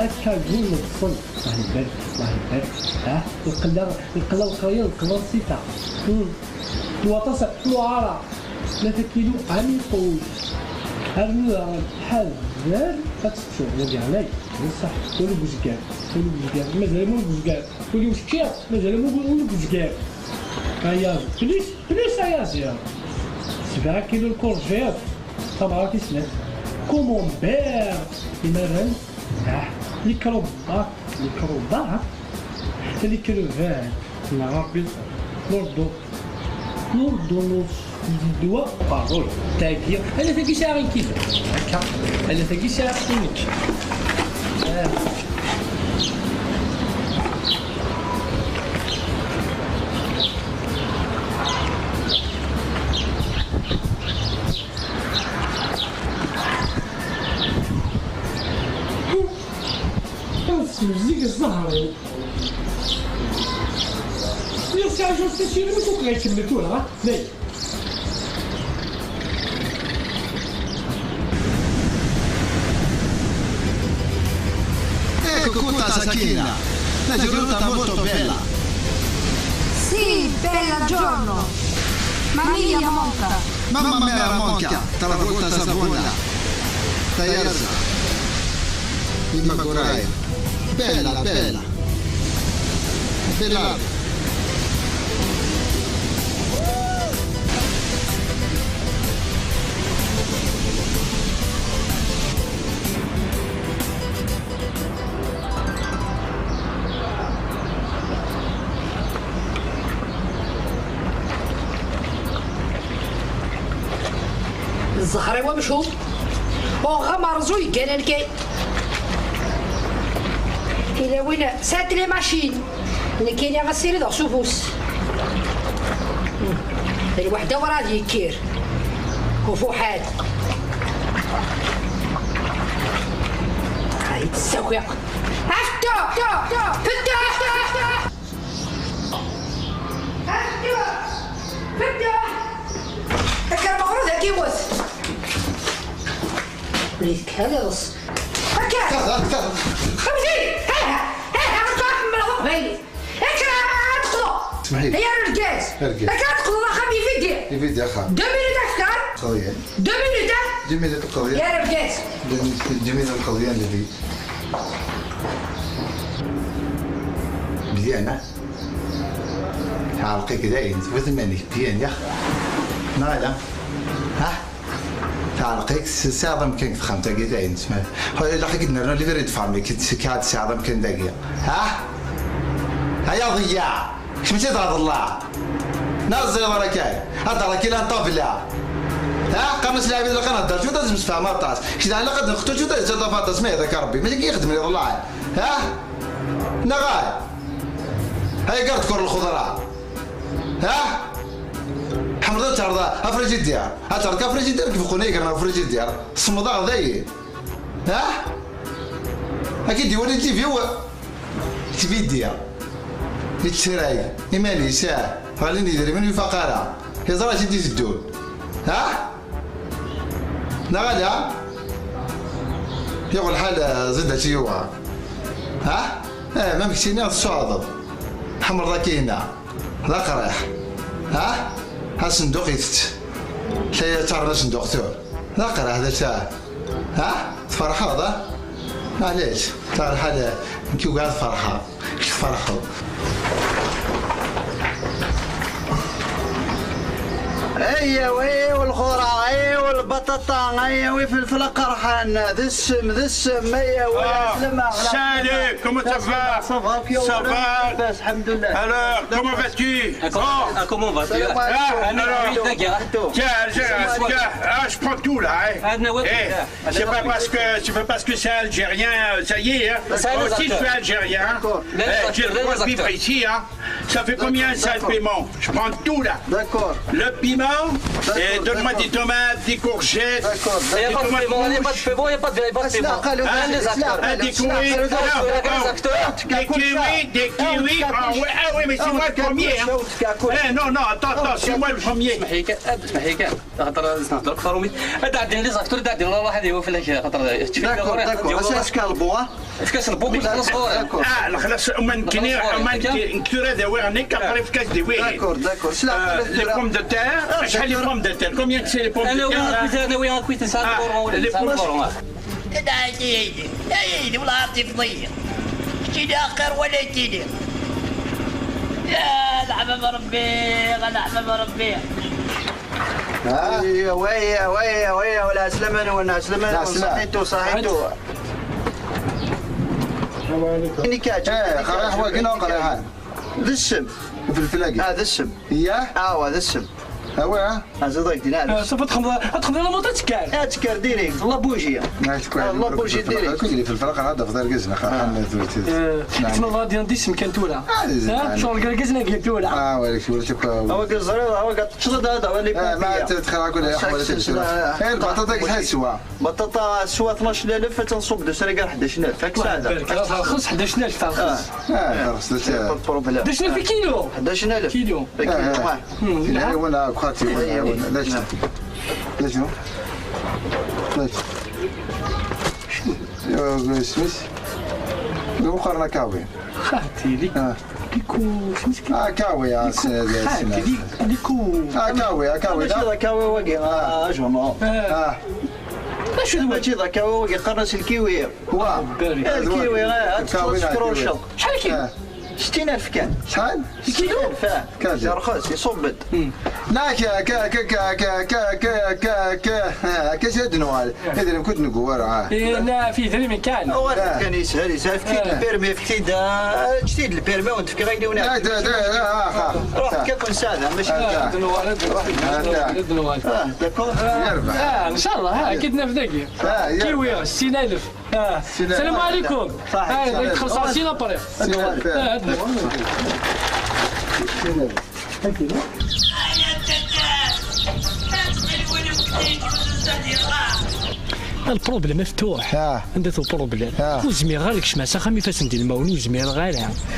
akka gul n ṭṭfen. الله يبارك، الله يبارك. ها، القلة، القلة القرية، القلة السيطة. مم. Waṭas n lewɛara. ثلاثة كيلو عميقوش. Rnu daɣen ḥader ad tettuḍ, wagi ɛlay. Bṣeḥ, ul n uzgar, ul n uzgar. Mazal am ul n uzgar. Ul-iw teččiḍ, mazal am ul n uzgar. Ayaziḍ. Plus, plus ayaziḍ. سبعة كيلو الكورجيت. Tabɣa tis snat. Camembert. Imarren. Ah, les carottes. Les carottes, ah. Les crevettes. Neɣ Rebbi. L'ordonnance. L'ordonnance. Ddwa. Qerruy. Tagi. Ala tagi sɛiɣ inkila. Akka. Ala tagi sɛiɣ inkila. Ah. Ad smezzigeɣ zzher-iw. Lliɣ sɛiɣ jur tasirin, ur fukeɣ ikemmel tura, ha? May. Ecco Cuta Sakina, la giornata molto bella. Sì, bella giorno. Mamma mia, monca. Mamma mia, monca. Travolta Savona. Tayarsa. Imma Goraya. Bella, bella. Bella. Zzher-iw amcum, uɣeɣ amerẓu yeggan alkay. Tilawin sɛant les machines, nekkini ad ssirideɣ s ufus. D lweḥda werɛad yekkir ufuḥan. Ay, tessakiɣ. Afta! Afta! Afta! Afta! Akka meɣrud ad k-iwet. Ula d kra iḍes. Akka! Xemti! Ih! Ih! Akka ḥemmleɣ Aqbayli! Akka ad teqḍeḍ! Smḥi. Ay argaz! Argaz. Akka ad teqḍeḍ axxam ividi! Ividi axxam. Deux minutes afkar! Qḍiyan. Deux minutes, ah! Deux minutes qḍiyan. Ya argaz! Deux, deux minutes qḍiyan lbi. Bdiana. Teɛreq-ik dayen, tewwet iman-ik, bdian, yax. Neɣ ala? Ha? Teɛreq-ik, s-, tesɛiḍ amkan deg texxamt-agi dayen, tesma-, ilaq ad k-id-nernu libre de famille, k-, k-, ad tesɛiḍ amkan dagi. Ha? Ay aḍeyyaɛ! Kečč mačči d aḍellaɛ! Neɣ ẓriɣ ara kan! Ad d-raki lan ṭabla! Ha? Qqaren-as lɛibad ilaq ad nehder cwiṭ, ad nemsefham aṭas. Kečč daɣen ilaq ad neqtu cwiṭ, ad yettaṭṭaf aṭas, ma yehda-k Rebbi. Mačči akken i xedmen iḍellaɛen. Ha? Neɣ ay? Ay gar-d kur lxeḍra! Ha? Tḥemmleḍ ad terreḍ afrijidyar? Ad terreḍ afrijidyar, kif qqen iger n afrijidyar. Semmeḍ-aɣ dayen. Ha? Ad k-id-iwali T V-w? T V D. Yettrag iman-is, ah. Ɣlin yidrimen ur ifaq ara. Yeẓra acu i d-iteddun. Ha? Neɣ ala? Yuɣ lḥal, eh, zid acu yuɣ. Ha? Eh, ma mkeččini ad tsuɛdeḍ. Tḥemmleḍ akka-ina. D aqriḥ. Ha? Asenduq itett. Taya ttaren asenduq tur. D aqriḥ d acu? Ha? Tferḥeḍ, ha? Maɛlic. Tɛerf ḥala. Nekk ugaɣ ad ferḥeɣ. Kečč tferḥeḍ. Ayaw, ayaw lxura, ayaw lbaṭaṭa, ayaw ifelfel aqerḥan, d ssem, d ssem, ayaw, ah, salut, comment ça va? Ça va, ça va. Alhamdulillah. Alors, comment vas-tu? Ah, comment, ah, comment vas-tu? Ah, alors, tiens, je, tiens, ah, je prends tout là, hein. Eh, c'est pas parce que, c'est pas parce que c'est algérien, euh, ça y est, hein. Moi aussi, je suis algérien, hein. Eh, j'ai le droit de vivre ici, hein. Ça fait combien ça, le piment? Je prends tout là. D'accord. Le piment, et donne-moi des tomates, des courgettes, des tomates rouges. Il n'y a pas de piment, il n'y a pas de piment, il n'y a pas de, il y a pas de piment. Ah, des kiwis, des kiwis, des kiwis. Ah oui, ah oui, mais c'est moi le premier, hein. Eh, non, non, attends, attends, c'est moi le premier. اسمح لي كان، اسمح لي كان. خاطر نهضر اكثر ومي. هذا عندي لي زاكتور، هذا عندي الله واحد يوفر لك، خاطر تفيد. D'accord, d'accord. C'est un calbo, hein. في كاس البوك ولا صغير. Ah, الخلاص، ما نكني، ما نكني، نكثر هذا وين هناك، après في كاس دي وين. D'accord, d'accord. C'est la, euh, les pommes de terre, شحال les pommes de terre, combien c'est les pommes de terre là? انا وين كنت، انا وين كنت نسال. Ah, les pommes de terre. هذا عيدي، عيدي، عيدي، والله عرفتي فضيه. كتيني اخر ولا يتيني. يا لحمة مربي، يا لحمة مربي. ها؟ ويا، ويا، ويا، ولا عسلامة، ولا عسلامة، لا، عسلامة. صحيتو، صحيتو. السلام عليكم. إني كاتب. إيه، قريح وكنا قريحان. ذي السم. في الفلاقي. آه، ذي السم. إياه؟ آه، ذي السم. هو، ها؟ آه، زيد هاك دينا. آه، صافي، تخمض، تخمض على موطا تكال. آه، تكال ديريكت، لا بوجي. لا، تكال. آه، لا بوجي ديريكت. كل اللي في الفرق هذا في دار كزنا، خا-، آه. خا-، آه، نعم. تكمل غادي عندي اسم كان تولا. آه، زين، ها؟ يعني. شغل قال كزنا كان تولا. آه، ولك، ولك، هو قال زرير، هو قال تشرد هذا، هو اللي آه، ما بيا. تتخرع كل الأحوال تشرد. آه، إيه، البطاطا كيف حال سوا؟ بطاطا سوا اثناش ألف، تنصب دو سرقة حداش ألف. هاك الله ساعة. يبارك. آه، رخص حداش ألف، رخص. آه. آه، خلاص، لا، لا. بروبليم. حداش ألف كيلو. حداش ألف. كيلو. كيلو. آه، آه. مم، لا، نعم. ولا كواتي. أيوة. لا، شنو؟ لا، شنو؟ لا، شنو؟ يا سميث. يا مقارنة كاوي. خالتي ليك. آه. ليكو، سميتك؟ آه، كاوي، آه، ليكو. سي-، سي-، خالتي ليك، ليكو. آه، كاوي، آه، كاوي، ماشي لا. ذا كاوي واقي، آه، آه. أجمع. آه. آه. ماشي ذا، ماشي ذا كاوي واقي، قرص الكيوي. واه. بارك. الكيوي، آه، هاد كاوي، الكيوي. شحال كيلو؟ آه. ستين ألف كان. شحال؟ ستين ألف، آه. كان. يا رخيص، يصبد. مم. لا، كا، كا، كا، آه، كا زاد نوال. إذا كنت نقول، آه. إيه، لا، في ذري من كان. هو آه. كان يسهل، يسهل. في كتيد آه. البيرمي، في كتيد، آه، جديد البيرمي، وانت في غير هنا. آه، دا، دا، آه، آه، آه. روح آه. كيكون سادة، ماشي آه. آه. آه، دا. آه، داكور. يربح. آه، إن شاء الله، ها، أكيد نفداكي. آه، يا كيوي، ستين ألف. آه. ستين ألف. السلام عليكم. صح. آه، السلام. خمسة وعشرين أبريل. ستين ألف. آه، هاد البروبليم مفتوح. آه. عندك البروبليم. آه. وزمير غير كشما ساخا مي فاسن دي الماون وزمير غير.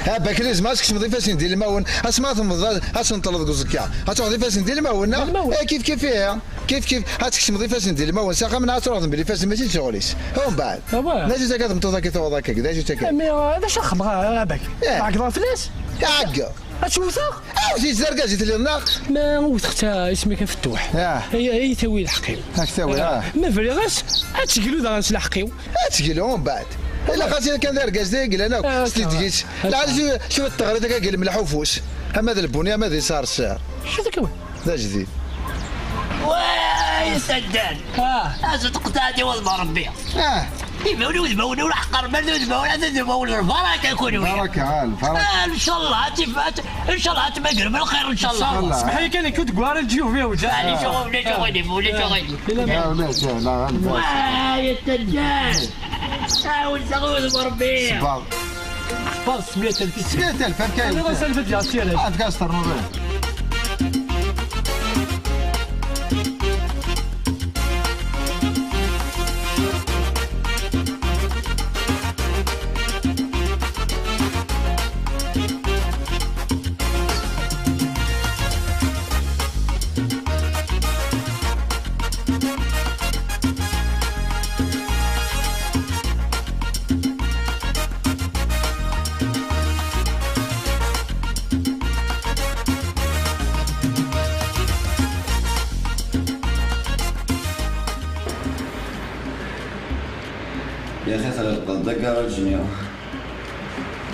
آه، باك لازم اسكت مضيفة سن دي الماون. اسمع ثم ضل، اسن طلب قزكيا. هتروح ضيفة سن دي الماون. الماون. آه، كيف كيف فيها. كيف كيف هتكشم ضيفة سن دي الماون. ساخا من هتروح ضم بلي فاسن ماشي شغليس. ومن بعد. آه، واه. لا جيت هكا تمطوطا كي توضا كي، لا جيت هكا. مي، آه، هذا شخ بغا، آه، باك. إيه. معك ضغط فلاس؟ يا عقا. أتشوفها؟ أو زيد زرقاء زيد اللي الناق. ما وثقت اسمي كفتوح. آه. هي، هي تاوي الحقيو. هاك تاوي، آه. آه. ما فريغاس، أتشقلو ذا غنس الحقيو. أتشقلو من بعد. إلا خاص كان دار قاس ديك، لا، لا، آه، ستي تقيس. آه. لا، شو، شو التغريدة كاع قال ملح وفوس. أما ذا البني، أما ذي صار السعر. شو ذاك هو؟ ذا جديد. واي سداد. آه. أزد قطعتي والله ربي. آه. يبوني ويبوني ولا حقر بلد ويبوني هذا يبوني البركة يكون ويا. بركة، آه، البركة. آه، إن شاء الله تف-، إن شاء الله تمقر بالخير إن شاء الله. إن شاء الله. اسمح لي كان كنت قوار الجيوب يا وجه. لا، لي شغل، لي شغل، لي شغل. لا، لا، لا، لا، لا. واي التجار. آه، وزغوز بربي. صباغ. صباغ سمية ألف. سمية ألف، هاد كاين. أنا غنسالفك يا سي علاش. آه، تكاستر نوبل. يا أخي، خلي القلب دقة والجنيو.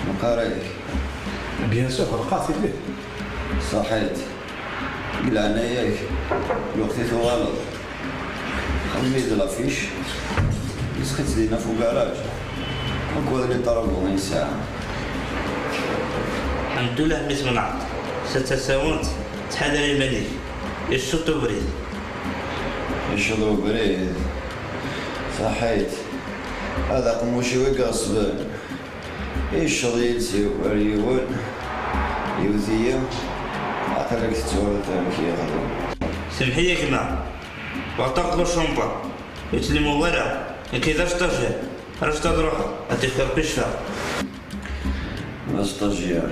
نقاريك. بيان سور، رقعتي به. صحيت. Di leɛnaya-k, lweqt i tuɣaleḍ, xdem-iyi-d lafic, isqi-tt dinna f ugaraj. Akked liṭrabu i nesɛa. Ḥemdullah mi tmenɛeḍ, s tasawent, ttḥadar iman-ik, icuṭ ubrid. Icuṭ ubrid, saḥit, ad aqemmuc-iw i iɣeṣben. Yecceḍ yiles-iw ar yiwen, yewwet-iyi, aql-ak tettwaliḍ amek yexdem. Semmeḥ-iyi a gma, beɛṭaɣ-d la chambre, ur ttlimuḍ ara, nekki d astajir, ar acu ad ruḥeɣ, ad d-ifker kul ccfa. D astajir,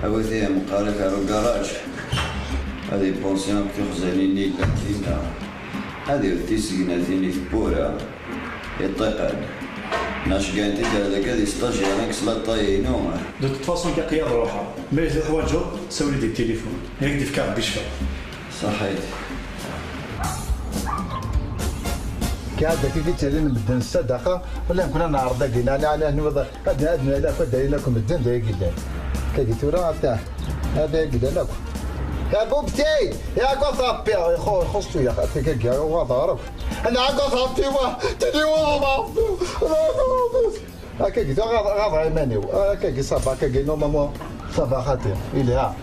awit-iyi meqqar-ik ar ugaraj, ad ipunsi akk tixzanin-nni yellan dinna, ad iwet tisegnatin i tewwura. Iṭṭiqen. Nacgan-t-id ar dagi ad yestajir nekk s laṭay-inu. De toute façon, Kaki ad ruḥeɣ. Ma yella teḥwaǧeḍ, sawel-iyi-d di tilifun. Ad ak-d-fkeɣ Rebbi ccfa. Saḥit. Kɛadda kif i ttilin medden s ssadaqa, wala nekni ad neɛreḍ dagi, neɛni, neɛni, neɛni, Ad, ad nali akk, ad d-ayen akk medden d ay yellan. Kagi tura, ata, ad ay yellan akk. Ya Bubti! Ya Gotapi! Ixu-, ixuṣ tuyya, ata kagi, uɣaḍ ɣer akk. Ana Gotapi wa! Tili wa Gotapi! Ana Gotapi! Akkagi, ɣaḍ, ɣaḍ iman-iw. Akkagi, ça va, akkagi, normalement, ça va, xati. Ilha.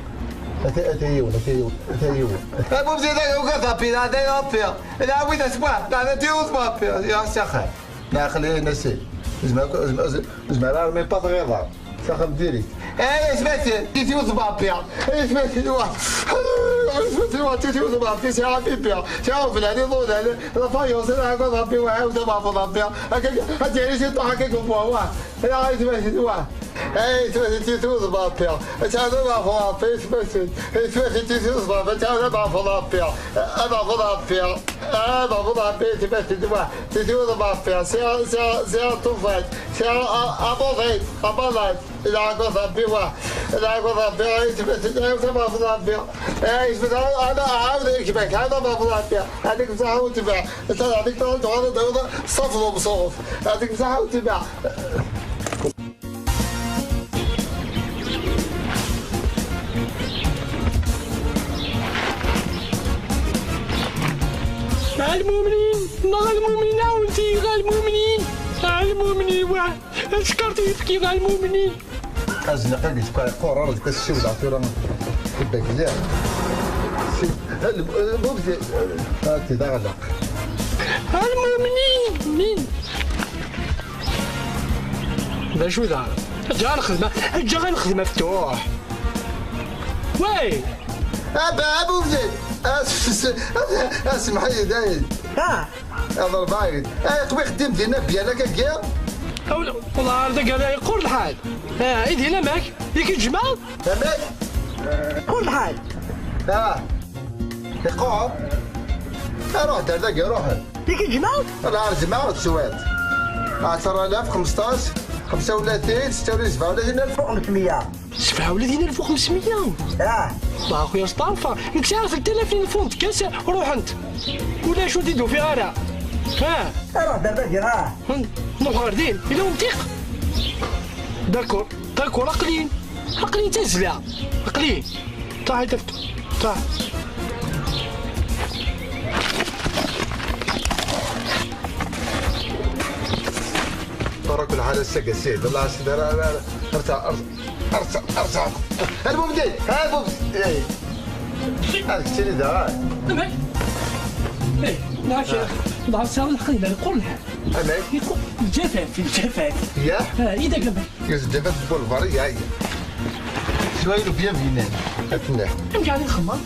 Ata, ata yiwen, ata yiwen, ata yiwen. Ya Bubti, da, Gotapi, da, da, Gotapi. Da, wi da, swa, da, da, tiwet, Gotapi. Ya, saxar. Naqli nasi. Zmer, zmer, zmer armi pas ɣiḍa. Saxam direct. Eh, ismatin, titi uẓbapi. Eh, ismatin, wa. Eh, ismatin, wa, titi uẓbapi, c'est un pépère. C'est un vlani, ḍudan. La faïence, la gozapi, wa, ou ça va, faut la faire. Akka, akka, c'est toi, akka, qu'on voit, wa. Eh, ismatin, wa. Eh, ismatin, titi uẓbapi. C'est un homme à voir, ismatin. Eh, ismatin, titi uẓbapi, c'est un homme à voir, la faire. Eh, à voir, la faire. Eh, à voir, la faire, ismatin, wa. Titi uḍbafi, sɛiɣ, sɛiɣ, sɛiɣ tufat, sɛiɣ a-, abuḍin, abaḍan, ilɛaq Ṛebbi wa, ilɛaq Ṛebbi, ay tfat, ay tfat Ṛebbi, ay tfat, ana ɛawed gma-k, ana Ṛebbi, adik saḥa utbeɛ, anta adik tuɣaleḍ ad tawiḍ ṣṣaf d umṣuf, adik saḥa utbeɛ. Ɛelmumnin, neɣ Ɛelmumnin, ɛawnet-iyi ɣer Ɛelmumnin, Ɛelmumnin, wa, acekkeṛ tiyefki ɣer Ɛelmumnin. Azneq ad yefka iqquṛer, d ssiwleɣ tura. Tibagli. Si, al-, bubdi, ad t-id-aɣleq. Ɛelmumnin. D acu da? Eǧǧ-aɣ nexdem, eǧǧ-aɣ ad nexdem aftuḥ. Way! Aba, abubdi! As-, as-, as-, semḥ-iyi dayen. Ah! Aḍerbayen. Ay, qwi xeddim dinna byan akka giɣ. Awl-, والله ar dagi ara yeqqur lḥal. Ah, i din amek? Yak i tjemɛeḍ? Amek? Yeqqur lḥal. Ah. Iqquṛ? Aruḥ-d ar dagi, ruḥ-d. Yak i tjemɛeḍ? Ala, ar jemɛeɣ-d cwiṭ. Ɛecṛa alaf, xmesṭac, xemsa u tlatin, setta u tlatin, sebɛa u tlatin alef u xemsmya. Sebɛa u tlatin alef u xemsmya? Ah. Ṭax ya Sṭafa, nekk sɛiɣ telt alaf n lfund kan, ruḥent. Ulac ur t-id-ufiɣ ara. Ha? Aruḥ-d ar dagi, ha? Hum, nruḥ ɣer din, yella umtiq? D'accord, d'accord, aql-in. Aql-in ttazzleɣ. Aql-in. Taḥ, taḥ, taḥ. Tarak lḥal ass-agi a sidi, Allah a sidi, ara, ara, ara, arsa, arsa, arsa, arsa. Albubdi, ha, albubdi. Ad keččini da. Amek? Eh, nɛac, nɛac, sɛiɣ lḥeqq, yella yeqqur lḥal. Amek? Yeqqur, lǧafaf, lǧafaf. Yah? Ah, i d agama. Yus lǧafaf n bulvar, ya, ya. Cwaya lubya byinan. Atenna. Amek ara nxemmer?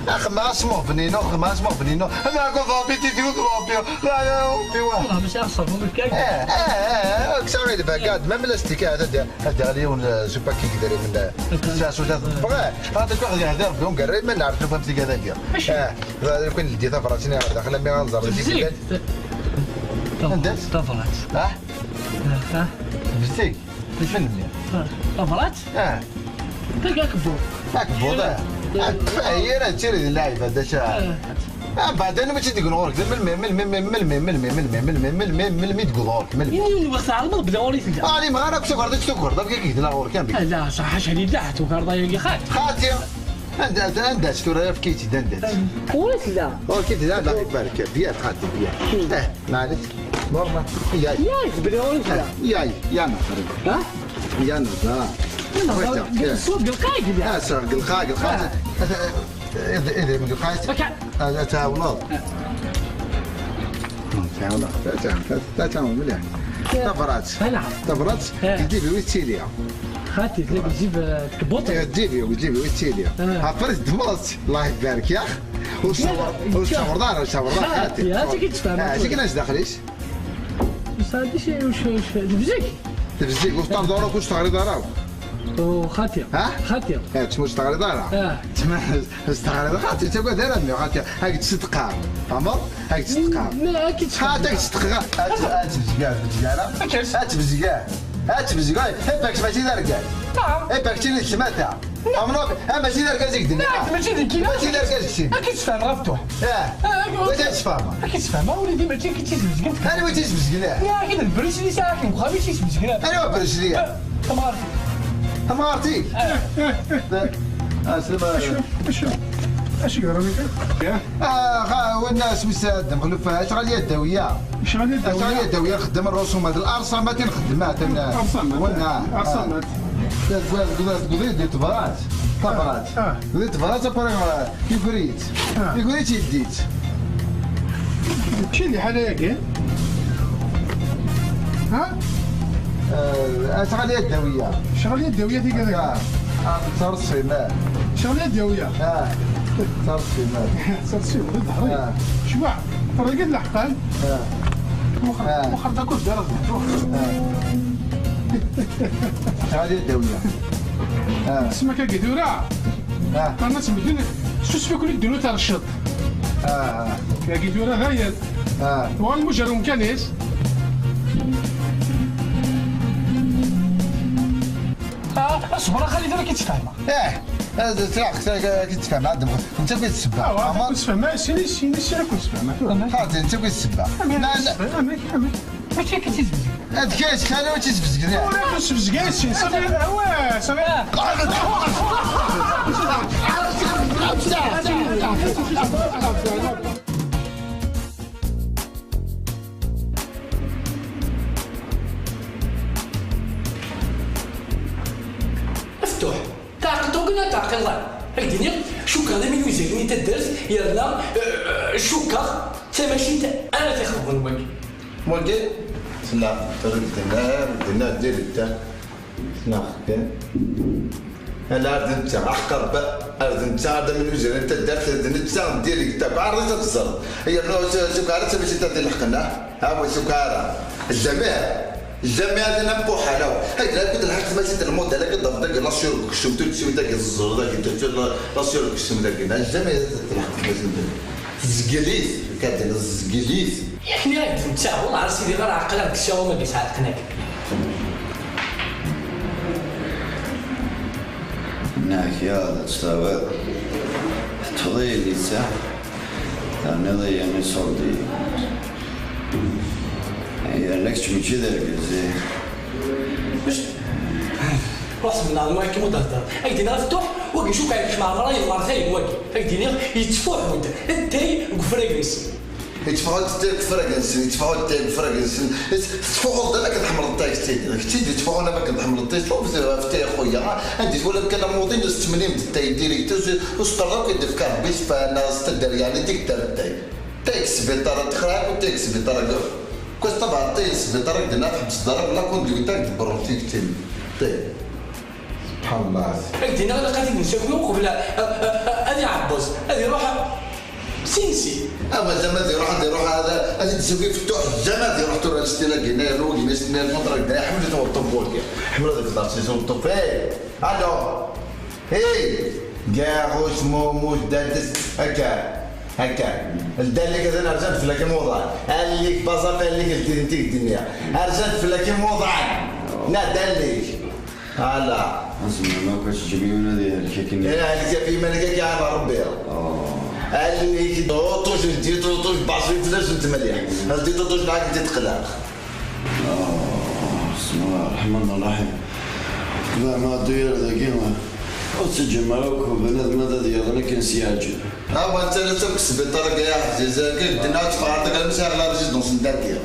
Axemma asmuɣ bnino, axemma asmuɣ bnino. Ama akk ḍabit i tiwet ḍabit. La, la, ḍabit wa. Wala, ma sɛiɣ ṣṣabun kan. Eh, eh, eh, eh, ksar i lbagad, même la stika, hada, hada, hada, yiwen, eh, supaki gdari min, eh, sa suta tebɣa. Hada, kwa, hada, hada, Rebbi, ungar, ma nɛref, nufam tigad-agi. Acu? Eh, hada, kun ldi tabrat-nni ɣer daxel, ami ɣer nẓer. Tebzig. Anda? Tabrat. Ah? Ah, ah. Tebzig. Melmi? Tabrat? Ah. Tagi akebbuḍ. Akebbuḍ, ah. Ah, kfaya, ara d tiri d lɛib, d acu? Ah. Ah, baɛden, mačči d-igun ɣur-k, melmi, melmi, melmi d-igun ɣur-k, melmi? Ini-wen wex tɛelmeḍ bla ɣur-i tella. Ah, li mɣara akk tukerḍ, akk tukerḍ, akk i yegdel ɣur-k, amek? Ah, la, ṣaḥ, acḥal yella, tukerḍ ayagi xat. Xati. Anda, anda, anda-tt tura, efk-itt-id, anda-tt? Ur tella. Ur tella, Allah ibarek. Biya, xaṭi, biya. Eh, maɛlic. Normal. Yay. Yay, bla ur tella. Eh, yay, ya nehri. Ha? Ya nehri. Ṣṣut, gelqaq, gelqaq. Ah, ṣṣut, gelqaq, gelqaq. Ah. Idri, idri, gelqaq. Akka. Ah, ad tɛawneḍ. Ah. Tɛawneḍ, tɛawneḍ, tɛawneḍ mliḥ. Tabrat. Ala. Tabrat, eh, deg ddib-iw i tettili. Xaṭi, tella deg ddib, eh, tkebbuḍ? Eh, deg ddib-iw, deg ddib-iw i tettili. Ah. Ɣef ara teddmeḍ-tt, Allah ibarek, yax. Ur tessawreḍ, ur tessawreḍ ara, ur tessawreḍ ara, xaṭi. Ah, xaṭi, acu i k-d-tefhem? Ah, acu i k-d-tefhem? Tebzeg? Tebzeg, ur teṭṭarḍ ara, ur teɣriḍ ara. Oh, xaṭi. Ha? Xaṭi. Eh, tma ur teɣriḍ ara. Ah. Tma ur teɣriḍ ara, xaṭi, ur tettagad ara, mmi, xaṭi. Ad k-d-ṣeddqeɣ. Tfehmeḍ? Ad k-d-ṣeddqeɣ. Ma, ad k-d-ṣeddqeɣ. Xaṭi, ad k-d-ṣeddqeɣ. Ad tebzeg, ad tebzeg ara. Ad tebzeg. Ad tebzeg. Eh, Ipex mačči d argaz. Ah. Ipex mačči d tmata. Tfehmeḍ? Eh, mačči d argaz i k-d-nniɣ. Mačči d kina. Mačči d argaz i k-d-nniɣ. Ad k-id-sfehmeɣ ɣef tuḥ. Eh. Ah, wacu ad tfehmeḍ? Ad k-id-sfehmeɣ, uli d mačči ad k-id-tizmezgen. Anwa i tt-izmezgen? Yak, d lbris-nni sɛiɣ deg uxxam i tt-izmezgen. Anwa lbris-nni? Eh, tamɣart-ik. Tamɣart-ik? Eh. Ah, slama. Acu, acu, acu yeḍran akka? Ah, xa, winna, isem-is Adem Xluf, icɣal-iyi Ddawiya. Icɣal-iyi Ddawiya? Icɣal-iyi Ddawiya, nxeddem rrusumat, larsamat i nxeddem, atan, arsamat. Winna. Arsamat. Deg, deg, deg, deg, di tebrat. Tabrat. Ah. Di tebrat, après, eh, yegri-tt. Ah. Yegri-tt, yeddi-tt. Mačči di ḥala-agi? Ha? Eh, icɣal-iyi Ddawiya. Icɣal-iyi Ddawiya, tigad-agi. Ah, ah, ttaṛṣimat. Icɣal-iyi Ddawiya. Ah, ttaṛṣimat. Ttaṛṣimat, d ddhri. Ah. Cwaɛ, terra-yi-d leḥqal. Ah. Wexxer, ah, wexxer d akud dara d mehduṛ. Ah. Icɣal-iyi Ddawiya. Ah. Isem akka tura. Ah. Qqaren-as medden, susef-iken i ddunit rrceṭ. Ah. Yagi tura dayen. Ah. Uɣal mujar umkan-is. Ah, ṣber a xali, tura ki tt-fehmeɣ. Eh, eh, tura ki tt-fehmeɣ, ad d-mxeḍ. Netta ki tt-sebba. Ah, wa, ki tt-fehmeɣ, sini, sini, sini ki tt-fehmeɣ. Xaṭi, netta ki tt-sebba. Amek, amek, amek? Mačči akka i tt-izbezgen. Ad kečč, kani ur tt-izbezgen ara. Ur tt-izbezgen, sin, sabi, awa, sabi. Aftuḥ, tɛeqleḍ wagi neɣ tɛeqleḍ? Ad k-d-iniɣ, cukkeɣ d amin uzalen i taddart, yerna, eh, cukkeɣ d tamacint ara t-ixeḍben wagi. Wagi, tella, tella, tella, tella, tella, tella, ala ar d netta, aḥeqq Rebbi, ar d netta, ar d amin uzalen taddart, d netta, direct, akk, ɛreḍ-it ad teẓreḍ. Yernu, s-, s-, ara d tamacint ad ilḥeqen, ah? Ha, wa, s-, ara. Jamais, jamais ad nabbuḥ, ala. Ay, d la, kut lḥeqq, tamacint n lmodèle, akka d-, d-, la sur deg uksum, tout de suite, akka, ẓẓel, dagi, la, la sur deg uksum, dagi. Jamais ad telḥeq tamacint. Tezgel-it, akka d-, tezgel-it. Yak nniɣ-ak-d netta, wellah ar sidi ɣer ɛeqleɣ deg ssawam-agi sɛelqen-ak. Nniɣ-ak yaḍ ad tt-tawiḍ, teṭṭfeḍ-iyi littseɛ, terniḍ-iyi iṣurdiyen. Yerna kečč mačči d argaz, ih. Ruḥ smennaɣ, ma akken ur d-heddreḍ. Ad k-d-iniɣ aftuḥ, wagi cukkeɣ yekcem ɛemṛa yemmer tayen wagi. Ad k-d-iniɣ yettfuḥu-d ttay deg ufrag-nsen. Yettfuḥu-d ttay deg ufrag-nsen, yettfuḥu-d ttay deg ufrag-nsen. Tettfuḥuḍ-d am akken tḥemmleḍ ttay, tettfuḥun am akken tḥemmleḍ ttay. Ur ttay a xuya, anda i twalam kan amuḍin, ur tettmennim d ttay direct, ur s-, ur s-qqareḍ akk i d-ifka Rebbi ccfa, neɣ s taddart, yeɛni dik ddar ttay. Ttay deg sbiṭar, ad t-xraɛ akk ttay deg sbiṭar, akka. Kwas tabɛeḍ ttay n sbiṭar i d-nna tḥebbes ḍar la conduite, ad d-tberruḍ tiktin. Ttay. Subḥan Allah. Ad d-iniɣ ilaq ad t-id-nessaki uqbel a-, a-, a-, ad iɛebbeẓ, ad iruḥ s insi. Ama zama ad iruḥ, ad iruḥ, ad, ad t-id-nessaki fettuḥ, zama ad iruḥ tura s tila gina, yernu gina s tila, yernu tura gina, iḥemmel-it uṭṭuf wagi. Iḥemmel ad ifeḍ s uṭṭuf. Hey! Allo! Hey! Gaɣuc, mumus, daddes, akka, akka. Ldalik ad rjant fell-ak imuḍan. Allik baẓaf, allik ldident i k-d-nniɣ. Rjant fell-ak imuḍan. Na, dalik. Ala. Azmam akk ad teǧǧem yiwen ad ihlek akken. Eh, ahlek ɣef yiman-ik, ad k-iɛawen Rebbi. Oh. Allen-ik d uṭuc n ddit, uṭuc n baṣit, d acu n tmelya. Ldit uṭuc n ɛakken d-iqleq. Oh, bismillah, rahman rahim. Dah ma ddu yar dagi, Ur teǧǧem ara akk bnadem ad ad yaḍen akken s-yeɛǧeb. Awa, anta la tabek sbiṭar-agi aɛziz-agi, ddin ad teffeɣ ar tagara, mačči ar la résidence n dagi.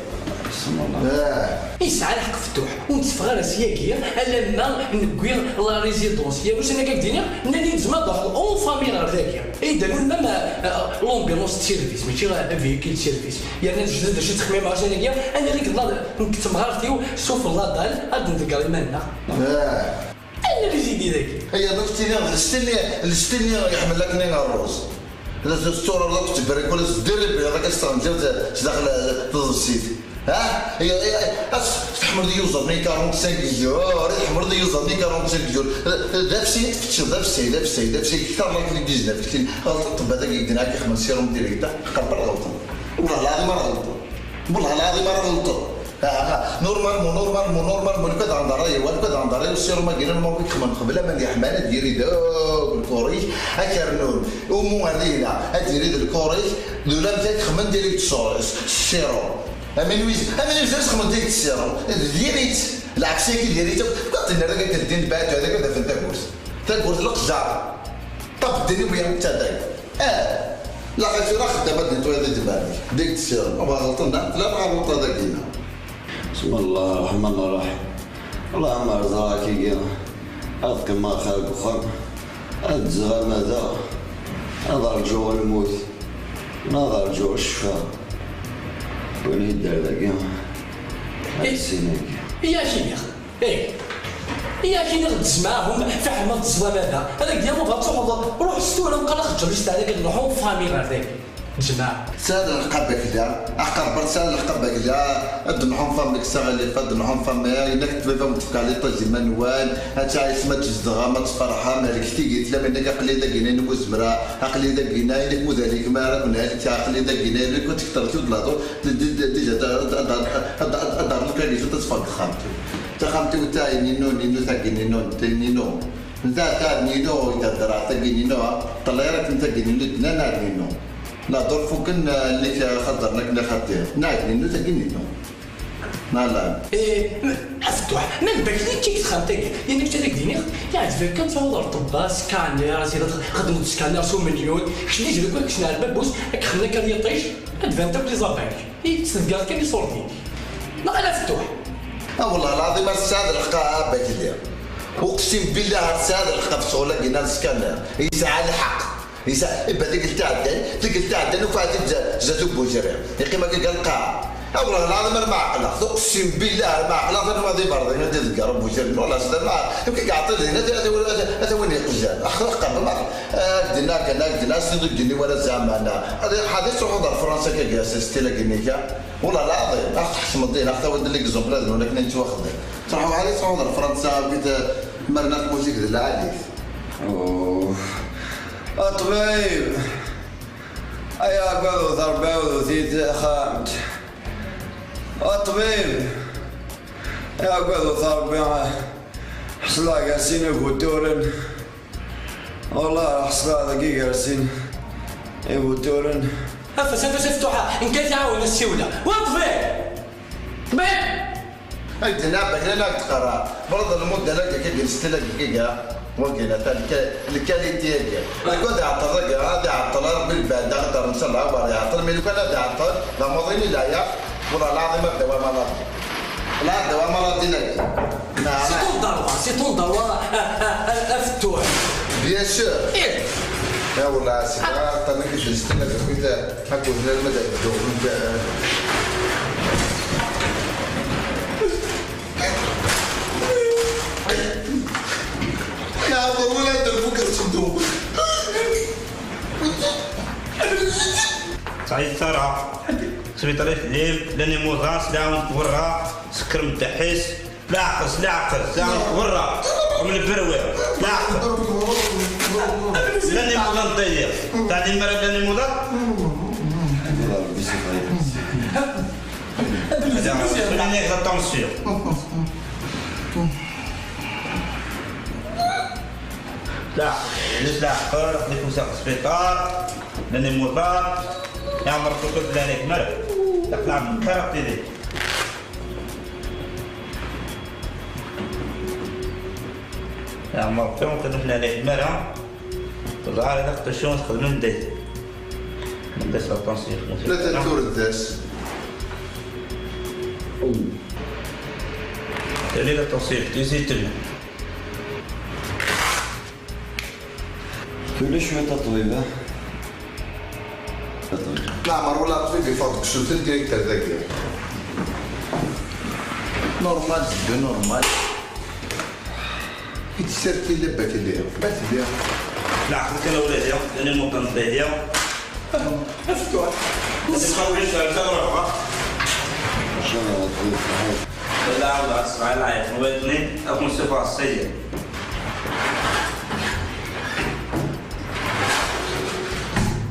Yesɛa lḥeqq Fettuḥ, ur netteffeɣ ara syagi alamma newwi la résidence. Yer ussan akka k-d-iniɣ, nnan-iyi-d tzemreḍ ad truḥeḍ en famille ɣer dagi. Ay d-rnun même, euh, l'ambulance de service, mačči, euh, véhicule de service. Yerna d acu, d acu ttxemmimeɣ ussan-agi, aniɣ i yella nekk d temɣart-iw, sufella dalle, ad nḍegger iman-nneɣ. Anna les idées dagi. Aya d ttiniɣ d lstili, lstili iḥemmel akken i ṛṛuz. La tetturareḍ akk tberrik ula s diri byaḍ akka s tɣenǧirt sdaxel teḍsit. Ha? Aya, aya, as tḥemmleḍ iyuzaḍ-nni quarante-cinq jours, i tḥemmleḍ iyuzaḍ-nni quarante-cinq jours. D afsi i tfetteḍ, d afsi, d afsi, d afsi, kter n akken i d-izna fell-akin. Ɣelṭeḍ ṭebba dagi i d-nɛak ixmel sérum direct, qerb ara ɣelṭeḍ. Wellah lɛaḍim ara ɣelṭeḍ. Wellah lɛaḍim ara ɣelṭeḍ. Ah, normal, mu normal, mu normal, mu lukan d anḍar aya, wa lukan d anḍar aya, usirum-agi n lmawqi xemmen qbel aman yeḥman ad yiri d lkurik, ad k-rnun umu ar dihna, ad yiri d lkurik, d ulamek ad xemmen direct s, s sirum. Amin wiz, amin wiz ad xemmen direct s sirum. D diri-tt, lɛeks-agi diri-tt, akk tenna d akken ddin bɛid, d akken d afen tagurt. Tagurt leqjar. Ṭab ddin i wiyaḍ d taday. Ah, la ɣef tura xeddam ad netwayeḍ i tbardi. Deg tsiḍ, ma bɣa ɣelṭen, la, la ɣelṭa dagina. بسم الله الرحمن الرحيم. اللهم ارزقك يا. أذكر ما خلق خم. أتزغى ماذا؟ أضرجو الموت. نضرجو الشفاء. ونهدر ذاك. السيناك. يا شيخ. Ih. Yak iniɣ-d zmaɛhum, fiḥel ma teẓẓiḍ amada. Ad ak-d-yameḍ ad truḥeḍ, ruḥ s tura, mqal axeǧǧer yis tɛedda ad nruḥ en famille ɣer dagi. Zmaɛ. Tesɛiḍ lḥeqq a Bakla, aqerber tesɛiḍ lḥeqq a Bakla, ad nruḥ en famille s aɣilif, ad nruḥ en famille, yenna-k-d baba-m tefka les iman-nwen, ad tɛic ma tezdeɣ, ma tferḥ, ma helk tigi, tlam yenna-k aql-i dagina, aql-i dagina, yenna-k mudalik ma ara ken-helk, aql-i dagina, yenna-k ur tekter-d ladur, déjà ad d-rnuɣ kan isu ad teffeɣ deg texxamt. Taxxamt-iw d taɛin-inu, n-inu, tagi n-inu, n-inu. Nta taɛin-inu, i d-heddreɣ, tagi n-inu, ṭṭlayra-kem tagi n-inu, d-nnan aɛin-inu. Nahder fukken, eh, lik, eh, xaḍer nak, nak xaṭi. Naɛin-inu, tagi n-inu. Nala. Eh, m-, afeṭṭuḥ, ma d bakli ččik texxamt-agi, yenna-k ad ak-d-iniɣ, yeɛjeb-ak kan tɛuḍer ṭebba, skanner, ad txedmeḍ skanner s umilyun, kečč d ijerku, kečč n ɛelbabus, ad k-xedmen akka d yiṭij, ad d-banent akk les abayek. I tettḍeggireḍ kan iṣurdiyen. Neɣ ala fettuḥ? Ah, wellah lɛaḍim, ar tesɛiḍ lḥeqq a Bakli. Uqsim billah ar tesɛiḍ lḥeqq ɣef ccɣel-agi n skanner. Yesɛa lḥeqq. Yesɛa, iba tikkelt iɛeddan, tikkelt iɛeddan, ufiɣ-t-id zdat ubujri. Yeqqim akka deg lqaɛa. Ah, wellah lɛaḍim, ar ma ɛeqleɣ. Uqsim billah ar ma ɛeqleɣ, ar ma d iberḍi ad iḍegger ubujri. Wellah s dama, amek i iɛeṭṭel din, ad, ad, ad, ad win yeqjan. Axir qerrem, ah, ak-d-inna kan, ak-d-inna, s tiduǧin-iw ara zeɛma, ah, ad, ad truḥeḍ ar Fransa akka, s stil-agi-nni kan. Wellah lɛaḍim, ad tḥesmeḍ din, ad tawiḍ l'exemple ad nuna kan i nettwaxdem. Truḥ waḥed, ad truḥeḍ ar Fransa, akkit, eh, merna tmuzik d lɛali. Uf. A ṭbib! Ay agad ur terbiḍ ur t-id-axxamt. A ṭbib! Ay agad ur terbiḍ, ḥesleɣ gar sin ibuturen. Wallah, ḥesleɣ deg igersin ibuturen. Afas, afas, aftuḥa, nekk ad t-ɛawneɣ, siwleɣ. Wa ṭbib! Ṭbib! Ay d-nna, bakla la d-qqareɣ. Berḍ lmudda la d-akka, gel stil-agi, giga. Wagi, la, ta, lka-, lkaliti-agi. Nekk ad iɛeṭṭel, dagi, ad iɛeṭṭel, Rebbi lbanda, ad d-rren s laɛbar iɛeṭṭel, mi lukan ad iɛeṭṭel, d amuḍin i leɛya, wala lɛaḍima d ddawa maladi. La d-ddawa maladi, la. C'est ton dawa, c'est ton dawa, a, a, a, afeṭṭuḥ. Bien sûr. Eh. Ya, wala, c'est pas, t'as vu que je suis là, depuis, euh, à cause de la, de, de, de, Ya, والله لا تنفك الصندوق. سعيد ترى سبيطار الحليب، لاني موضاس، لا تورا، سكر متحس، لا عقص، لا عقص، لا تورا، من البروي، لا عقص. لاني موضان طيب، تاع المرة لاني موضان. هذا، خليني هذا التنسيق. لا، علاش لا عقل، خليك وسع السبيطار، لاني موضان، يا عمر كنت لاني مرض، تطلع من كارت تيلي. Ɛmer Rebbi, ur k-nefna lɛid mara. Ẓɛar ilaq tacu txedmem day. Ndes aṭansif. Tlata n turdas. Tali la tansif, tizi tella. Tuli cwiṭ a ṭṭbib, ah. Leɛmer wala ṭṭbib yeffeɣ deg usentel direct ar dagi. Normal, teddu normal. I tserti la bakili, bakili. Leɛqel kan a wladi, llan imuṭan n daydi. Aftuḥ. Aftuḥ. Wala ɛawdeɣ ad tesɛa lɛayat n wayeḍ-nni, ad kun-sufɣeɣ ssayi.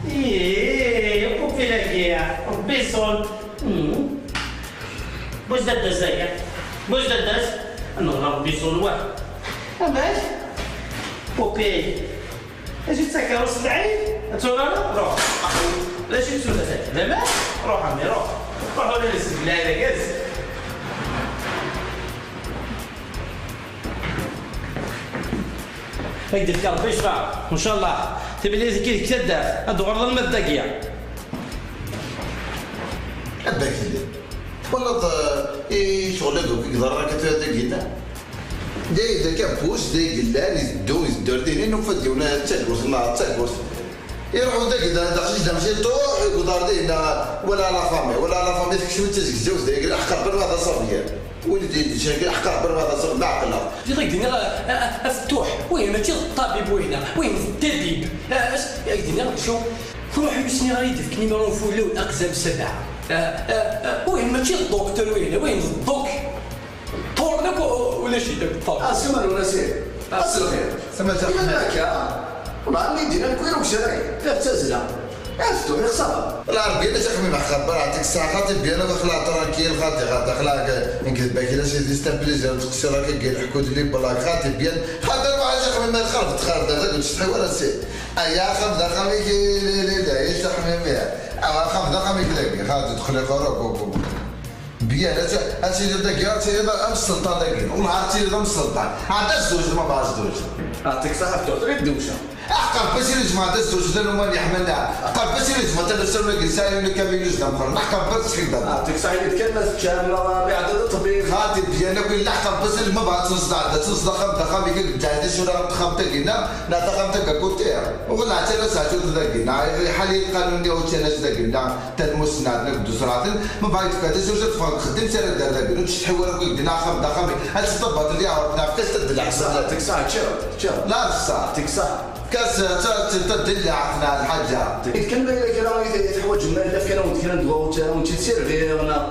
Ih, Pupi-agi, Rebbi iṣun. Hmm. Buzz dadda-s dagi. Buzz dadda-s. Anɣa Rebbi iṣun wa. Amek? Pupi. Acu d takeṛṛust lɛid? Ad turareḍ? Ruḥ. D acu d tura? D aman? Ruḥ a mmi, ruḥ. Ruḥ ula d seg lɛid agaz. Ad k-d-ifk Ṛebbi ccfa, ncallah. Timlilit-agi deg taddart, ad d-tuɣaleḍ alma d dagi. A Bakili, twalaḍ, eh, i ccɣel-agi akk i iḍerrun akka tura dagi, da? Day d akabus, day yellan, iteddu, iteddu ar din, i nufa-d yiwen, d tagurt, ma d tagurt. Iruḥ dagi, da, d aqcic d amciṭuḥ, i uḍar din, wala la famille, wala la famille, tekcem d tazegzawt, day yellan, ḥqer, baba d aṣabyan. Win i d-yettceggiɛ ḥqer, baba d aṣabyan, d aɛeqleɣ. Di ɣ-d-nniɣ, a, a, aftuḥ, wihin mačči d ṭṭabib, wihin, wihin d ṭṭabib. A, a, a, ak-d-nniɣ d acu? Truḥ i usniɣ ara yi-d-ifk numéro n fulaw aqzam sebɛa. A, a, a, wihin mačči d dduktur, wihin, wihin d dduk. Ṭṭuren akk u-, ulac-it akk ṭṭuren. Asma ur nasi. Aselxir. Sama d Iman akka. Wala, mi d-inan kwi ur gzan. La tettazzla. Aftuḥ, ixṣer. Wala, Rebbi, la ttxemmim axaṭer ɛṭik ṣṣeḥ, xaṭi byan akk axla tranquille, xaṭi, xaṭi, axla, nekk d Bakili, c'est un plaisir, teqsiḍ akka, gil, ḥku-d les blagues, xaṭi byan, xaṭi, ruḥ, ttxemmim, ma txerbeḍ, txerbeḍ, d acu tḥiwal, c'est. Aya, axxam d axxam-ik, li, li, d ayen, ttxemmim, ya. Awa, axxam d axxam-ik dagi, xaṭi, dxel iqerru, bu, bu, bu. Byan, ad, ad tiliḍ dagi, ad tiliḍ am sselṭan dagi. Wellah, ad tiliḍ am sselṭan. Ɛedda zewǧ, ma bɣa zewǧ. Ɛṭik ṣṣeḥ, aftuḥ, trid dewca. Aqerb-as i lezma, ɛedda zewǧ, d anuman yeḥman. Aqerb-as i lezma, tala sawla gel sɛi, yuli kamilus d ameqqran. Aqerb-as seg dada. Ɛṭik ṣṣeḥ, yid kan ma tečča, ma, ma iɛedda d ṭṭbib. Xaṭi, byan akk, illa aqerb-as i lezma, bɣa tneẓḍ, ɛedda tneẓḍ axxam d axxam, i kil bdɛed i sura n texxamt-agi, neɣ, neɣ taxxamt-agi, a côté. Wellah, ad tala sɛiǧ dagi, neɣ, iḥal i lqanun, i uččan-as dagi, neɣ, Talmust n Ɛednab d Usraten, ma bɣa yefka tasawsa teffeɣ txeddem s ara d-ar dagi, ur tectḥi wara akk deg-neɣ axxam d axxam, ad teṭṭebbaṭ liɛṛab, neɛfek-as-d lɛesba. Ɛṭik ṣṣeḥ, ččir, ččir. La, ṣṣeḥ. Ɛṭik ṣṣeḥ. Kas, ta, ta, ta, d lɛaqna lḥaǧa. Id kan ma yella kra i teḥwaǧem, ma yella fkan-awen-d kra n ddwa, ur tt-, ur tt-id-sirbiɣ, neɣ?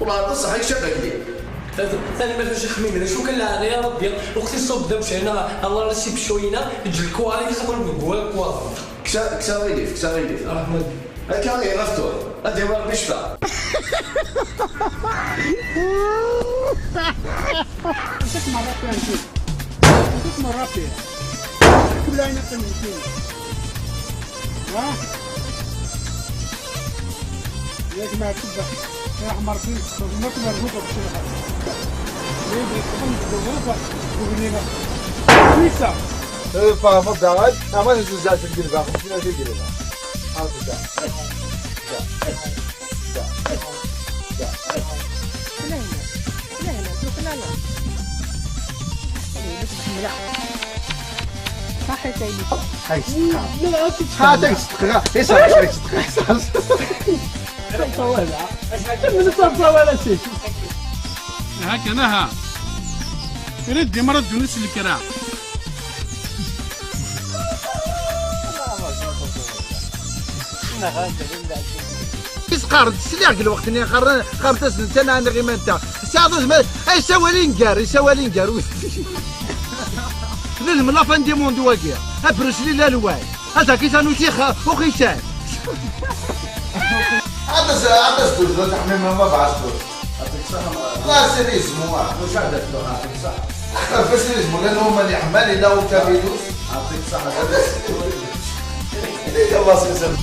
Wala, d ṣṣeḥ, ikcaf akli. Tanemmirt a Ccix Ḥmimi, d acu kan leɛna ya Ṛebbi, lweqt i ṣṣub d amcayna, Allah la sibcuyna, eǧǧ lkuwari, kisa kul lkuwari. Ksa, ksa ɣilif, ksa ɣilif. Ṛeḥma-k. Akka i ɣef tura, ad yawi Ṛebbi ccfa. Nsiɣ merra fi nsiɣ. Nsiɣ merra fi. Kul ayen akken nsiɣ. Ha? Yak ma tebba. Ṛeḥma Ṛebbi, ma tebba rbuka bcirha. Yak ma tebba rbuka, bugni. Wisa. Fahmeḍ daɣen, ama nezuzah seg lbax, mačči d acu i yellan. Ḥaḍer da. Da. Da. Da. Lehna. Lehna, tuklala. صحيت عينيك. هاي ستقرا. لا، كنت هذاك ستقرا. إيش هذاك ستقرا؟ من صار ولا شيء. هكا نهى. رد مرة دونس الكرا. Isqar-d sliɣ deg lweqt-nni, qqaren, qqaren-as netta neɣ aniɣ iman-nteɣ. Sɛiḍ udem, ay sawal ingar, ay sawal ingar. D udem la fin du monde wagi. A Bruce Lee la lway. Hada kisa n utix uxican. Atas, atas duz, la taḥmim ma bɛas duz. Yɛṭik ṣṣeḥḥa. La sérieux, moi. Mucaɛda, yɛṭik ṣṣeḥḥa. Aqerb-as i lezmul, anwa ma yeḥman, yella ukamilus. Yɛṭik ṣṣeḥḥa. Yalla, sisem.